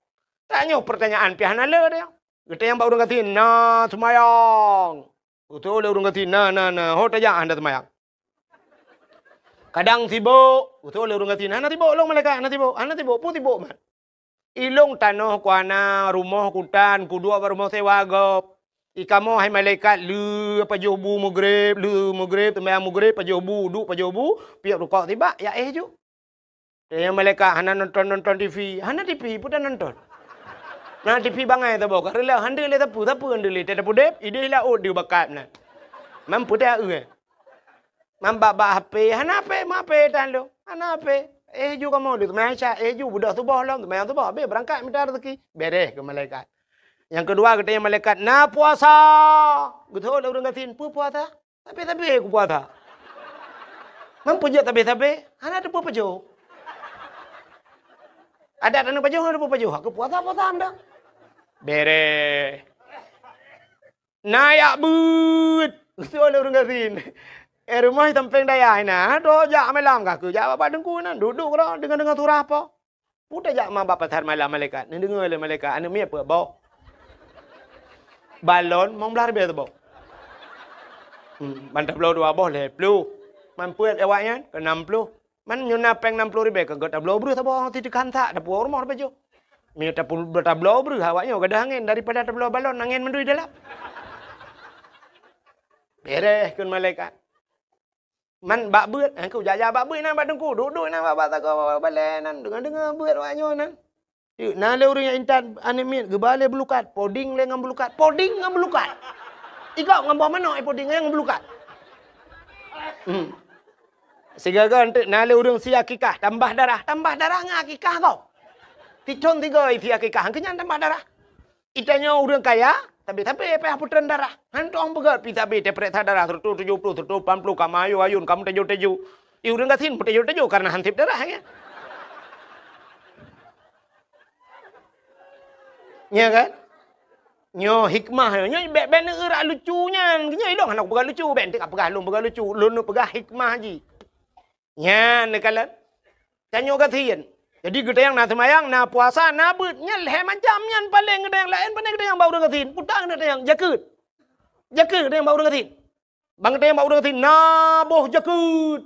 Tanyoe peurtanyaan pih hana le teuh. Geutanyong bak ureueng gasien na seumayang. Geutanyong lé ureueng gasien na, na, na. Ho tajak hana seumayang. Kadang sibok, geutanyong lé ureueng gasien, hana sibok lôn malaikat, hana sibok, hana sibok, peue sibok mat. I lôn tanoh ku hana, rumoh ku tan, kuduek bak rumoh sewa gob. I kamoe hai malaikat, le pajoh bu meugreb, le meugreb, seumayang meugreb, pajoh bu, duek pajoh bu, piep rukok sibak, jak éh ju. Tanyong malaikat hana nonton-nonton T V. Hana T V, peue tanonton? Na T V bangai saboh, ka reuloh, han deuh lé sapeue, sapeue han deuh lé, teuh tapudeb, idéh laôt deuh bakat meunan. Man peue teuh, eh? Man bak-bak H P, hana H P, ma H P tan lôn. Hana H P. Eh, ju kamoe deuh seumayang Isya, eh, ju beudôh suboh lom, seumayang suboh, habéh beurangkat mita raseuki. Bèrèh keu malaikat. Nyang keudua, geutanyong malaikat, na puasa. Geutanyong lé ureueng gasien, peue puasa? Sabé-sabé kupuasa. Man peujeuet sabé-sabé, hana teupeue pajoh. Adat aneuk pajoh hana teupeue pajoh, aku puasa-puasa anda. Bèrèh. Na jak beuet. Usul ureueng gasien. Eh, rumoh sampéng dayah inan. Droe jak malam ka keu jak bak teungku inan. Duek-duek keudroe deungoe-deungoe surah po. Peue tajak ma bak pasar malam malaikat. Neudeungoe lé malaikat, aneuk miet peuet boh. Balon mong blaih ribèe saboh. Hmm, ban tabloe dua boh lhèe ploh. Man peuet awaknyan keu nam ploh. Man nyoe na péng nam ploh ribèe ka gèt tabloe breuh saboh, ti teukan that, tapuwoe rumoh tapajoh. Meunyoe tapul-, tabloe breuh awaknyoe gadôh angén daripada tabloe balon angén mandum dalam. Bèrèh kheun malaikat. Man bak beuet, eh, ku jak-jak bak beuet inan bak teungku, duek-duek inan bak, bak sagoe balèe nan, deungoe-deungoe beuet awaknyoe nan. Yuk, na lé ureueng nyang intat aneuk miet geuba lé beulukat, poding lé ngon beulukat, poding ngon beulukat. Ikok ngon boh manok, eh, poding ngon beulukat. Hmm. Sigaga enteuk na lé ureuëng sie akikah, tambah darah, tambah darah ngon akikah kau. Sithon sigoe sie akikah, keu nyan tambah darah. Itanyoe ureuëng kaya, tapi-tapi payah putreun darah. Han tueng peugah pi sabe teupeuriksa darah seratus tujuh puluh, seratus lapan puluh, ka meuayun-ayun, ka meuteujô-teujô. I ureuëng gasien meuteujô-teujô karena han sép darah, ya. Ya kan? Nyoe hikmah nyoe, nyoe bék, bék neueurak lucu nyan. Nyoe ilong hana kupeugah lucu, bék enteuk kapeugah lôn peugah lucu. Lôn neupeugah hikmah jih. Nyan neukalon. Tanyoe gasien. Jadi geutanyoe na seumayang, na puasa, na beuet. Nyan lhée macam nyan paleng geutanyoe laén, pane geutanyoe bak ureuëng gasien. Peue geutanyoe jakeuet. Jakeuet geutanyoe bak ureuëng gasien. Bang geutanyoe bak ureuëng gasien, na boh jakeuet.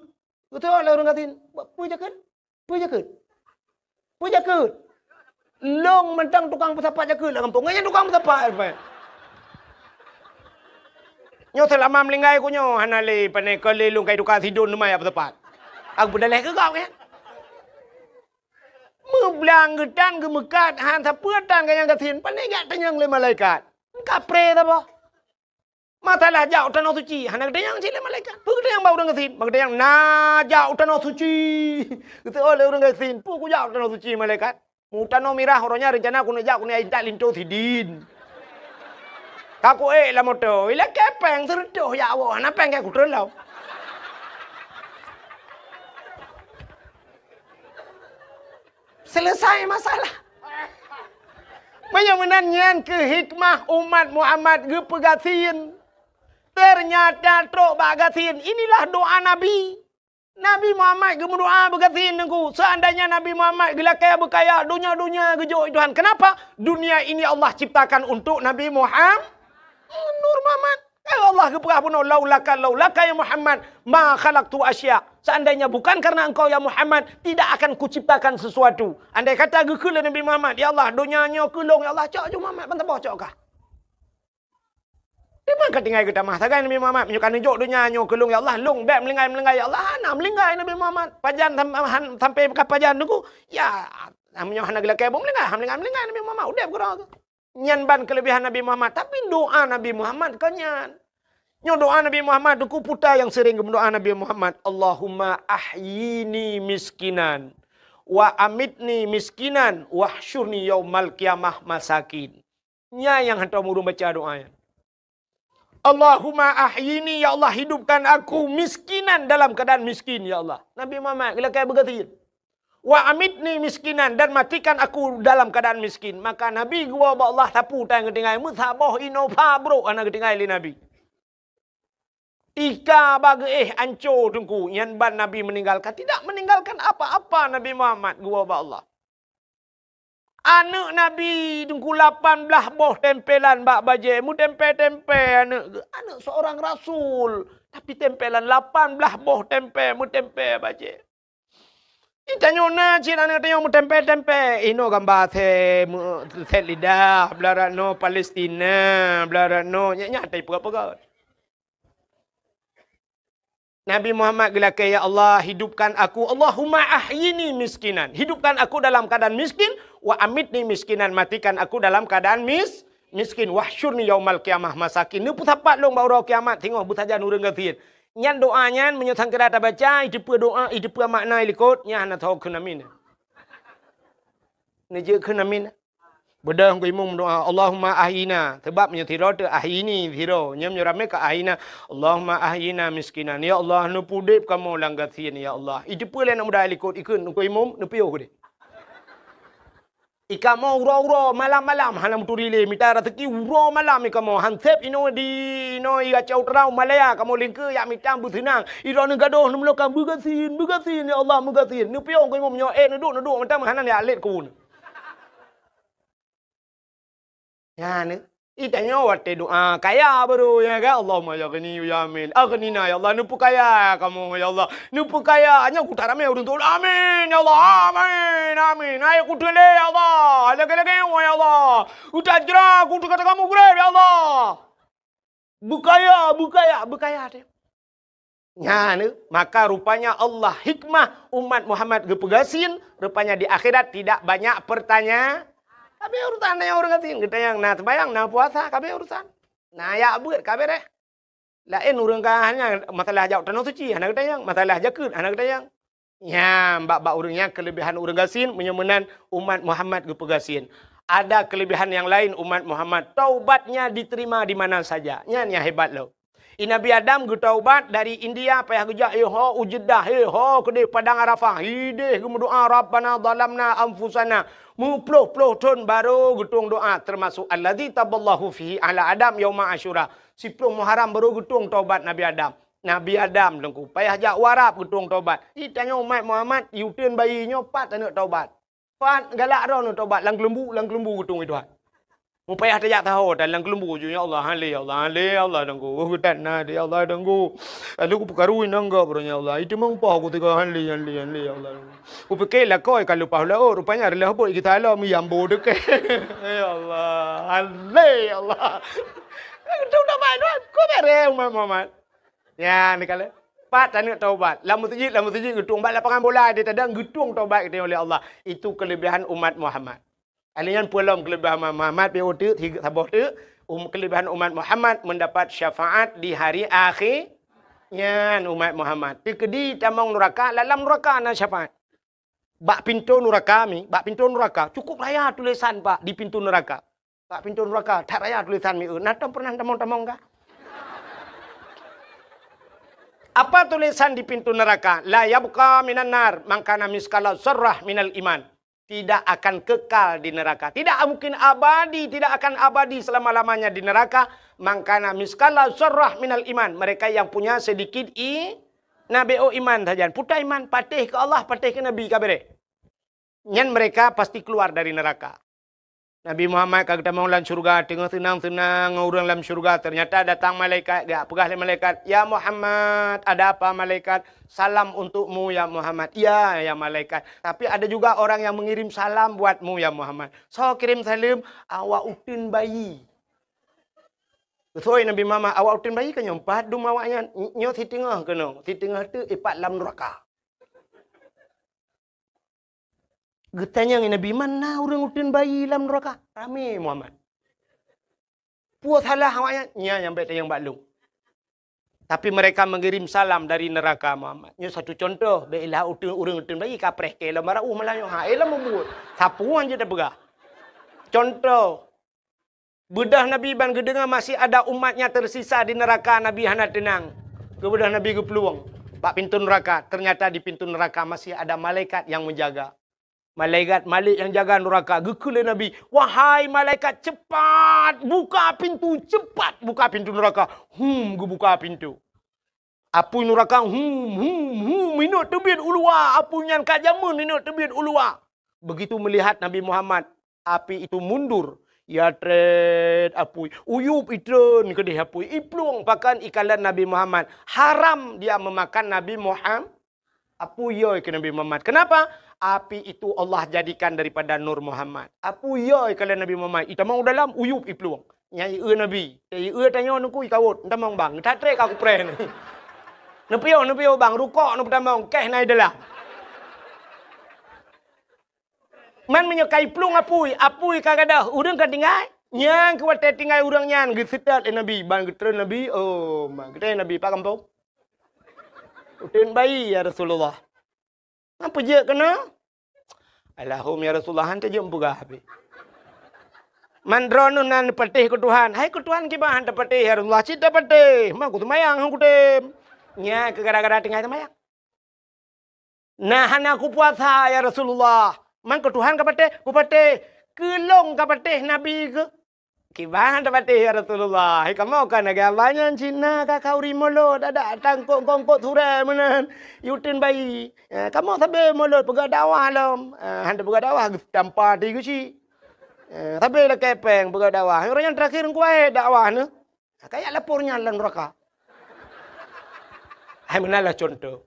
Geutanyoe lé ureuëng gasien. Peue jakeuet? Peue jakeuet? Peue jakeuet? Lôn mantong tukang peusapat jakeuet lam gampông. Nyan tukang peusapat, Pak. Nyoe seulama meulinggai ku nyoe hana lé pane keu lé lôn kai tukang sidon teuma jak peusapat. Aku peudaléh keu kau, ya. Meublang geutan geumeukat han sapeue tan ka nyang gasien, pane jak tanyong lé malaikat. Kapré saboh. Masalah jak u tanoh suci, hana geutanyong cit lé malaikat. Peue geutanyong bak ureuëng gasien? Bak geutanyong na jak u tanoh suci. Geuteuôt lé ureuëng gasien, peue kujak u tanoh suci malaikat? Mu tanoh mirah uroe nyan reuncana keuneuk jak keuneuk intat linto sidin. Ka kuék lam moto, ilakée péng seureutôh jak woe, hana péng keu kutreun lom. Selesai masalah. Meunyoe meunan nyan keuh hikmah umat Muhammad geupeugasien. Ternyata trok bak gasien, inilah doa Nabi. Nabi Muhammad geumeudoa beugasien Teungku. Seandainya Nabi Muhammad geulakée beukaya, donya-donya geujok Tuhan. Kenapa? Dunia ini Allah ciptakan untuk Nabi Muhammad. Nur Muhammad. Ya Allah geupeugah bunoe, "Laulaka, laulaka ya Muhammad, ma khalaqtu asya." Seandainya bukan karena engkau ya Muhammad, tidak akan kuciptakan sesuatu. Andai kata geukheun lé Nabi Muhammad, "Ya Allah, donya nyoe keu lôn, ya Allah, cok ju Muhammad, ban saboh cok kah." Teuma ka tinggai geutamah sagai Nabi Muhammad, "Meunyoe ka neujok donya nyoe keu lôn, ya Allah, lôn bék meulinggai-meulinggai, ya Allah." Hana meulinggai Nabi Muhammad. Pajan sam-, han-, sampai ka pajan Teungku, ya, meunyoe hana geulakée boh meulinggai, han meulinggai-meulinggai Nabi Muhammad, udeb keudroe geuh. Nyan ban keuleubehan Nabi Muhammad, tapi doa Nabi Muhammad kon nyan. Nyoe doa Nabi Muhammad, Teungku, peue nyang sering geumeudoa Nabi Muhammad, "Allahumma ahyini miskinan, wa amitni miskinan, wahsyurni yaumal qiyamah masakin." Nyan nyang hantom ureuëng baca doa nyan. "Allahumma ahyini, ya Allah, hidupkan aku miskinan dalam keadaan miskin, ya Allah." Nabi Muhammad geulakée beugasien. "Wa amitni miskinan, dan matikan aku dalam keadaan miskin." Maka Nabi geuwoe bak Allah sapeue tan geutinggai, meusaboh inoe pha brok hana geutinggai lé Nabi. Ika bak geuéh anco Teungku, nyan ban Nabi meninggalkan, tidak meninggalkan apa-apa Nabi Muhammad geuwoe bak Allah. Aneuëk Nabi Teungku lapan blaih boh tempelan bak bajée, meutempé-tempé aneuëk geuh. Aneuëk seorang rasul, tapi tempelan lapan blaih boh tempe meutempé bajée. Di tanyoe na cit aneuëk tanyoe meutempé-tempé. Inoe gamba sét, sét lidah, blah rot noe Palestina, blah rot noe, nyak-nyak tai peugöt-peugöt. Nabi Muhammad geulakée, "Ya Allah, hidupkan aku, Allahumma ahyini miskinan." Hidupkan aku dalam keadaan miskin, "wa amitni miskinan." Matikan aku dalam keadaan mis-, miskin. "Wahsyurni yaumal qiyamah masakin." Neupeusapat lôn bak uroe kiamat singoh beusajan ureuëng gasien. Nyan doa nyan meunyoe sangkira tabaca, iteupeue doa, iteupeue makna ilikot, nyan hana soe kheun amin. Neujeuet kheun amin. Beudôh Teungku Imum doa, "Allahumma ahyina." Sabab meunyoe sidroe teuh ahyini sidroe, nyoe meunyoe ramé ka ahyina. "Allahumma ahyina miskinan." Ya Allah, neupeudeb kamoe lam gasien, ya Allah. Iteupeue lé aneuk muda ilikot, ikheun Teungku Imum, neupiôh keudeh. Ikamoe uroe-uroe, malam-malam, hana meuturi lé, mita raseuki uroe malam ikamoe, han sép inoe di, inoe i Gacau Terau, Malaya, kamoe lingkeue jak mita beuseunang. Droeneuh gadôh, neumeulokang beugasien, beugasien, ya Allah, beugasien. Neupiôh Teungku Imum nyoe, éh, neuduek, neuduek, mantong hana jak lét keu uneuen. Nyan, i tanyoe watée doa kaya baru, ya kan? Allahumma ya ghani ya amin. Aghnina, ya Allah, neupeukaya kamoe, ya Allah. Neupeukaya, nyoe kuta ramé ureuëng tuha. Amin, ya Allah. Amin, amin. Ayo kuteulé, ya Allah. Lagée-lagée, ya Allah. Utajra, kutu kata kamu gurée, ya Allah. Beukaya, beukaya, beukaya teuh. Nyan, maka rupanya Allah hikmah umat Muhammad geupeugasien, rupanya di akhirat tidak banyak pertanya-, ka abéh urusan nyan ureuëng gasien, geutanyoe na seumayang, na puasa, ka abéh urusan. Na jak beuet, ka abéh deh. Laén ureuëng ka hanya masalah jak tanoh suci hana geutanyong, masalah jakeuet hana geutanyong. Nyan bak-bak ureuëng nyan keulebihan ureuëng gasien, meunyoe meunan umat Muhammad geupeugasien. Ada keulebihan nyang laén umat Muhammad, taubatnya diterima di mana saja. Nyan nyang hebat lom. I Nabi Adam geutaubat dari India payah geujak, eh, ho u Jeddah, eh, ho keudeh Padang Arafah, hideh geumeudoa, "Rabbana zalamna anfusana." Meuploh-ploh thon baru geutueng doa, termasuk allazi taballahu fihi ala Adam yauma Asyura. Siploh Muharram baru geutueng taubat Nabi Adam. Nabi Adam teungku payah jak u Arab geutueng taubat. Di tanyoe umat Muhammad, i uteuen bayi nyoe pat aneuk taubat. Pat galak droeneuh taubat lam keuleumbu, lam keuleumbu geutueng i Tuhan. Mupayah tajak saho dan lam keuleumbu ju, "Ya Allah, han lé, ya Allah, han lé, ya Allah, teungku. Oh, geutan na deh, ya Allah, teungku. Lalu kupeukaru inong gop, ya Allah. Itu meumpah ku tiga han lé, han lé, han lé, ya Allah." Kupike lakoe ka leupah laôt, rupanya reulah bot geusalom yambo deukeh. Ya Allah, han lé, ya Allah. Itu dah main, kau beres umat Muhammad. Nyan dikalon. Pat taneuk taubat. Lam meuseujid, lam meuseujid geutueng, bak lapangan bola di tadang geutueng taubat geutanyoe lé Allah. Itu keulebihan umat Muhammad. Alèh nyan peue lom keulebihan umat Muhammad, pih teuk, saboh teuk, um, keulebihan umat Muhammad mendapat syafaat di hari akhé. Nyan umat Muhammad. Teukeudi tamong nuraka, lam nuraka na syafaat. Bak pintoe nuraka mi, bak pintoe nuraka, cukup raya tulisan, Pak, di pintoe nuraka. Bak pintoe nuraka, that raya tulisan mi, eh, na tom pernah tamong-tamong kah? Apa tulisan di pintu neraka? "La yabqa minan nar man kana miskala zarrah minal iman." Tidak akan kekal di neraka. Tidak mungkin abadi, tidak akan abadi selama-lamanya di neraka. "Man kana miskala zarrah minal iman." Mereka yang punya sedikit i-, na B O iman saja. Puta iman, patéh keu Allah, patéh keu Nabi, ka beres. Nyan mereka pasti keluar dari neraka. Nabi Muhammad ka geutamong lam syurga, teungoh seunang-seunang ngon ureuëng lam syurga, ternyata datang malaikat, geujak peugah lé malaikat, "Ya Muhammad." "Ada apa, malaikat?" "Salam untukmu, ya Muhammad." "Iya, ya malaikat. Tapi ada juga orang yang mengirim salam buatmu, ya Muhammad." "Soe kirém saleuem?" "Awak uteuen bayi." Geusoi Nabi Muhammad, "Awak uteuen bayi ka nyoe pat dum awaknyan?" "Nyoe siteungoh keunoe, siteungoh teuk ipat lam nuraka." Geutanyong Nabi, "Man na ureuëng uteuen bayi lam nuraka?" Ramé Muhammad. "Peue salah awaknyan?" "Nyan nyang bèk tanyong bak lôn. Tapi mereka mengirim salam dari neraka, Muhammad." Nyoe satu contoh, bèk ilah uteuen, ureuëng uteuen bayi ka preh keu lom bara uh malam nyoe. Ha, eh, lom mubuet. Sapeue han jeuet tapeugah. Contoh, Beudôh Nabi ban geudeungoe masih ada umatnya tersisa di neraka, Nabi hana teunang. Keu beudôh Nabi geuplueng bak pintoe neuraka, ternyata di pintoe neuraka masih ada malaikat nyang meujaga. Malaikat Malik nyang jaga neuraka, geukheun lé Nabi, "Wahai malaikat, cepat buka pintu, cepat buka pintu neuraka." Hum, geubuka pintu. Apui neuraka, hum, hum, hum, inong teubiet u luwa. Apui nyan ka jameun inong teubiet u luwa. Begitu melihat Nabi Muhammad, api itu mundur. Ya trét apui, uyup itreun keudeh apui, iplueng pakan ikalon Nabi Muhammad. Haram dia memakan Nabi Muhammad. Apui yoi keu Nabi Muhammad. Kenapa? Api itu Allah jadikan daripada nur Muhammad. Apui yoi kalon Nabi Muhammad. Itamong u dalam, uyup iplueng. Nyan ié Nabi. Eh, ié tanyoe nuku ikawot. Ntamong bang. That tré ka kupreh ni. Neupiôh, neupiôh bang. Rukok neupeutamong. Keh na i dalam. Man meunyoe ka iplueng apui, apui ka gadôh, ureuëng ka tinggai. Nyang keu watée tinggai ureuëng nyan geuseutôt lé Nabi, ban geutreun Nabi, oh, ma, geutanyong Nabi, "Pat gampông?" "Uteuen bayi, ya Rasulullah." "Nyan peue jeuet keunoe?" "Alahum, ya Rasulullah, han teujeuet peugah habéh. Man droeneuh na neupatéh keu Tuhan." "Hai keu Tuhan kiban han tapatéh, ya Rasulullah?" "Cit tapatéh, ma kuseumayang han kutem." Nyan keu gara-gara tinggai seumayang. "Na hana kupuasa, ya Rasulullah." "Man keu Tuhan kapatéh?" "Kupatéh." "Keu lôn kapatéh Nabi keuh?" "Kiban tapatéh, ya Rasulullah. Hai kamoe ka lagée abah nyan cit na ka khauri mulod, adak tangkok-kongkot surée meunan, uteuen bayi. Eh, kamoe sabe mulod peugah dakwah lom." Eh, han tapeugah dakwah, geutampa di geuchik. Eh, sabe lakée péng peugah dakwah. Ureuëng nyang terakhir kuwai dakwah neuh. Kaya lapor nyan lam neuraka. Hai meunan lah contoh.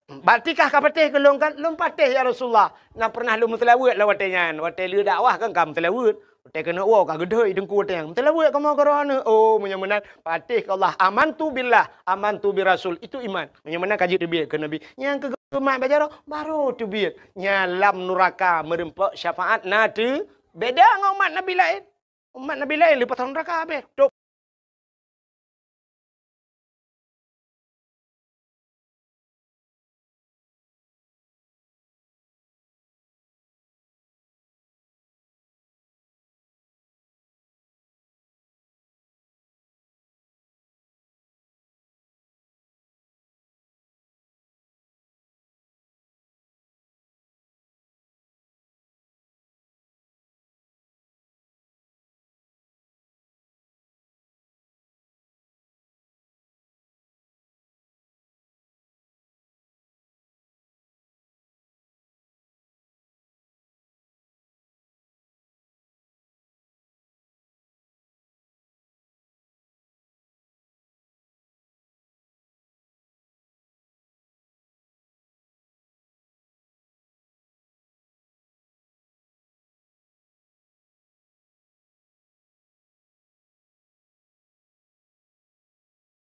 "Berarti kah kapatéh keu lôn kan?" "Lôn patéh, ya Rasulullah. Na pernah lôn meuseulaweuet lam watée nyan. Watée lheueh dakwah kan ka meuseulaweuet. Watée keuneuk woe ka geudhôi teungku watée nyan. Meuseulaweuet kamoe keu droeneuh." Oh, meunyoe meunan, patéh keu Allah. "Amantu billah, amantu bir rasul." Itu iman. Meunyoe meunan ka jeuet teubiet keu Nabi. Nyang keu geumat bak jaroe, baru teubiet. Nyan lam neuraka meureumpok syafaat na teu. Beda ngon umat Nabi laén. Umat Nabi laén leupah neuraka habéh. Top